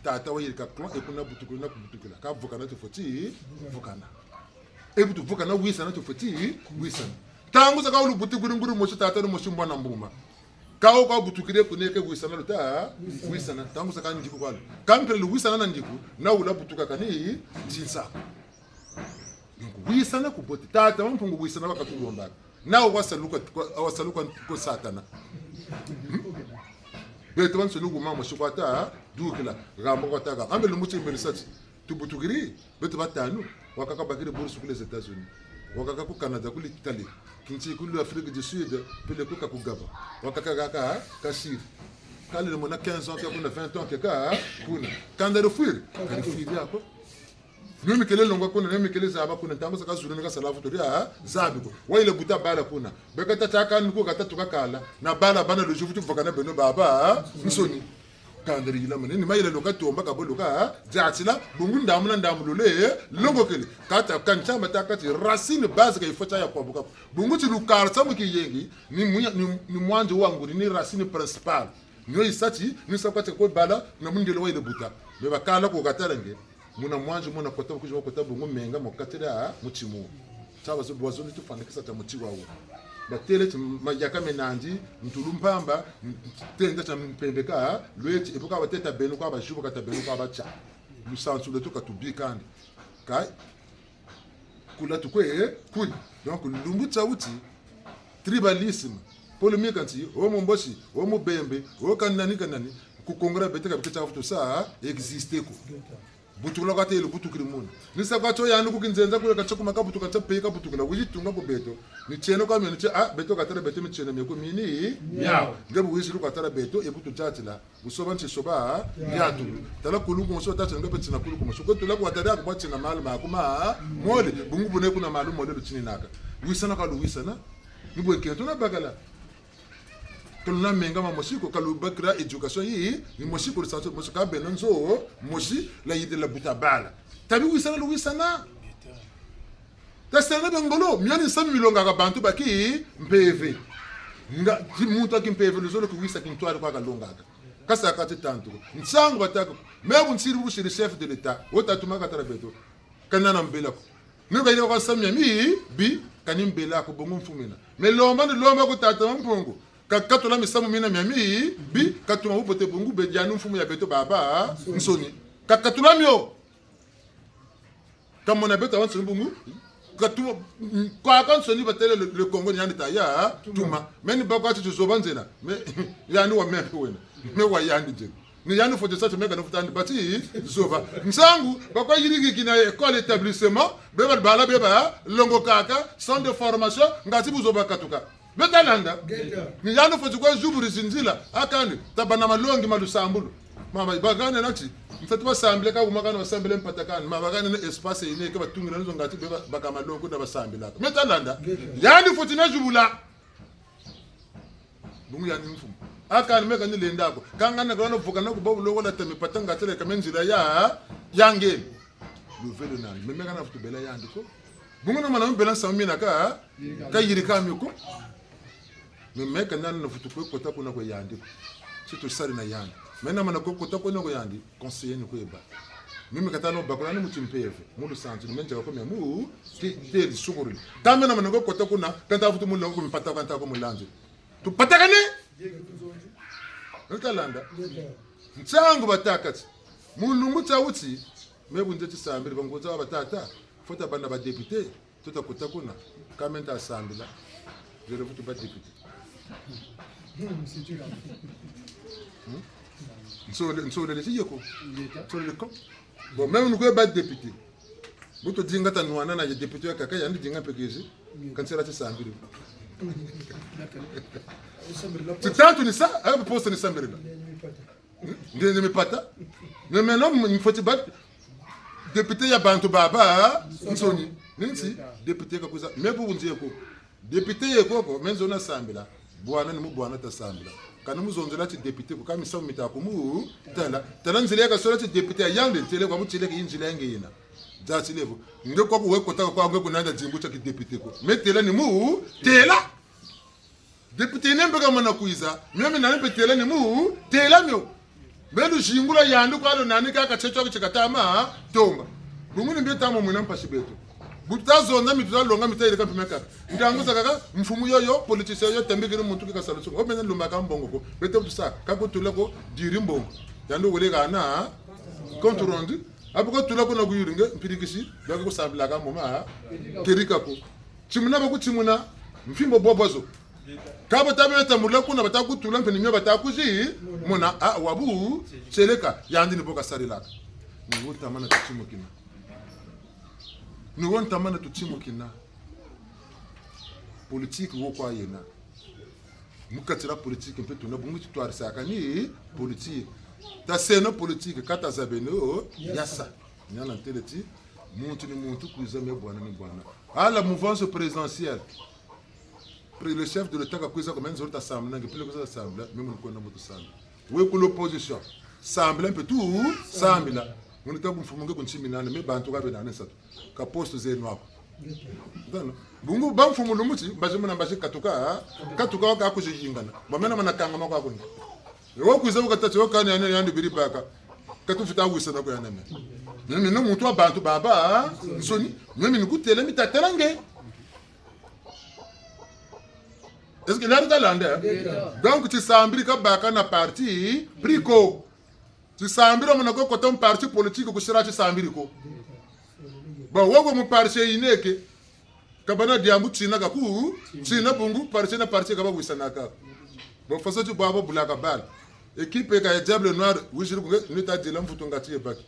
tata wa yeleka clan ekuna butukula na kubutukula ka vukana tofoti vukana ebutu vukana wisana tofoti wisana tangu saka ulu butukuli nguru mosi tata no mosi mbwana mbuma kawo ka butukile kuneke wisana luta wisana tangu saka ndiku kwalo kampele lu wisana na ndiku na ula butuka kani nzinsa donc wisana kubote tata wa mpungu wisana wakatulombaka nawo wasaluka wasaluka ko satana beto bansoni kuma mushikwata dukila gambo kwataka ambe lumuchi merisati tubutukiri beto batanu wakaka bakiri bourse kule États-Unis wakaka ku Canada kule Italie kinchi kule Afrique du Sud pele kuka kugaba wakaka kaka kasiri kale mona 15 ans kuna 20 ans keka kuna kanda refuir refuir yako nemi kele longwa kuna nemi kele zaba kuna ntango saka zulu nika salafu tori a zabi ko waile buta bala kuna bekata chaka niko kata tukakala na bala bana lujufu tuvakana beno baba nsoni kandari yila mane ni mayele loka tomba ka boloka jatila bungu ndamuna ndamulule longo kele kata kancha mata kati racine base ka ifota ya kwabuka bungu ti lukar samu ki yengi ni ni mwanje wangu ni racine principale nyo isati ni sakati ko bala na mundelo waile buta me bakala ko katalange muna mwanje muna kota kujima kota bungu menga mokatira muchimu chaba zo bozo ni tufandikisa ta muchiwa wo batele ti mayaka menandi ntulu mpamba tenda cha mpembeka lweti epuka bateta benu kwa bajuba kata benu kwa bacha lusansu letu katubikandi kai kula tukwe kui donc lumbu tsauti tribalisme polémique anti o momboshi o mubembe o kanani kanani kukongora beteka bikecha futu sa existe ko butukula kwa tele butukiri muna nisa kwa cho yanu kukinzenza kule kacho kumaka butuka cha peka butukula wijitunga ko beto ni cheno kwa meni che ah beto katara beto mi cheno meko mini miao ngebu wijiru katara beto ebutu jatila busoba nchi soba yatu tala kuluku muso tacha ngebe china kuluku muso ko tula kwa tada kwa china malu makuma mole bungu bune kuna malu mole luchini naka wisana ka luwisana nibwe kento na bagala kaluna menga ma mosi ko kalu bakra education yi ni mosi ko sanso mosi ka benon zo mosi la yide la butabala tabi wisana lu wisana tasana bengolo miani sami milonga ka bantu baki mpv nga muntu aki mpv luzolo ku wisa kintwari kwa kalonga ka kasa kati tantu nsango bataka me bunsiri bushiri chef de l'état otatuma katara beto kanana mbelako ne ka kwa samia mi bi kani mbela ko bongo mfumina me lomba ni lomba ko tata mpongo kakatola misamu mina mia mi bi katuma upote bongo be janu mfumu ya beto baba nsoni kakatula mio kamona beto awanso mbungu katuma kwa kansoni batele le Congo ni yandi ya tuma meni bakwa ati tuzoba nzela me yani wa me wena me wa yandi je ni yani foto sa tumeka nofutani bati zoba nsangu bakwa yirigi kina école établissement beba bala beba longo kaka centre de formation ngati buzoba katuka betalanda ni yani foto kwa zuburi zinzila akandi tabana malongi malusambulu mama bakane nati mfatu basambile ka kuma kana basambile mpatakani mama bakane ne espace ine ke batungira nizo ngati beba bakamalongo na basambila metalanda yani futi na jubula bungu yani mfumu akani meka ni lendako kangana kana vuka na kuba uloko la temi patanga tele kamenzila ya yange luvelo nani meme kana futu bela yandi ko bungu na mana bela samina ka ka yirika miko meme kana na futu ko kota kuna ko yandi ko surtout sari na yandi mena mana ko kota kuna ko yandi conseiller ni ko eba Mimi katano bakula ni muchimpeve mulu sanzu ni menja ko mu ti ti sukuri tamena manoko kota kuna kanta futu mulongo kumpata kanta ko mulanzu tupatakane ntalanda ntsangu batakati mulungu tsawutsi mebunze tsisambili bangunza batata fota bana ba député tutakuta kuna kamenta asambila lero futu ba député nsolele siyeko nsolele ko bon même nuko ba député buto dinga ta nwana na ye député ya kaka yandi dinga pekezi kansela tsisambili titantu ni sa ayo poste ni sambirila ndende mipata mais maintenant il faut ba député ya bantu baba nsoni ninsi député kakuza mebu unzie ko député yekoko menzona sambila bwana ni mubwana ta sambila kana muzonzela ti député ko kamisa mita ko mu tala tala nzela yakasola ti député ya yande ntele kwa mutile ki inzila yange yina dzatilevo nge kwa kuwekota kwa nge kunanda dzimbu cha ki député ko metela ni mu tela député nembe kama na kuiza mimi na nembe tela ni mu tela myo melu jingula yandu kwalo nani kaka checho chikatama tonga bunguni mbe tamo mwina mpashi beto butazonda mituzalonga mitaile kampime kaka ndanguza kaka mfumu yoyo politicien yo tembekele muntu kikasalo tsunga omena lumba ka mbongo ko bete busa kakutula ko diri mbongo yandu wele kana compte rendu apo tula ko na kuyiringe mpirikisi baka kusambila ka moma kerika ko chimuna bakuchimuna mfimbo bobwazo kabo tabeta mula kuna batakutula mpeni myo batakuzi muna a wabu cheleka yandi ni boka sarilaka ni wotamana tuchimukina ni wontamana tuchimukina politique wo kwa yena mukatira politique mpe tuna bungu tutwarisaka ni politique ta seno politique kata zabeno yasa nyana nteleti muntu ni muntu kuiza me bwana ni bwana ala mouvance présidentielle le chef de l'État kakuiza ko menzo ta sambla ngi pile kuza sambla meme nkwenda mutu sambla we ku l'opposition sambla mpe tu sambla ngoni ta kumfumu nge kunchiminana me bantu kabe nane satu ka poste zenu ako ndano bungu bamfumu lumuti mbaje muna mbaje katuka katuka ka kujingana bamena mana kanga mako akuni wo kuiza ukatati wakani yani yandi biribaka katufita wisa na kuyana me mimi no muntu abantu baba nsoni mimi nikutele mitatelange. Est-ce que l'art landa? Donc tu sambiri ka baka na parti priko. Tu sambiri mo nako koton parti politique ko sira tu sambiri ko. Bon wogo mu parti ineke kabana diambu tsina ka ku tsina bungu parti na parti ka ba wisana ka. Bon faso tu baba bulaka bal. Équipe ka diable noir wijiri ko ni ta dilam futunga ti baki.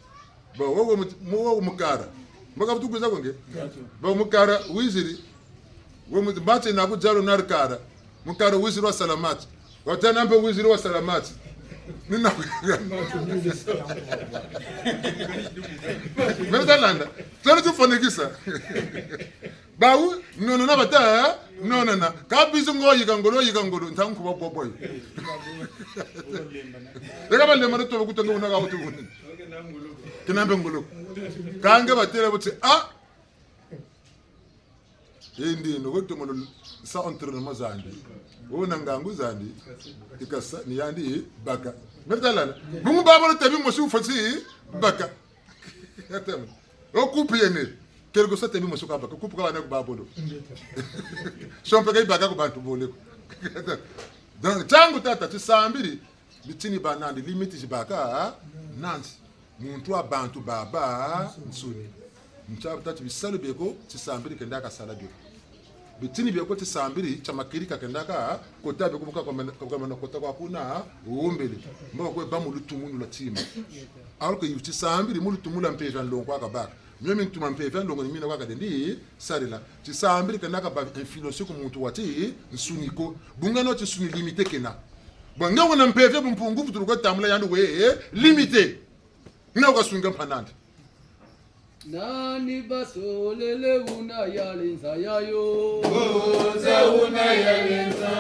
Bon wogo mu wogo mukara. Mbaka futukuza ko nge. Bon mukara wijiri mati na kujalo na kara mukara wiziri wa salamati watana mpe wiziri wa salamati nina mena tena tufanikisa bawu nono na bata nono na kabizu ngoyi kangolo yi kangolo ntangu kuba boboy reka balema to kutonga unaka utu kinambe ngolo kange batela buti ah indi nokuti sa entraînement zandi ona ngangu zandi ikasa ni yandi baka mertalana bungu baba tabi mosu fasi baka o coupe yene quelque soit tabi mosu ka baka coupe ka wana babolo shompe kai baka ko bantu bole donc tangu tata tisambiri bitini banandi limite jibaka nanti muntu abantu baba nsuni mchabutati bisalu byeko tisambiri kenda kasala byeko bitini byeko tisambiri chamakirika kenda ka kota byeko buka kwa kota kwa kuna umbele mbaka kwe ba mulutumunu la tima alors que tisambiri mulutumula mpeja ndongo akabaka mimi ntuma mpeja ndongo ni mina kwa kadendi sarila tisambiri kenda ka ba influence ko muntu wati nsuniko bungano tisuni limité kena banga wana mpeja bumpungu turuko tamula yandu we limité na ukasunga mpanandi Nani basolele una yalenza yayo Oze una yalenza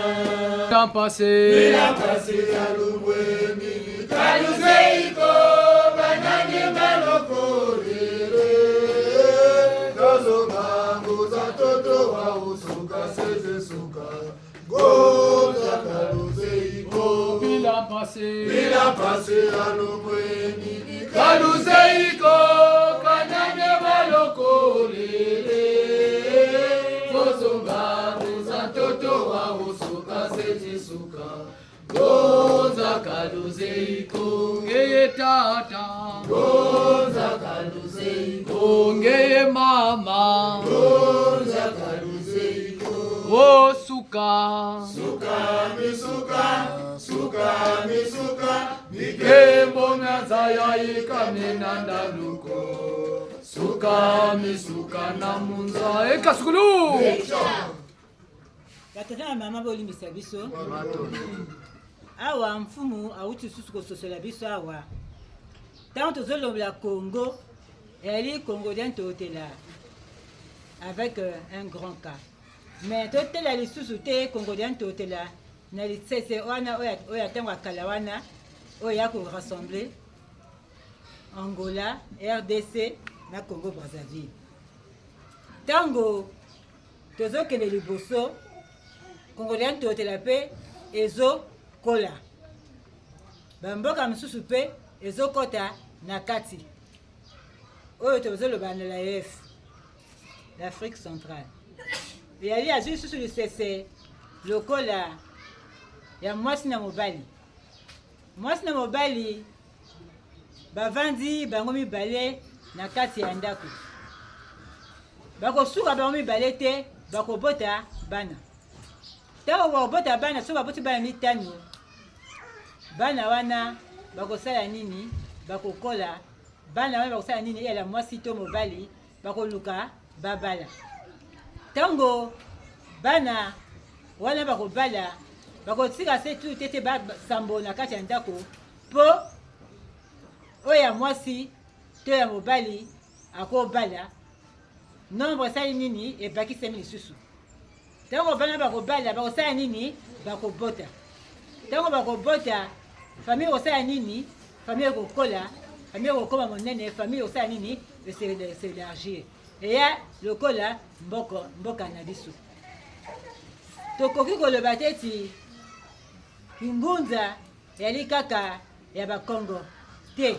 Tampase Bila pase ya lubwe mimi Kaluzeiko banani malokorere Kazo bangu za toto wa usuka seze suka Goza kaluzeiko Bila pase Bila pase ya lubwe mimi Kaluzeiko. tata. Ngunza kaluzeiko. Ongeye mama. Ngunza kaluzeiko. O suka. Suka misuka, suka misuka, Mikembo myanza ya ikaminanda luko. Suka misuka na munza. Ekasukulu. Batata na mama, bolimbisa biso awa. Mfumu awuti lisusu kososola biso awa. Ntango tozolobola Congo, eyali Congo dia Ntotela avec un grand K, mais totela lisusu te Congo dia Ntotela na lisese wana oyo ya ntango ya kala wana, oyo ya korassembler Angola, RDC na Congo Brazzaville. Ntango tozokende liboso, Kongo dia Ntotela mpe ezokola, bamboka mosusu mpe ezokɔta na kati oyo tozoloba na l'AEF, l'Afrique centrale. Eyali azwi lisusu lisese lokola ya mwasi na mobali. Mwasi na mobali bavandi bango mibale na kati ya ndako, bakosuka bango mibale te, bakobota bana. Ntango bakobota bana, soki baboti bana mitano, bana wana bakosala nini? Bakokola. Bana wana bakosala nini? Eyala mwasi to mobali, bakoluka babala. Ntango bana wana bakobala, bakotika se tu te te basambo na kati ya ndako, mpo oyo ya mwasi to ya mobali akobala, nombre esali nini? Ebakisami lisusu. Ntango bana bakobala, bakosala nini? Bakobota. Ntango bakobota, famille ekosala nini? Famille ekokola, famille ekokoma monene, famille ekosala nini? S'élargir, eya lokola mboko mboka na biso. Tokoki koloba te ti kingunza eyali kaka ya Bakongo te.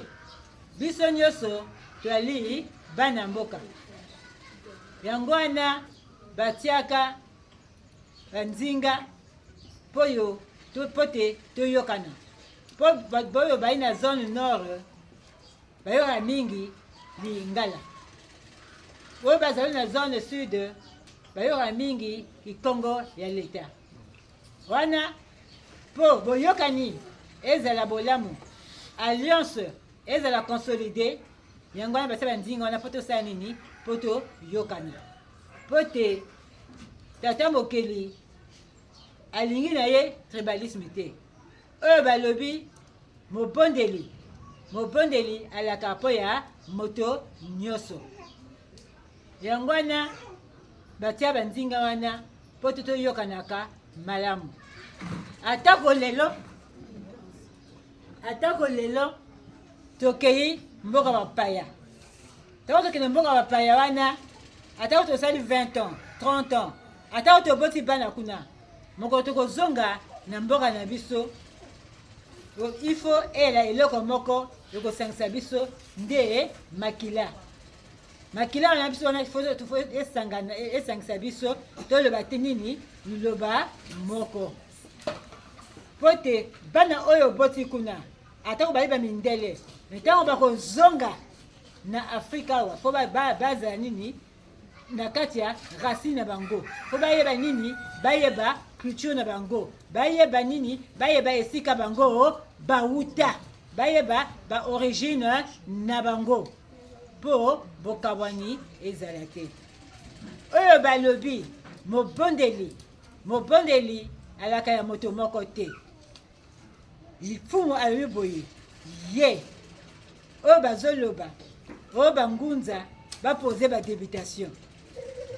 Biso nyonso toyali bana mboka. Yango wana batiaka banzinga mpo mpo te toyokana, mpo boyo bai na zone nord bayoka mingi lingala, oyo bazali na zone sud bayoka mingi kikongo ya leta wana, mpo boyokani ezala bolamu, alliance ezala consolidée. Yango wana basala nzinga wana mpo tosala nini? Mpo toyokana, mpo te tata mokeli alingi na ye tribalisme te. Oyo balobi mobondeli, mobondeli alaka mpo ya moto nyonso. Yango wana batia banzinga wana mpo to toyokanaka malamu. Atako lelo tokei mboka bapaya, ntango tokende mboka bapaya wana, atako tosali 20 ans, 30 ans, atako toboti bana kuna, mokolo tokozonga na mboka na biso, il faut eyela eloko moko ekosangisa biso nde makila. Makila wana biso wana faut esangana, esangisa biso, toloba te nini? Liloba moko, po te bana oyo oboti kuna, atako bayeba mindele, ntango bakozonga na Afrika awa, fo bazala nini na kati ya racine na bango, fo bayeba nini? Bayeba culture na bango, bayeba nini? Bayeba esika bango bawuta, bayeba baorigine na bango, mpo bokabwani ezala te. Oyo balobi mobondeli, mobondeli alaka ya moto moko te. Mfumu alobi boye, ye oyo bazoloba oyo bangunza bapose badéputation,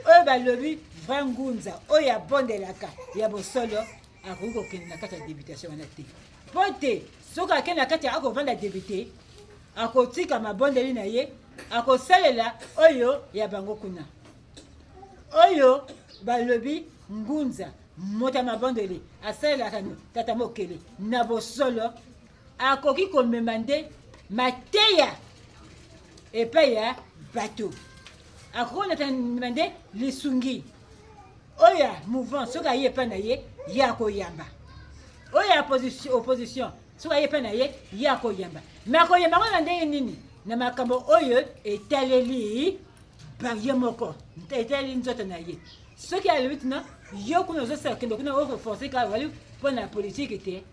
oyo balobi vrai ngunza oyo abondelaka ya bosolo akoki kokende na kati ya députation wana te, mpo te soki akende na kati ya akovanda député, akotika mabondeli na ye, akosalela oyo ya bango kuna. Oyo balobi ngunza moto ya mabondeli asalelaka tata mokeli na bosolo, akoki komema nde mateya epai ya bato, akoki komema nde lisungi oyo ya mouvance. Soki aye epai na ye, ye akoyamba. Oyo ya opposition. Soki aye epai na ye, ye akoyamba. Me akoyamba yango na ndenge nini? Na makambo oyo etaleli ye moko, etaleli nzoto na ye. Soki alobi tina yo kuna ozosala, kende kuna oforce kaka wali mpo na politike te,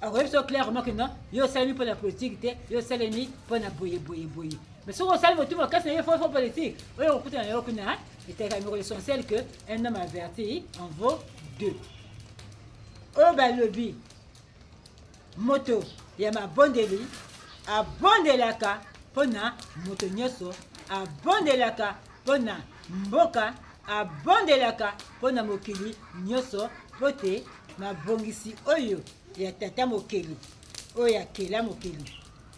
akoyebi biso clairement que non, yo osalemi mpo na politike te, yo osalemi mpo na boye boye boye. Mais soki osali motu makasi na ye fo fo politike oyo okokutana na yo kuna etalaka moko. L'essentiel que un homme averti en vaut deux. Oyo balobi moto ya mabondeli abondelaka mpo na moto nyonso, abondelaka mpo na mboka, abondelaka mpo na mokili nyonso, mpo te mabongisi oyo ya tata mokeli oyo akela mokili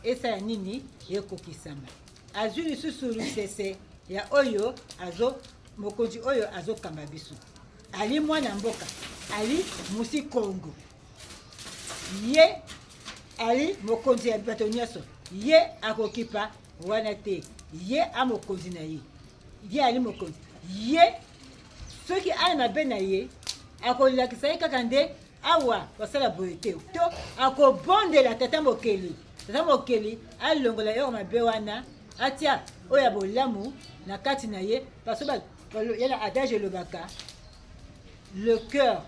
esala nini? Ekokisama. Azwi lisusu lusese ya oyo azo mokonzi oyo azokamba biso, ali mwana mboka, ali musi Kongo, ye ali mokonzi ya bato nyonso, ye akokipa wana te, ye a mokonzi na ye, ye ali mokonzi. Ye soki aya mabe na ye, akolakisa ye kaka nde awa kosala boye te, to akobondela tata mokeli, tata mokeli alongola eloko mabe wana, atia oyo ya bolamu na kati na ye. Parce que yana adage elobaka: le cœur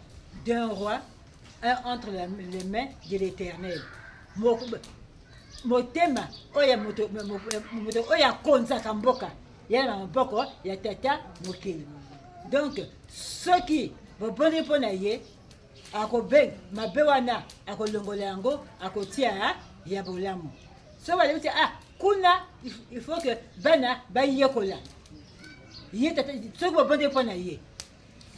d'un roi est entre les mains de l'Éternel. Motema oyo moto oyo akonzaka mboka ya na maboko ya tata mokeli. Donc soki bobondeli mpo na ye, akobenga mabe wana, akolongola yango, akotia ya bolamu. So balobi te, ah kuna il faut que bana bayekola ye tata. Soki bobondeli mpo na ye,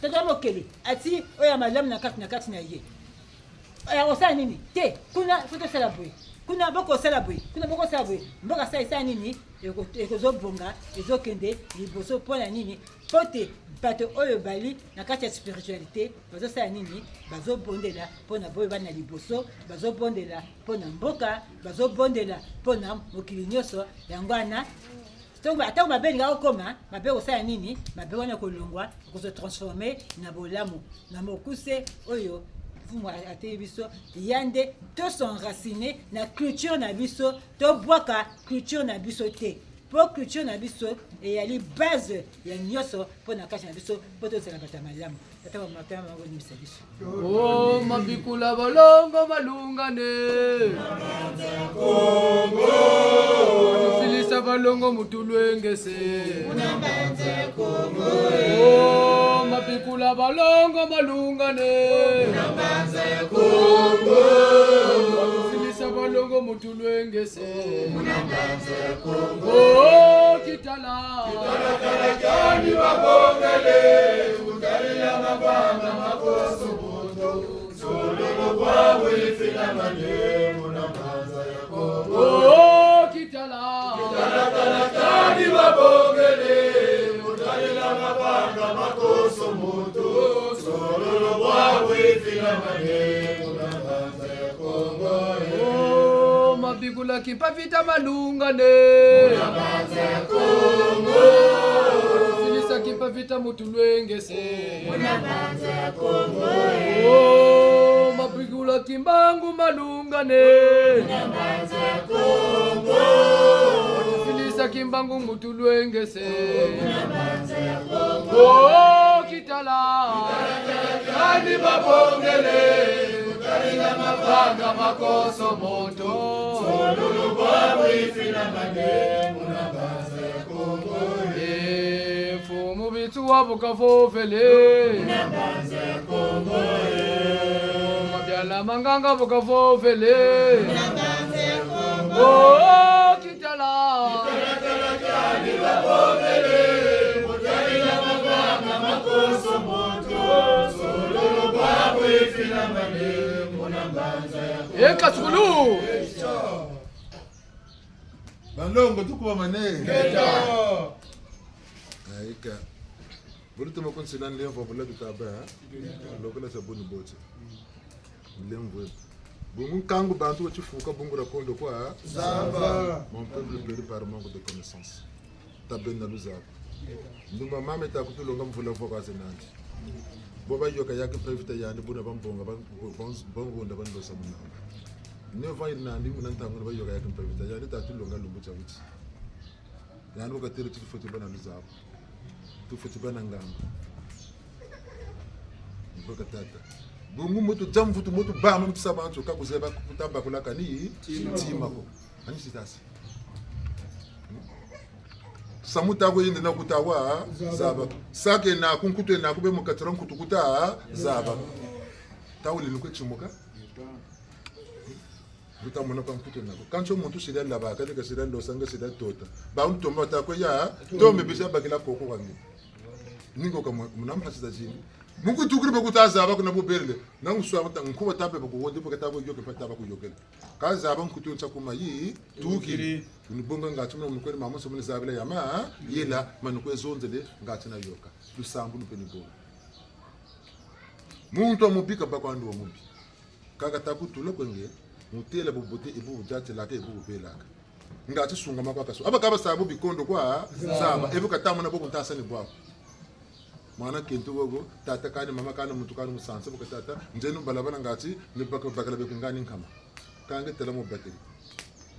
tata mokeli ati oyo ya malamu na kati na kati na ye, akosala nini te? Kuna fo tosala boye, kuna bokosala boye, kuna bokosala boye, mboka sala esala nini? Ekozobonga, ezokende liboso. Mpo na nini? Mpo te bato oyo bali na kati ya spiritualité bazosala nini? Bazobondela mpo na boyo bana liboso, bazobondela mpo na mboka, bazobondela mpo na mokili nyonso. Yango wana ntango mabe elinga kokoma, mabe kosala nini? Mabe wana kolongwa, kozo transforme na bolamu. Na mokuse oyo mfumu ateyi biso ya nde tos'enracine na culture na biso, tobwaka culture na biso te, mpo culture na biso eyali base ya nyonso mpo na kati na biso, mpo tozala bato ya malamu. Tata bamatama bango nimisa biso. O mabikula bolongo malungane, filisa balongo mutulwengese. O mabikula balongo malungane, filisa balongo mutulwengese. O kitala Kitala babongele kutalila mabanga makoso moto sololo bwawe ifilamane muna mbanza ya Kongo. O kitala Kitala babongele kutalila mabanga makoso moto sololo bwawe ifilamane muna mbanza ya Kongo. O mabikula kimpavita malungane, filisa kimpavita mutulwengese. O mabikula kimbangu malungane, filisa kimbangu mutulwengese. O kitala Kani babongele kutalila mabanga makoso moto sololo bwawe ifilamane muna mbanza ya Kongo. Fumu bitu wabukafofele mabyala manganga bukafofele. O kitala Kani babongele kutalila mabanga makoso moto sololo bwawe ifilamane muna mbanza ya Ekasukulu. Balongo tukuba mane aika bulutuma kunsilani lemvo vula tutaba lokola sabuni botse lemvo bungu nkangu bantu bachifuka bungura kondo kwa Zamba. Mon peuple périt par manque de connaissance. Tabenda luzaba ndumba mame takutulonga mvula vokaze nandi bo bayoka yake prefita yandi buna bambonga bangunda bandosa munanga. 9 ans iri nandi muna ntango ne bayoka yake mpavita yandi tatu longa lumbu cha uchi yandi wakatele tufuti bana luzabo tufuti bana ngambo mboka tata bungu mutu jamvutu mutu bama mutu sabantu kakuzeba kutamba kulaka ni timako ani sitasi samutako yindi nakutawa zaba sake na kunkutwe na kube mukatira nkutukuta zaba tawuli nukwe chimuka kutamona kwa nkutwe nako kancho muntu shida laba kale ka shida losanga shida tota ba untomba takwe ya tombe bisa bakila koko wangi ningo ka munamhasiza jini mukutukuri bekutazaba kuna buberle nanguswa nkuba tabe bakuwonde bakatabo yoke pataba kuyokela kazaba nkutunsa kuma yi tukiri unibonga ngathi mina mukweli mama somene zabela yama yela manukwe zonzele ngathi na yoka lusambu lupeni bonga muntu amubika bakwandu wamubi kaka takutula kwenge mutela bubote ebu jatselaka ebu bubelaka ngathi sunga makwakaso abakaba sabu bikondo kwa zaba ebu katamuna boku ntasani bwako mwana kintu gogo tata kani mama kani muntu kani musanse buka tata njenu balabana ngathi nibaka bakala bekungani nkama kange tela mo bateri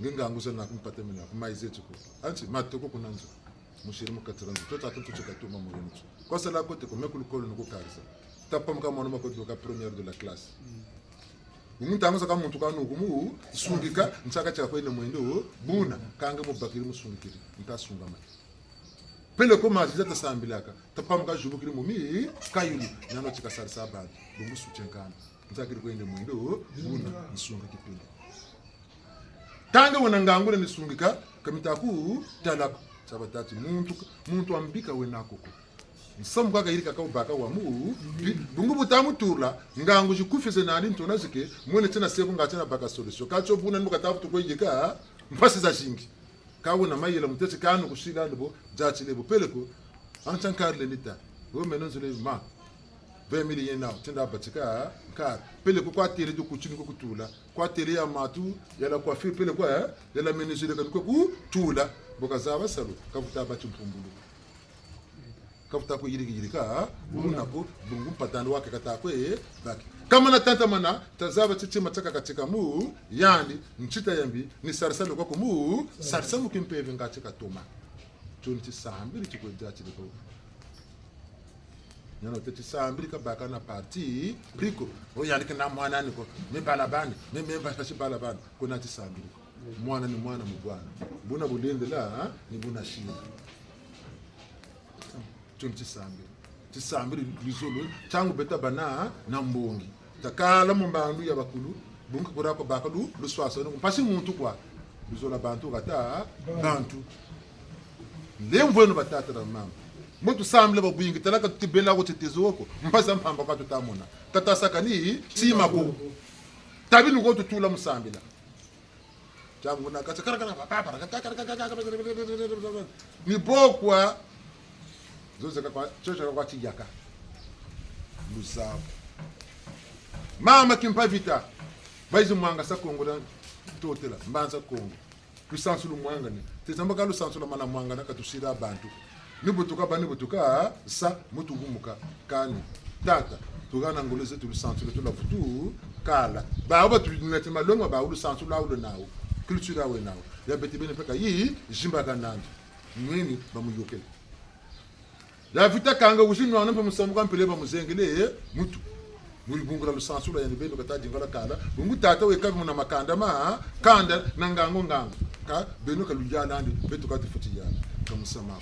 nginganguza nakumpate mina kumaize tuko anti matoko kunanzo mushiri mukatira nzo tota tuntu chikatuma muyenu kosa la kote ko mekulu kolo nuko karisa tapam ka mwana mako ka première de la classe. Umuntu angoza ka muntu kanu kumu sungika ntsaka cha kwene mwendo buna kange mubakiri musungikiri ntasunga mai pele ko maziza tasambilaka tapam ka jubukiri mumi kayulu nano chikasarisa abantu bungu suchenkana ntsakiri kwende mwendo buna nsunga kipindi tange wona ngangule nisungika kamitaku talako sabatati muntu muntu ambika wenakoko nsamu kaka yiri kaka ubaka wa mu bungu butamu tula ngangu jikufise nani ntona zike mwene tena seko ngatina baka solution. Kacho buna nbuka tafu kwejika mpasi za shingi. Kawo na mayela mutetse kanu kushila ndbo jachile bo peleko anchan karle nita wo menon zule ma 20 mille yen na tinda batika kar peleko kwa tere du kuchini ko kutula kwa tere ya matu ya la coiffure peleko ya la menuiserie ko ku tula. Boka zaba salu kavuta bachi mpumbulu kavuta ko yiriki yirika unako bungu patando wake katakwe baki. Kama na tata mana tazaba chichi mataka katika mu yandi nchita yambi ni sarsa kwa mu sarsa mu kimpeve ngachi katoma tunti sambiri chikweja chiliko nyano teti sambiri kabaka na parti priko. O yandi na mwana niko me balabani me me bashi balabani kuna tisambiri mwana ni mwana mubwana buna bulindela ni buna shina tunti sambiri tisambiri lizolo changu beta bana na mbongi. Takala mu mbandu ya bakulu bunga kurako bakalu luswasa no mpasi muntu kwa. Luzola bantu kata bantu. Lemvwenu batata na mama. Muntu sambile babuyingi talaka tutibela ko titizoko mpasa mpamba kwa tutamona. Tata ni simako tabi nuko tutula musambila. Changu na kata kara kara ni bokwa zozeka kwa chocho kwa chiyaka lusapo mama kimpa vita. Baizi mwanga sa kongo da totela mbanza kongo. Lusansu lu mwanga ni. Tezamba ka lusansu la mana mwanga na katusira bantu. Nibutuka ba nibutuka sa mutu gumuka kani. Tata tugana ngoleze tu lusansu tu la futu kala. Ba ba tu nete malonga ba lusansu la ulo nawo. Culture awe nawo. Ya beti bene peka yi jimba kanandi mwini ba muyokele ya vita kanga uzinwa nampa musambu kampele ba muzengele mutu. Mulibungula lusansu la yani bendo kata dingala kala. Bungu tata we kabi muna makanda ma kanda na ngango ngango. Ka beno ka lujala andi beto kati futi yala kamusama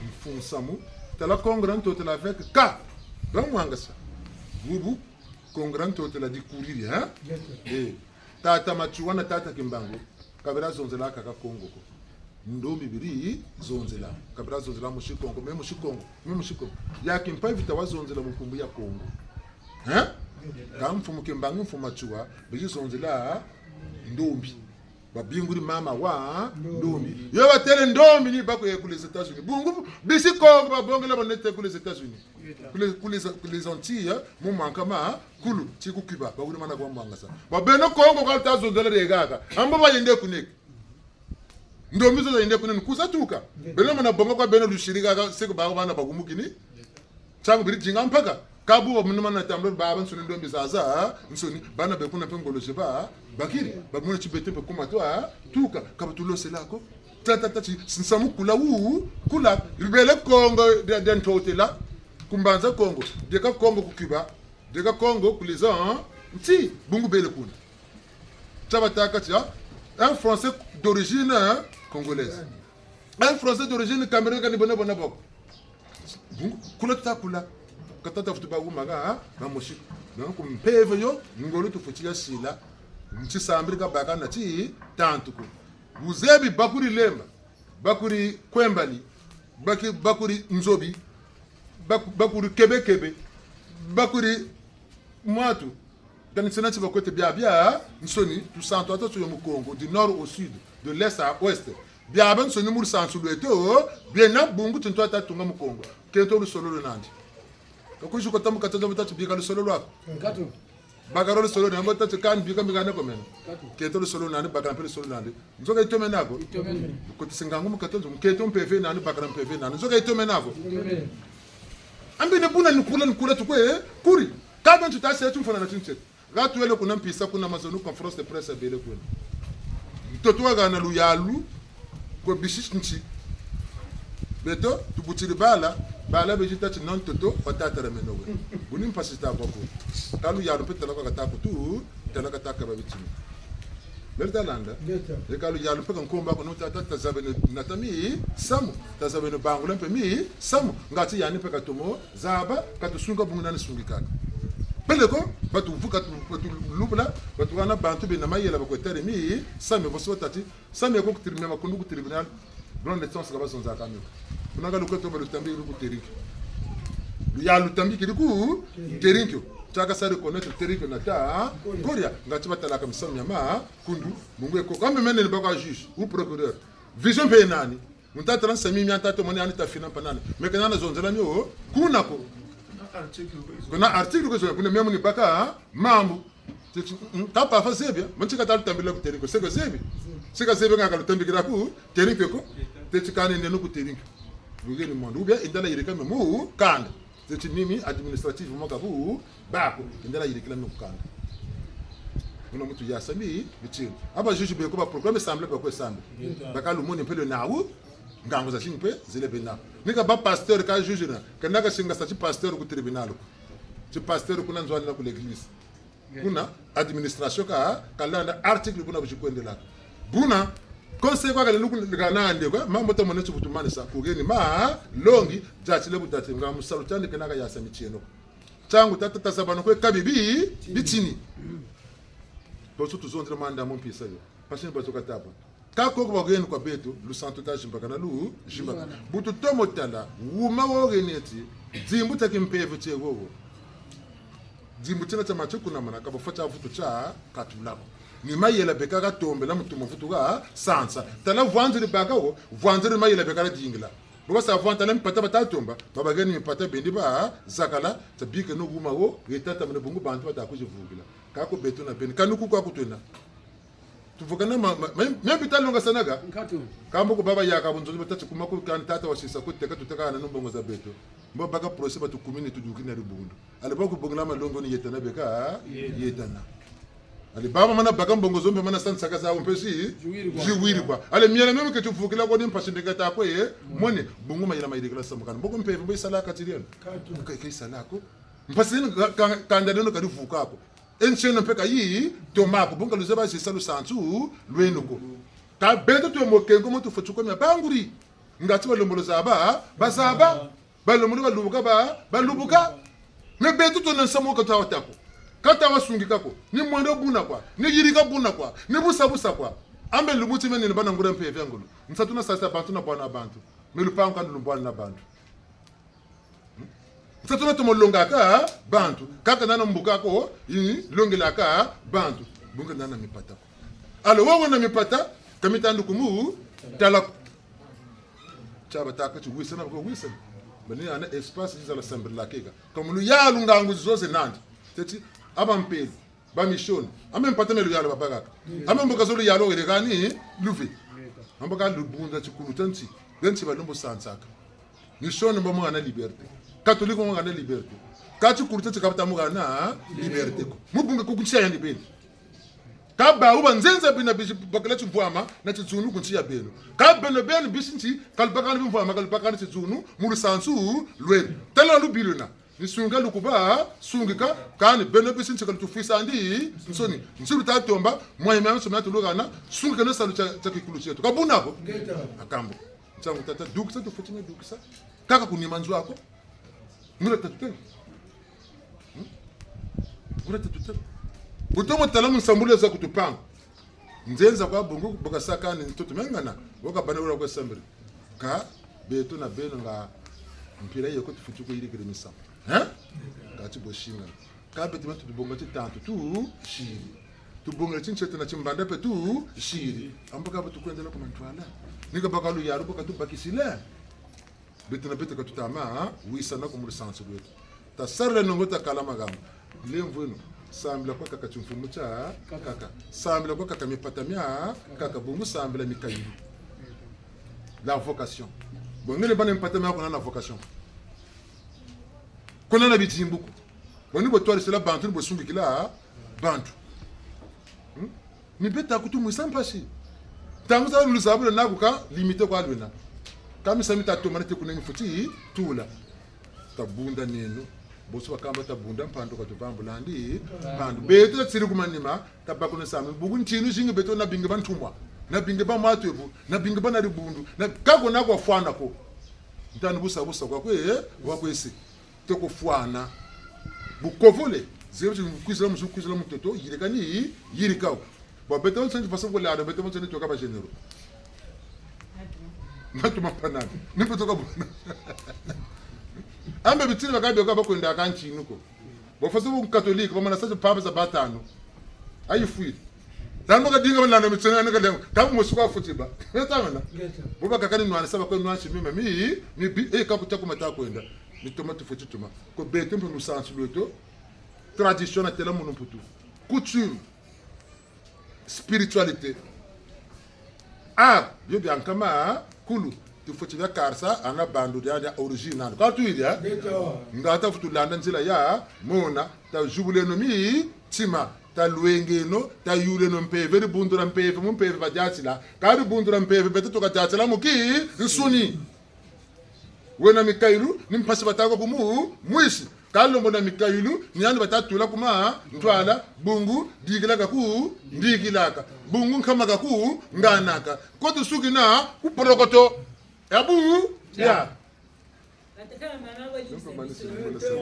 mfunsamu tala kongran to tala avec ka. Ba mwanga sa. Bubu kongran to tala di kuriri ha eh tata machuana tata kimbangu. Kabira zonzela kaka kongo ko. Ndombi biri zonzela. Kabira zonzela mushikongo me mushikongo me mushikongo ya kimpa vita wa zonzela mukumbu ya kongo. Hein ka mfumu kimbangu mfumu machua biji zonzela ndombi babinguri mama wa ndombi. Yo batele ndombi ni bako ye les États-Unis. Bungu bisi kongo babongela bonete ku les États-Unis. Ku les les Antilles mu manka ma kulu ti ku Cuba baguri mana kwa mwanga sa. Babeno kongo ka ta zonzela de gaga amba ba yende kunek ndombi zo yende kunek kusa tuka. Beno mana bongo kwa beno lushirika ka seko ba bana bagumukini. Changu biri jinga mpaka. Kabu mnuma na tamblo baba nsoni ndombi zaza nsoni bana bekuna pe ngoloje ba bakiri bamona chibete pe kuma to tuka kabatuloselako tata nsamu kula wu kula ribele Kongo de ntotela kumbanza Kongo deka Kongo ku Cuba deka Kongo kuliza nti bungu bele kuna chabataka tia un Français d'origine congolaise, un Français d'origine camerounaise kani bona bona boko kula tutakula katata futu bagumaka bamushika donc mpeve yo ngolo tufuti sila ncisambili kabaka na ti tantuku buzebi bakuri lemba bakuri kwembali bakuri nzobi bakuri kebekebe bakuri mwatu kanisena ti bakwete bia bia nsoni tusantu ata tuyo mu Congo du nord au sud, de l'est à ouest, bia ba nsoni mu lusansu lweto biena bungu tintu ata tunga mu Congo kento lusolo lunandi kakushi kota mukata mutatu bika lusolo lwako bakaro lusolo nandi mutatu kan bika mikana komena kento lusolo nandi bakara mpe lusolo nandi nzoka itome nako kuti singangu mukata nzo keto mpeve nandi bakara mpeve nandi nzoka itome nako ambi ne buna nikula nikula tukwe kuri kabe ntu tase tumfana na tunse gatuele kuna mpisa kuna mazonu conference de presse bele kuna mtoto waga na luyalu ko bishish nchi beto tubutili bala bala bejita ti non toto watatara menowe buni mpasi ta bako kalu yalu pe talaka kata kutu talaka taka babitimi belta landa e kalu yalu pe nkomba ko tata tazabe natami samu tazabe no bangula pe mi samu ngati yani pe katomo zaba katusunga bungu nani sungi kaka peleko batu vuka batu lubula batu wana bantu be na mayela bakwetare mi sami boso tati sami ko tribunal makundu ku tribunal grande instance ka basonza kamiko kunaka lukoto ba lutambi ku teriki ya lutambi kiriku teriki chaka sa reconnaître teriki na ta koria ngati batalaka misamu ya ma kundu mungu eko kambe mene ni baka juge ou procureur vision pe nani muntata na sami mi antata moni anita fina panana mekana na zonzela mi o kunako kuna article ko kuna memu ni baka mambu tapa fa zebia munchika talu tambila ku teriko seko zebi sika zebi ngaka lutambikira ku teriko ko tetsikane nenu ku teriko bugeni mondo ubia indala yirika memu kanda teti mimi administrative moka bu bako indala yirikila memu kanda kuna mutu yasami bichini aba juge be ko ba proclame semble ba ko semble bakalu moni mpelo nawu ngango za chini pe zile bena nika ba pasteur ka juge na kana ka singa sa ti pasteur ku tribunal ku ti pasteur kuna nzwani na ku l'église kuna administration ka kalanda article kuna buchikwendela buna conseil kwa kalelu kana ande kwa mambo to mone chukutumani sa kugeni ma longi jachile budati nga musalu chande kana ka yasa micheno changu tata tasabano kwe kabibi bitini boso tuzondre manda mo mpisa yo pasini bazoka tapa kakoko bakuyeni kwa betu lusantu ta jimbaka na lu jimbaka butu tomo tala wuma wogeneti dzimbu taki mpevu chewowo dzimbu china cha macho kuna mana kabo facha vutu cha katulako ni mayela beka ka tombe la mutumo vutu ka sansa tala vwanziri baka wo vwanziri mayela beka la dingila boka sa vwanta la mpata bata tomba babageni mpata bendi ba zakala tabika no wuma wo retata mene bungu bantu batakujivugila kako betu na beni kanuku kwa kutwena tuvukana maybe talonga sanaga kambo ko baba yaka bunzo batatu kuma ko kan tata wasisa ko teka tuteka na nombongo za beto mbo baka procès batu kumini tuduki na rubundu ale bako bongla malongo ni yetana beka yetana ale baba mana baka mbongo zombe mana san saka za mpesi jiwiri kwa ale miela meme ke tuvukila ko ni mpashindika ta ko ye mone bungu mayela mayidikila samukana mboko mpe mbo isala katiriano ka ka isala ko mpasini kanda neno kalivuka ko encheno mpe kayi tomako bonga luze bazisa lusanzu lwenuko ka beto to mokengo motu futuko mya banguri ngati balombolo zaba bazaba balombolo balubuka ba balubuka me beto to nansamo ka tawatako kata wasungi kako ni mwendo buna kwa ni yirika buna kwa ni busa busa kwa ambe lumuti mene ni bana ngura mpe vyangulu nsatuna sasa bantu na bwana bantu melupango kandu lumbwana na bantu nsatuna tomolongaka bantu kaka nana mbukako longelaka bantu bunga nana mipatako alo wowo na mipata kamitandu kumu talako chaba taka chiwisana ko wisana bani ana espace zala sambirla keka kamulu yalu ngangu zose nandi teti abampezi bamishoni ame mpata melu yalo babakaka ame mboka zolu yalo elekani luve amboka lubunza chikulu tanti benchi balombo sansaka mishoni mbo mwana liberté catholique mwana liberté Ka tshikulu tse tshikabutamukana liberté ko. Mubunga kukutshiya yandi benu. Ka bawu banzenza bina bishi bakala tshivwama na tshitsunu kuntshiya benu. Ka beno benu bishi ntshi kalubakana bimvwama kalubakana tshitsunu mu lusansu lwenu. Tala lubilu na nisunga lukuba sungika kani beno bishi ntshi kalutufwisa andi nsoni nsilu tatomba mwayima nsoma yatulukana sungika no salu cha kikulu chetu kabunako akambo nsangu tata dukisa tufutina dukisa kaka kunima nzwako ngula tatutela ngula tatutela butomo tala musambula za kutupanga nzenza kwa bungu bukasakani ntutu mengana wakabana ula kwa sambiri ka beto na beno nga mpira iyo ko tufuti ko yirikire misamo hein kati boshinga ka beto metu tubonga titantu tu shiri tubonga chincheto na chimbanda pe tu shiri ambaka batukwendela kumantwala nika bakalu yaru bakatubakisile beto na beto katutama wisana kumulusansu lwetu tasarila nongo takala magamba lemvwino sambila kwa kaka chimfumu cha kaka sambila kwa kaka mipata mya kaka bungu sambila mikayilu la vocation bongele bana mipata mya kuna na vocation kuna na bitimbuku boni botwalisela bantu ni bosungikila bantu mibeta kutumwisa mpasi tangu za luzabulo nakuka limite kwa lwena kamisa mitatoma te kuna mifuti tula tabunda nenu boso bakamba tabunda mpando katubambula ndi mpando beto tsiri kumanima tabakuna sami buku ntinu shingi beto na bingi bantumwa na bingi ba matwebu na bingi ba na ribundu na kako na kwa fwana ko ntani busa busa kwa kwe wakwesi tokofwana bukovole zero kwizela musu kwizela mutoto yirikani yirikao bo beto nsenzi faso ko lado beto nsenzi toka ba généraux natuma panana nipo toka bona ambe bitini bakabe kwa bakwenda akanchinuko bofaso bu catholique bamana sacho papa za batano ayifwile tano kadinga balanda mitsena ne kalengo kamu musuka futi ba etangana boba kakani nwana saba ko nwana chimima mi mi bi e kakuta kumata kwenda mitoma tufuti tuma ko beto mpe musansu lweto tradition na tela munu mputu coutume spiritualité art bio biankama kulu tufuti bya karsa ana bandu dia dia original ka tu idia ngata futu landa nzila ya mona ta jubuleno mi tima ta lwengeno ta yuleno mpeve ribundura mpeve mu mpeve badiatsila ka ribundura mpeve bete tukadiatsila muki nsuni wena mikailu ni mpasi batako kumu mwisi kalombo na mikailu ni batatula kuma ntwala bungu dikilaka ku ndikilaka bungu nkhamaka ku nganaka koto suki na kuporokoto yabu ya Batata na mama bolimbisa biso.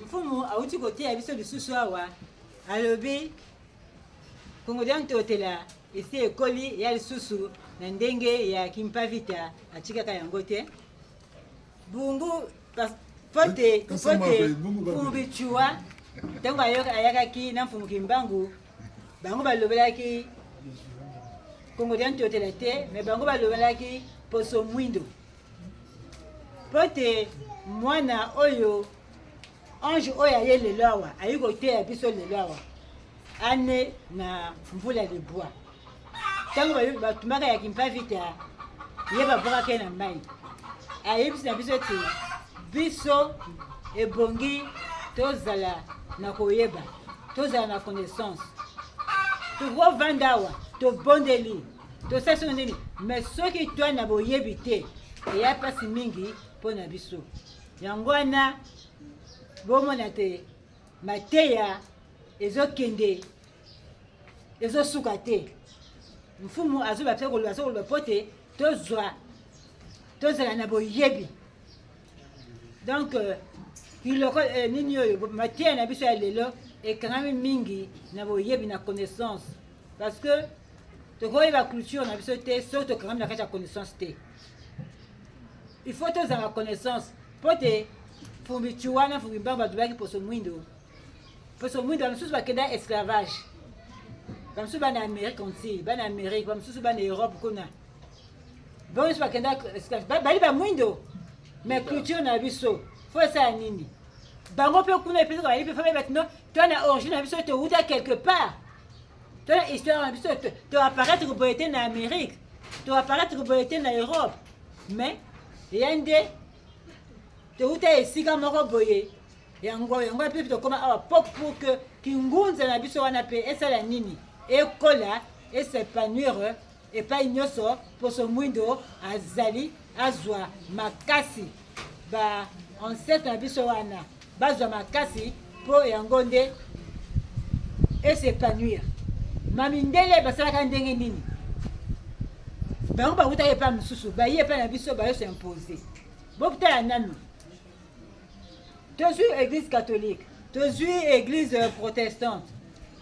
Mfumu auti koteya biso lisusu awa alobi Kongo dia Ntotela esi ekoli ya lisusu na ndenge ya Kimpavita atikaka yango te bungu pote pote Mfumu Bichua ntango ayakaki na Mfumu Kimbangu bango balobelaki Kongo dia Ntotela te me bango balobelaki poso mwindo pote mwana oyo ange oyo aye lelo awa ayi koteya biso lelo awa ane na mvula libwa ntango batumaka ya Kimpavita ye babwakaki na mai ayebisi na biso ete biso ebongi tozala na koyeba tozala na connaissance tokovanda awa tobondeli tosali soki nini mais soki twa na boyebi te eya mpasi mingi mpo na biso yango wana bomona te mateya ezokende ezosuka te mfumu azoba mpe koloba azokoloba mpo te tozwa tozala na boyebi donc biloko nini oyo mateya na biso ya lelo ekangami mingi na boyebi na connaissance parce que tokoyeba culture na biso te soki tokangami na kati ya connaissance te il faut tozala connaissance mpo te Mfumbi Tshuwa na Mfumbi Mbangu balobaki poso mwindo poso mwindo bamosusu bakenda esclavage bamosusu bana Amérique antille bana Amérique bamosusu bana Europe kuna bango nyonso bakenda esclavage bali bamwindo mais culture na biso fo esala nini bango mpe kuna epesaka bali mpe fo bayeba tino to na origine na biso towuta quelque part to na histoire na biso to apparaître boye te na Amérique to apparaître boye te na Europe mais eya nde Touta esika moko boye. Yango yango mpe tokoma awa po pour que kingunza na biso wana mpe esala nini? Ekola, es'epanouir epai nyonso poso mwindo azali, azwa makasi. Ba ancêtre na biso wana bazwa makasi mpo yango nde es'epanouir. Mamindele basalaka ndenge nini? Bango bakutaki epai mosusu, baye epai na biso, baye s'impose. Botala nanu, tozwi église catholique, tozwi église protestante,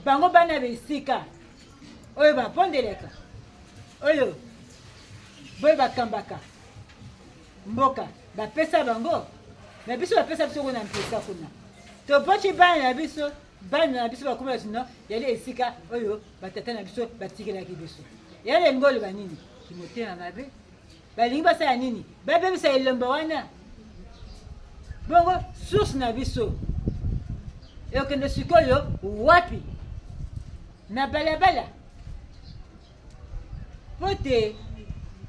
bango bana besika oyo babondelaka, oyo boye bakambaka mboka, bapesa bango na biso, bapesa biso kuna mpesa kuna, toboti bana na biso, bana na biso bakoma sino yali esika oyo batata na biso batikelaki biso. Yali elingi oloba nini? Kimotema mabe. Balingi basala nini? Babebisa elembo wana. Bongo source na biso ekende sikoyo wapi? Na balabala, po te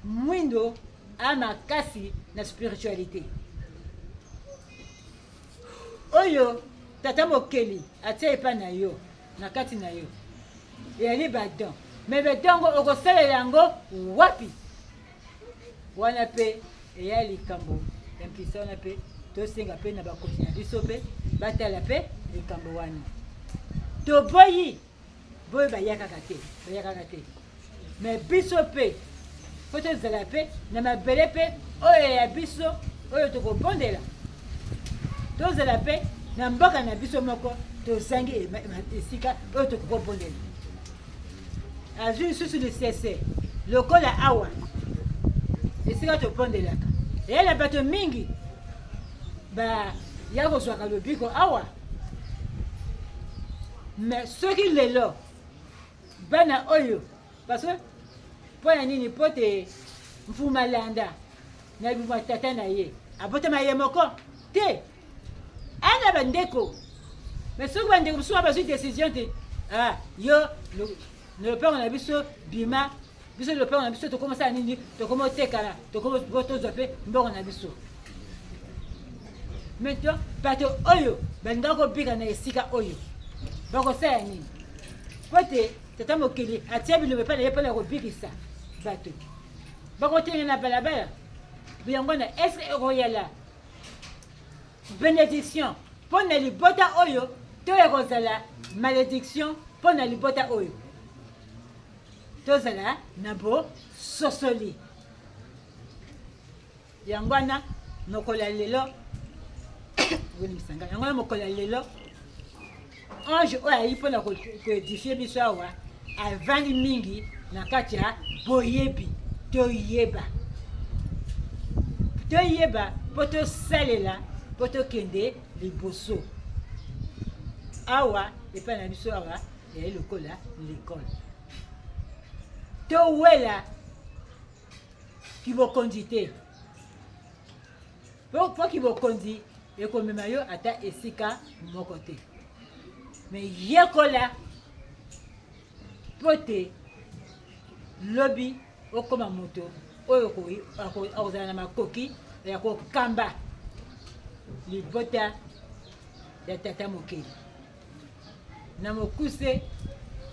mwindo a makasi na spiritualité oyo tata mokeli atia epai na yo, na kati na yo eyali badon. Me bedongo okosalela yango wapi? Wana mpe eya likambo ya mpisa. Wana mpe tosenga mpe na bakonzi na biso mpe batala mpe likambo wana. Toboyi boye bayakaka te, bayakaka te, me biso mpe fo tozala mpe na mabele mpe oyo ya biso oyo tokobondela, tozala mpe na mboka na biso moko. Tozangi esika oyo tokokobondela. Azwi lisusu lisese lokola awa esika tobondelaka, eyala bato mingi baya kozwaka lobiko awa. Me soki lelo bana oyo, parce que mpo na nini? Mpo te mfumalanda na bima tata na ye abotama ye moko te, ana bandeko. Me soki bandeko mosusu bazwi décision te, ah, yo na lopango na biso bima, biso lopango na biso tokomosala nini? Tokomotekala, tozwa mpe mbongo na biso. Maintenant bato oyo balingaka kobika na esika oyo bakosala nini? Po te tata mokili atia bilombe epai na ye mpona kobikisa bato, bakotenga na balabala yango wana. Eske ekoyala bénédiction mpo na libota oyo to ekozala malédiction mpo na libota oyo? Tozala na bososoli. Yango wana mokolo ya lelo, yango wana mokolo ya lelo, ange oyo ayi mpona koedifie biso awa avandi mingi na kati ya boyebi. Toyeba, toyeba mpo tosalela, mpo tokende liboso. Awa epai na biso awa eyali lokola lekole. Towela kibokonzi te, mpo kibokonzi ekomema yo ata esika moko te. Me yekola mpo te lobi okoma moto oyo akozala na makoki ya kokamba libota ya tata mokeli. Na mokuse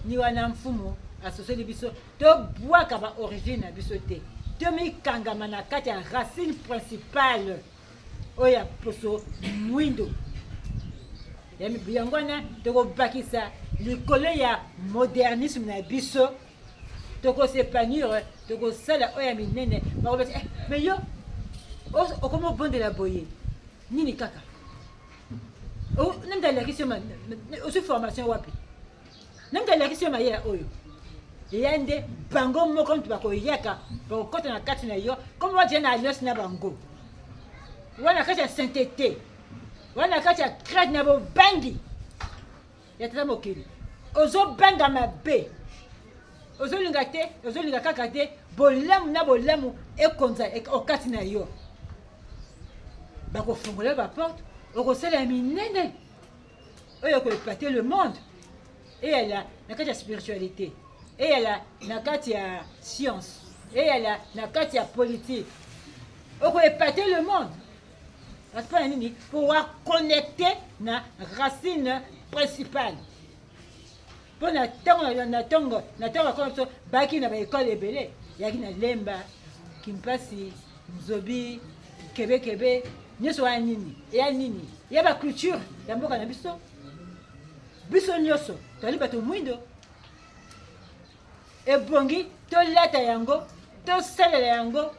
ni wana mfumu asosoli biso tobwaka ba origine na biso te, tomikangama na kati ya racine principale oyo ya poso mwindo. Yango wana tokobakisa likolo ya modernisme na biso, tokos'épanouir, tokosala oyo ya minene. Bakobati eh, me yo okomi obondela boye nini kaka? Nani alakisi yo? Ozwi formation wapi? Nani alakisi yo mayele oyo? Eya nde bango moko moto bakoyaka, bakokɔta na kati na yo comme wadia na alliance na bango wana kati ya sainteté, wana kati ya crainte na bobangi ya tata mokili. Ozobanga mabe, ozolinga te, ozolinga kaka te bolamu na bolamu ekonza okati na yo. Bakofungola baporte, okosala ya minene oyo ekoepate le monde, eyala na kati ya spiritualité, eyala na kati ya science, eyala na kati ya politique, okoepate le monde. Parce mpo na nini? Mpo wa connecte na racine principale. Mpo na ntango na ntongo na ntango bakoma biso bayaki na baekole ebele, yaki na Lemba, Kimpasi, Nzobi, Kebekebe, nyonso wana nini? Eya nini? Ya ba culture ya mboka na biso. Biso nyonso tozali bato mwindo, ebongi tolata yango, tosalela yango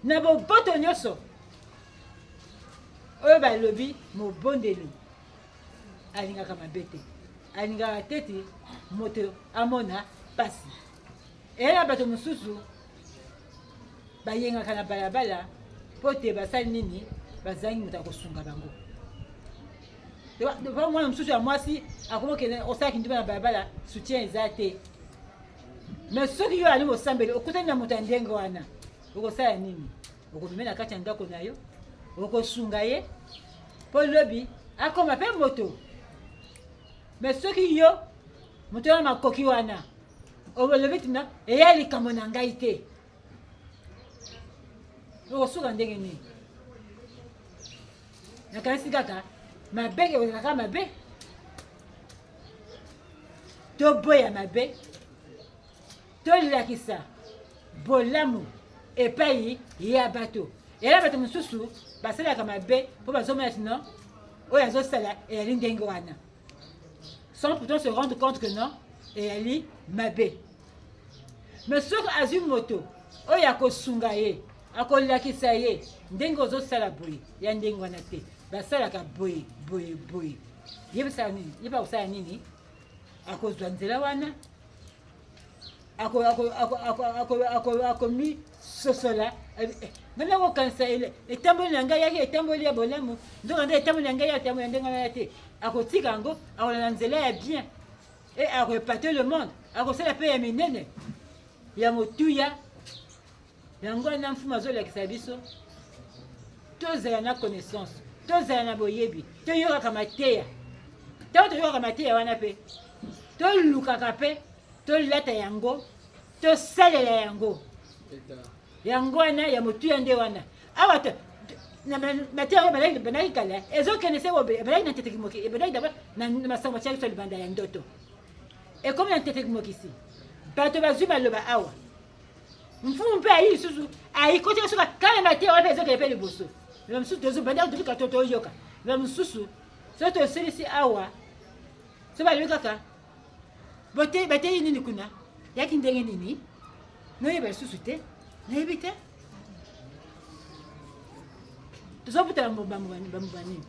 na boboto nyonso. Oyo balobi mobondeli alingaka mabe te, alingaka te ti moto amona pasi. Eya na bato mosusu bayengaka na balabala mpo te basali nini, bazangi moto akosunga bango. Mwana mosusu ya mwasi akomokende osala kindumba na balabala, soutien eza te. Mais soki yo ali mosambeli okutani na moto ya ndenge wana, okosala nini? Okobima na kati ya ndako na yo, okosunga ye mpo lobi akoma mpe moto. Mais soki yo moto wana makoki wana olobi tina eya likambo na ngai te, okosuka ndenge nini? Nakanisi kaka mabe ekozalaka mabe, toboya mabe, tolakisa bolamu epai ya bato. Eyala bato mosusu basalaka mabe mpo bazomona tino oyo azosala eyali ndenge wana, sans pourtant se rendre compte que non, eyali mabe. Mais soki azwi moto oyo akosunga ye, akolakisa ye ndenge ozosala boye ya ndenge wana te, basalaka boye boye boye, yebisaka nini, yeba kosala nini, akozwa nzela wana, akomisosola. Ngai nakokanisa etamboli na ngai yaki etamboli ya bolamu, nzoka nde etamboli na ngai ya ya ndenge wana te. Akotika yango, akolanda nzela ya bien e akoepate le monde, akosala mpe ya minene ya motuya. Yango wana mfumu azolakisa biso tozala na connaissance, tozala na boyebi, toyokaka mateya. Ntango toyokaka mateya wana mpe tolukaka mpe tolata yango, tosalela yango. Yango wana ya motuya nde wana awa na mateya oyo bandaki kala ezokende se ebandaki na ntete kimoki, ebandaki d'abord na masango batiaki biso libanda ya ndoto, ekomi na ntete kimokisi, bato bazwi maloba awa. Mfumu mpe ayi lisusu ayikotaka soka kala mateya wana mpe ezokende mpe liboso. Na mosusu tozobanda tobika to toyoka na mosusu soki tosilisi awa, so balobi kaka bateyi nini kuna, yaki ndenge nini, noyeba lisusu te, nayebi te, tozobutala bamboba nini.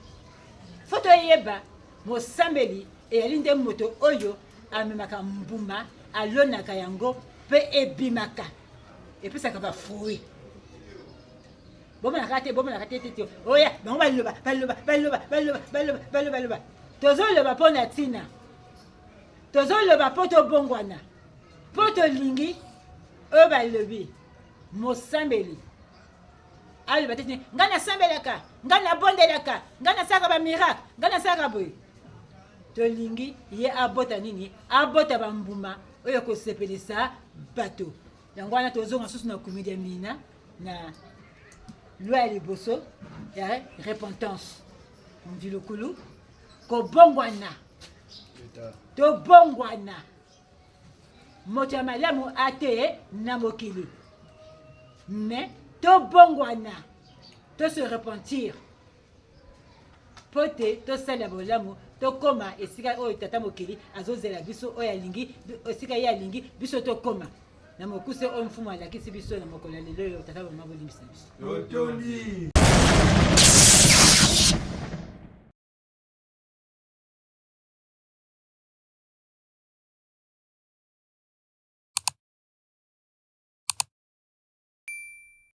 Fo toyeba mosambeli eyali nde moto oyo amemaka mbuma, alonaka yango mpe ebimaka, epesaka bafruit. Bomonaka te, bomonaka te, te te, oya bango baloba baloba baloba baloba baloba baloba baloba. Tozoloba mpo na ntina, tozoloba mpo tobongwana, mpo tolingi oyo balobi. Mosambeli aloba te ngai nasambelaka, ngai nabondelaka, ngai nasalaka bamiracle, ngai nasalaka boye. Tolingi ye abota nini? Abota bambuma oyo ekosepelisa bato. Yango wana tozonga susu na komedi ya mina na loi ya liboso ya repentance, mvilukulu, kobongwana, tobongwana. Moto ya malamu ate na mokili, mais tobongwana, to se repentir po te tosala bolamu, tokóma esika oyo tata mokili azozela biso, oyo alingi, esika ye alingi biso tokóma. Na mokuse oyo mfumu alakisi biso na mokolo ya lelo oyo, tata mama bolimbisa biso. Totondi.